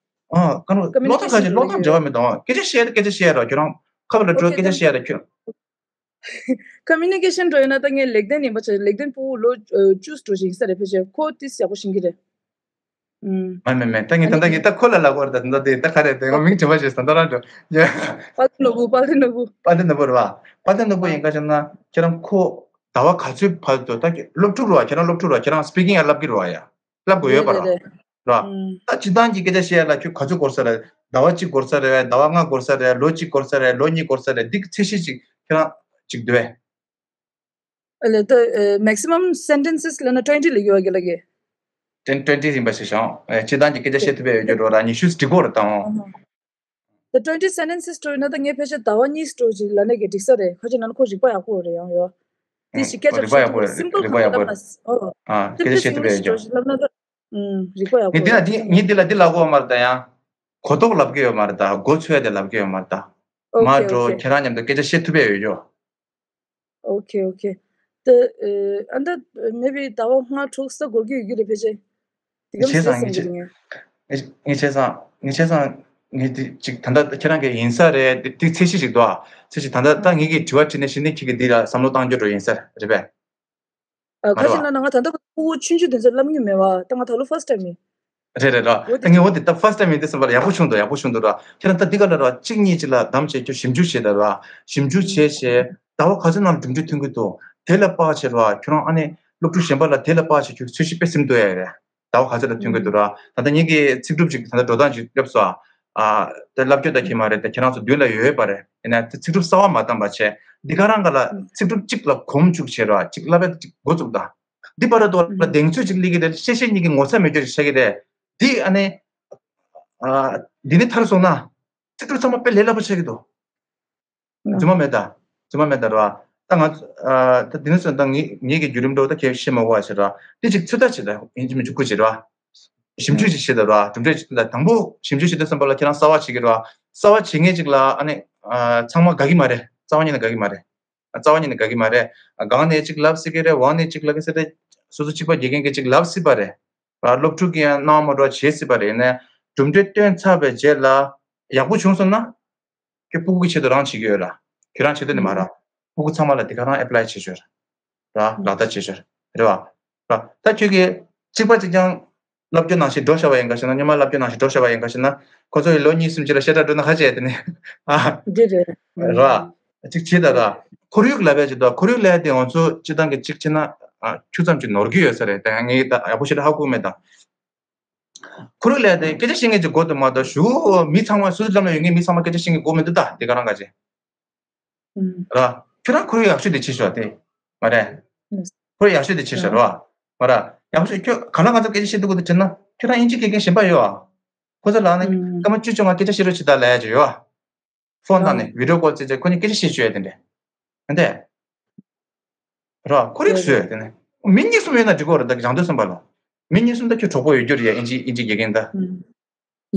ཨ་ཀ་ནོ་ཀོ་མུ་ནི་ཀེ་ཤན་ཀློག་སྟངས་ཁ་ཅིག་ཀློག་སྟངས་འབྲེལ་བ་མེད་དང་། སྐད་ཆ་བཤད་སྐད་ཆ་བཤད་རོགས་ཁྱོད་རང་། ཁ་བ་ལ་འགྲོ་སྐད་ཆ་བཤད་རོགས་ཁྱོད། ཀོམ་མུ་ནི་ཀེ་ཤན་འགྲོ་ཡོད་ན་ད་ངས་ལེགས་ལྡན་ཡིན་པ་བྱས། ལེགས་ལྡན་ཕྲུ་གུ་ལོ་བཅུ་འགྲོ་བཞིན་ས་རེད། ཕལ་ཆེར་ཁོ་ཏིས་ཡག་པོ་ཤེས་ཀྱི་རེད། ཨུམ། མ་མེད་མེད། ད་ངས་ད་ལྟ་ངས་ད་ཁོ་ལ་ལབ་དགོས་རེད། ད་ད་དེ་ད་ག་རེད། དེ་ང་མིང་དྲན་པ་ཞིག་ད་ད་རང་འགྲོ་ཡ། དཔལ་ལྡན་ནོར་བུ། དཔལ་ལྡན་ནོར་བུ། དཔལ་ལྡན་ནོར་བུ་རེད་བ། དཔལ་ལྡན་ནོར་བུ་ཡིན་ཁ་ཅིག་ན་ཁྱེད་རང་ཁོ་ཟླ་བ་ག་ཚོད་བར་དུ། ད་ཁྱེད་སློབ་ཕྲུག་རེད་བ། ཁྱེད་རང་སློབ་ཕྲུག་རེད་བ། ཁྱེད་རང་སི་པི་ཀིང་ཡང་ལབ་ཀྱི་རེད་བ་ཡ། ལབ་དགོས་ཡོད་པ་རེད་རེད་རེད། རེད་བ། ཨུམ། ད་སྤྱི་བཏང་གི་སྐད་ཆ་བཤད་ཡ་ལ་ཁྱོད་ག་ཚོད་འགོར་ས་རེད། ཟླ་བ་གཅིག་འགོར་ས་རེད། ཟླ་བ་ལྔ་འགོར་ས་རེད། ལོ་གཅིག་འགོར་ས་རེད། ལོ་གཉིས་འགོར་ས་རེད། འདི་ཚད་གཞི་ཅིག་ཁྱེད་རང་ཅིག་འདུག་བས། ཨ་ལེ་ད་maximum sentences ལབ་ན twenty ལབ་ཀྱི་ཡོད་རྒན་ལགས་ཀྱིས། twenty twenty ཡིན་པ་ཞིག་བྱུང་། སྤྱིར་བཏང་གི་སྐད་ཆ་བཤད་ཐུབ་པའི་ཡོད་རྒྱུ་འགྲོ་ར་ཉི་ཤུ་འགྲིག་གོ་ར་དང་། The twenty sentences འགྲོ་ཡིན་ན་ད་ངས་ཕལ་ཆེར་ཟླ་བ་གཉིས་འགྲོ་ཅིག་ལབ་ན་གི་འགྲིག་ས་རེད། ཁ་ཅིག་ལབ་ན་ཁོ་རིག་པ་ཡག་པོ་རེད་ཡང་ཡོད། དེ་ཞིག་སྐད་ཆ་རིག་པ་ཡག་པོ་རེད། simple རིག་པ་ཡག་པོ་རེད། ཨ་སྐད་ཆ་བཤད་ཐུབ་པའི་ཡོད་རྒྱུ། Simple ལབ་ན་ད། ཨུམ། རིག་པ་ཡག་པོ་རེད། ངས་འདི་ལ་འདི་ངས་འདི་ལ་འདི་ལབ་དགོས་པ་མ་རེད་ད་ཡང་། གོ་རྟོགས་ལབ་ཀྱི་ཡོད་མ་རེད་ད། མགོ་ཚོས་ཡ་དེ་ལབ་ཀྱི་ཡོད་མ་རེད་ད། མར་འགྲོ་ཁྱེད་རང་མཉམ་དུ་སྐད་ཆ་བཤད་ཐུབ་པའི་ཡོད་རྒྱུ། Okay, okay. ད་ཨ་ད་maybe ཟླ་བ་ལྔ་དྲུག་ཙམ་འགོར་གྱི་ཡོད་རྒྱུ་རེད་ཕལ་ཆེར། དེ་གམ་ངས་བྱས་ཙང་ངས་བྱས་ངས་བྱས་ཙང་ངས་བྱས་ཙང་ངས་དེ་ཅིག་ད་ལྟ་ཁྱེད་རང་གི་ཡིན་ས་རེད། དེ་དེ་ཚད་གཞི་ཞིག་འདུག་ཨ། ཚད་གཞི་ད་ལྟ་ད་ངས་ཀྱི་དྲི་བ་དྲིས་ནས་གཞི་ནས་ཁྱེད་ཀྱི་འདི་ལ་བསམ་བློ་བཏང་རྒྱུ་འགྲོ་ཡིན་ས་རེད་པས། ཨ་ཁ་ཅིག་ལབ་ན་ང་ད་ལྟ་ཕྲུ་གུ་ཆུང་ཆུང་དེ་ཚོ་ལབ་མྱོང་མེད་པ། ད་ང་ད་ལོ་first time ཡིན། རེད་རེད་ར། ད་ངས་འོ་དེ་ད་first time ཡིན་དེ་བསམ་པ་ལ་ཡག་པོ་བྱུང་འདུག་ཡག་པོ་བྱུང་འདུག་ར། ཁྱེད་རང་ད་འདི་ག་ལ་ར་གཅིག་གཉིས་ཅིག་ལ་གདམ་བྱས་ཁྱོད་ཞིབ་འཇུག་བྱས་ད་ར། ཞིབ་འཇུག་བྱས་བྱས་ཟླ་བ་ག་ཚོད་ནང་ལ་གྲུབ་འབྲས་ཐོན་གི་འདུག་དེ་ལ་དཔག་བྱས་ར་ཁྱོད་རང་ཨ་ནི་སློབ་ཕྲུག་གཞན་པ་ལ་དེ་ལ་དཔག་བྱས་ཁྱོད་ཚོད་གཞི་དཔེ་སིམ་འདུག་ཡ་རེད། ཟླ་བ་ག་ཚོད་ལ་ཐོན་གི་འདུག་ར། ད་ལྟ་ངེད་ཀྱི་ཚིག་གྲུབ་ཅིག་ད་ལྟ་འགྲོ་སྟངས་ཅིག་སླེབས་སོང་ཨ། ཨ་དེ་ལབ་རྒྱུ་ད་ཁྱེད་མ་རེད་ད་ཁྱེད་རང་ཚོ་མདུན་ལ་ཡོད་ཡོད་པ་རེད། ཡིན་ན་དེ་ཚིག་གྲུབ་གསར་བ་མ་བཏང་པ་བྱས་འདི་ག་རང་ག་ལ་ཚིག་གྲུབ་གཅིག་ལ་གོམ་བཅུག་བྱས་ར་གཅིག་ལབ་ཡ་གཅིག་འགོ་བཙུགས་ད། འདི་བར་དུ་ལ་གདེང་ཚོད་ཅིག་སླེབས་ཀྱི་རེད། བཤད་བཤད་གཉིས་ཀྱི་ངོ་ཚ་མེད་རྒྱུ་ཞིག་བཤད་ཀྱི་རེད། འདི་ཨ་ནི་ཨ་འདི་ནི་མཐར་སོང་ན་ཚིག་གྲུབ་ཚང་མ་དཔེ་ལས་སླ་པོ་ཆགས་ཀྱི་འདུག་རྫུན་མ་མེད་ད། རྫུན་མ་མེད་ད་ར། ད་ང་ཨ་ད་འདི་ནི་སོང་ད་ངེད་ངེད་ཀྱི་བརྒྱུད་རིམ་འགྲོ་ད་ཁྱེད་ཤེས་མ་དགོས་པ་ཞིག་ར། འདི་ཅིག་ཚོད་ལྟ་བྱེད་ད་ཡིན་གཅིག་མིན་གཅིག་ཁུ་བྱེད་ར། ཞིབ་འཇུག་ཅིག་བྱེད་ད་ར། གྲུབ་འབྲས་ཅིག་ད་དང་པོ་ཞིབ་འཇུག་བྱེད་དུས་ཙམ་པ་ལ་ཁྱེད་རང་གསར་བ་བྱེད་ཀྱི་ར། གསར་བ་བྱེད་མཁན་ཅིག་ལ་ཨ་ནི་ཨ་ཚང་མ་དགའ་གི་མ་རེད། རྩ་བ་ཉིད་ནས་དགའ་གི་མ་རེད། རྩ་བ་ཉིད་ནས་དགའ་གི་མ་རེད། སྒང་ནས་གཅིག་ལབ་སྲིད་ཀྱི་རེད། འོག་ནས་གཅིག་ལབ་ཀྱི་ཟེར་ཏེ། སོ་སོ་གཅིག་པ་དགེ་རྒན་གྱིས་གཅིག་ལབ་སྲིད་པ་རེད། སློབ་ཕྲུག་གིས་ཡང་སྣང་བ་མ་འགྲོ་བ་བྱེད་སྲིད་པ་རེད། ཡིན་ནའི་གྲུབ་འབྲས་སྟོན་ཚར་བའི་རྗེས་ལ་ཡག་པོ་བྱུང་སོང་ན། ཁྱོད་སྤུ་གུ་གི་ཆེད་དུ་རང་བྱེད་ཀྱི་ཡོད་ར། ཁྱོད་རང་ཆེད་དུ་ནི་མ་ར། སྤུ་གུ་ཚང་མ་ལ་དེ་ག་རང་ཨེ་པ་ལའི་བྱེད་ཆོག་ར། ལག་བསྟར་བྱེད་ཆོག་རེད་བ། ར། ད་ཁྱོད་ཀྱིས་གཅིག་པ་གཅིག་རྐྱང་ལབ་རྒྱུ་ནང་བཞིན་འགྲོ་བཞག་པ་ཡིན་ག་ཞེ་ན། སྔོན་མ་ལབ་རྒྱུ་ནང་བཞིན་འགྲོ་བཞག་པ་ཡིན་ག་ཞེ་ན། ཁོ་ཚོ་ཡི་ལོ་གཉིས་གསུམ་ཅིག་ལ་བཤད་གྲྭ་འགྲོ་ན་ཁ་བྱས་དེ་ནི། ཨ། འདི་རེད། ར། གཅིག་བྱེད་ད་ར། ཁོར་ཡུག་ལབ་པའི་ཅིག་ད་ཁོར་ཡུག་ལབ་ཡ་དེ་ང་ཚོ་སྤྱི་བཏང་གི་གཅིག་བྱེད་ན། ཨ། ཁྱུ་ཙམ་ཅིག་ནོར་གི་ཡོད་ས་རེད། ད་ངས་ད་ཡག་པོ་ཞེ་དྲག་ཧ་གོ་མེད་ད། ཁོར་ཡུག་ལབ་ཡ་དེ་སྐད་ཆ་བཤད་མཁན་གྱི་སྒོ་དེ་མ་གཏོགས་གཞུག་མི་ཚང་མ་སོ་སོ་ལམ་ལ་ཡོད་མཁན་མི་ཚང་མ་སྐད་ཆ་བཤད་མཁན་སྒོ་མི་འདུག་ད་དེ་ག་རང་ག་ཅིག་ཨུམ། ར། ཁྱོད་རང་ཁོར་ཡུག་ཡག་ཤོས་དེ་བྱེད་ཤོག་དེ། མ་རེད། ཨུམ། ཁོར་ཡུག་ཡག་ཤོས་དེ་བྱེད་ཤོག་ར། མ་ར། ཡག་ཤོས་ཁྱོད་ག་ལ་ང་ཚོ་སྐད་ཆ་བཤད་འདུག་གོ་དེ་དྲན་ན་ཁྱོད་རང་དབྱིན་ཇི་དགེ་རྒན་གཞན་པ་ཡོད་ཨ། ཁོ་ཚོ་ལ་ནི་ཨུམ། སྐར་མ་བཅུ་བཅོ་ལྔ་སྐད་ཆ་བཤད་རོགས་བྱེད་ད་ལབ་ཡ་ཅིག་ཡོད་ཨ། ཕོན་བཏང་ནས་ཨུམ། བི་ཌི་ཡོ་ཀོལ་བྱས་བྱས་ཁོ་གཉིས་སྐད་ཆ་བཤད་ཤོག་ཡ་དེ་འདྲས། འདི། ར། ཁོར་ཡུག་བཟོས་དེ་ནས། མི་གཉིས་གསུམ་ཡོད་ན་འགྲིག་གོ་ར། ད་སྦྱང་དུས་ཙམ་པ་ལ། མི་གཉིས་གསུམ་ད་ཁྱོད་གྲོགས་པོ་ཡོད་རྒྱུ་རེད་ཡ། དབྱིན་ཇི་དབྱིན་ཇི་དགེ་རྒན་ད། ཨུམ།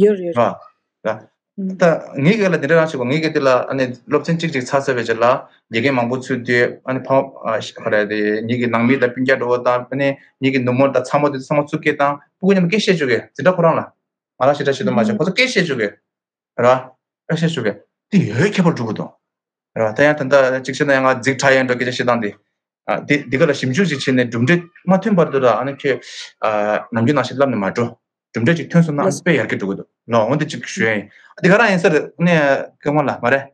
ཡོད་རེད། ར། ར། ཨུམ། ད་ངའི་སྒེར་ལ་དེ་འདྲ་རང་བྱེད་གོ། ངའི་སྒེར་དེ་ལ་ཨ་ནི་སློབ་ཚན་གཅིག་གཅིག་ཚར་ཚར་བའི་རྗེས་ལ་དགེ་རྒན་མང་པོ་ཚུད་དུས་ཨ་ནི་ཕ་ཨ་ག་རེ་དེ་ངེད་ཀྱི་ནང་མི་དང་སྤུན་ཀྱག་འགྲོ་བ་དང་ཨ་ནི་ངེད་ཀྱི་ནུ་མོ་དང་ཚ་མོ་དེ་ཚང་མ་ཚུར་སྐད་བཏང་། སྤུ་གུ་མཉམ་སྐད་བཤད་བཅུག་གི། འཛིན་གྲྭ་ཁོ་རང་ལ་ང་རང་ཞེ་དྲག་བྱེད་དུ་མ་བྱ། ཁོ་ཚོ་སྐད་བཤད་བཅུག་གི། ར། ཨེ་ཤེས་ཞུ་གི། དེ་ཡོད་ཁྱད་པར་འགྲོ་གི་འདུག་ར། ད་ཡང་ད་ལྟ་གཅིག་བྱས་ན་ཡང་ང་རྫིག་ཕྲ་ཡན་འགྲོ་སྐད་ཆ་བཤད་སྟངས་དེ། ཨ། དེ་འདི་ག་ལ་ཞིབ་འཇུག་ཅིག་བྱས་ནས་གྲུབ་འབྲས་མ་ཐོན་བར་དུ་ར་ཨ་ནི་ཁྱོད། ཨ། ནམ་རྒྱུན་ནང་བཞིན་ལབ་ནས་མ་འགྲོ། གྲུབ་འབྲས་ཅིག་ཐོན་སོང་ན་ཨ་ནི་དཔེ་ཡར་རྒྱས་འགྲོ་གི་འདུག་ལོ་འོན་ཏེ་ཅིག་ཞུ་ཡ་ཡིན། འདི་ག་རང་ཡིན་ས་རེད། ཨ་ནི་སྐད་མ་ལ་མ་རེད།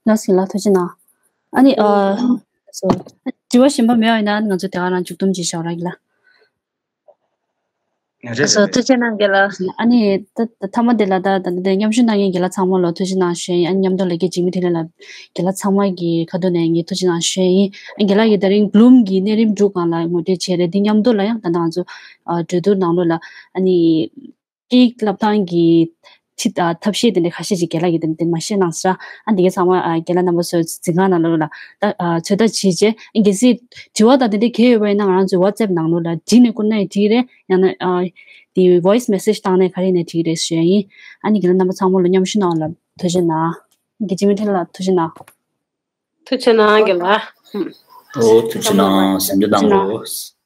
ལགས་སོ་ལགས། ཐུགས་རྗེ་གནང་། ཨ་ནི་ཨ། སོ། དྲི་བ་གཞན་པ་མེད་པ་ཡིན་ན་ང་ཚོ་དེ་ག་རང་མཇུག་སྡོམ་ཅིག་བྱ་བ་རག་གི་ལ། རེད་རེད། སོ་རེད། ཐུགས་རྗེ་གནང་རྒན་ལགས། ཨ་ནི་ད་ད་མཐའ་མ་དེ་ལ་ད་ད་ད་མཉམ་ཞུགས་གནང་མཁན་རྒན་ལགས་ཚང་མ་ལ་ཐུགས་རྗེ་གནང་ཞུ་ཡ་ཡིན། ཨ་ནི་མཉམ་དུ་ལས་ཀའི་འཇིགས་མེད་འཕྲིན་ལས་ལ་རྒན་ལགས་ཚང་མ་གི་ཁ་ཐུག་ནས་ངས་ཐུགས་རྗེ་གནང་ཞུ་ཡ་ཡིན། ཨ་རྒན་ལགས་ཀྱིས་ད་རིང་བྷུ་ལུམ་གྱི་གནས་རིམ་དྲུག་སྒང་ལ་ངོ་སྤྲོད་བྱས་རེད། འདི་མཉམ་དུ་ལ་ཡང་ད་ལྟ་ང་ཚོ་ཨ་གྲོས་བསྡུར་ནང་ལོགས་ལ་ཨ་ནི་སྐད་ཡིག་བསླབ་སྟངས་ཀྱི་ཁྲིད་ཨ་ཐབས་ཤེས་དེ་འདྲ་ཁ་ཤས་ཅིག་རྒན་ལགས་ཀྱིས་དེ་འདྲ་མ་བཤད་གནང་ཟེར། ཨ་འདི་གའི་ཚང་མ་ཨ་རྒན་ལགས་རྣམ་པ་ཚོའི་འཛིན་ཁང་ནང་ལོགས་ལ་ད་ཨ་ཚོད་ལྟ་བྱེད་རྗེས་ཨ་གལ་སྲིད་དྲི་བ་དང་དེ་འདྲ་གལ་ཡོད་པ་ཡིན་ན་ང་རང་ཚོའི་ཝ་ཙེབ་ནང་ལོགས་ལ་བྲིས་ནས་བསྐུར་ན་ཡང་འགྲིག་རེད། ཡང་ན་ཨ་དེ་ཝོ་ཡི་སི་མེ་སེ་ཇི་བཏང་ནས་ག་རེ་ཡིན་ནའི་འགྲིག་རེད་ཞུ་ཡ་ཡིན། ཨ་ནི་རྒན་ལགས་རྣམ་པ་ཚང་མ་ལ་མཉམ་ཞུགས་གནང་བ་ལ་ཐུགས་རྗེ་གནང་། རྒན་འཇིགས་མེད་འཕྲིན་ལ་ཐུགས་རྗེ་གནང་། ཐུགས་རྗེ་གནང་རྒན་ལགས། ཨོ་ཐུགས་རྗེ་གནང་། གཟིམ་འཇག་གནང་གོ།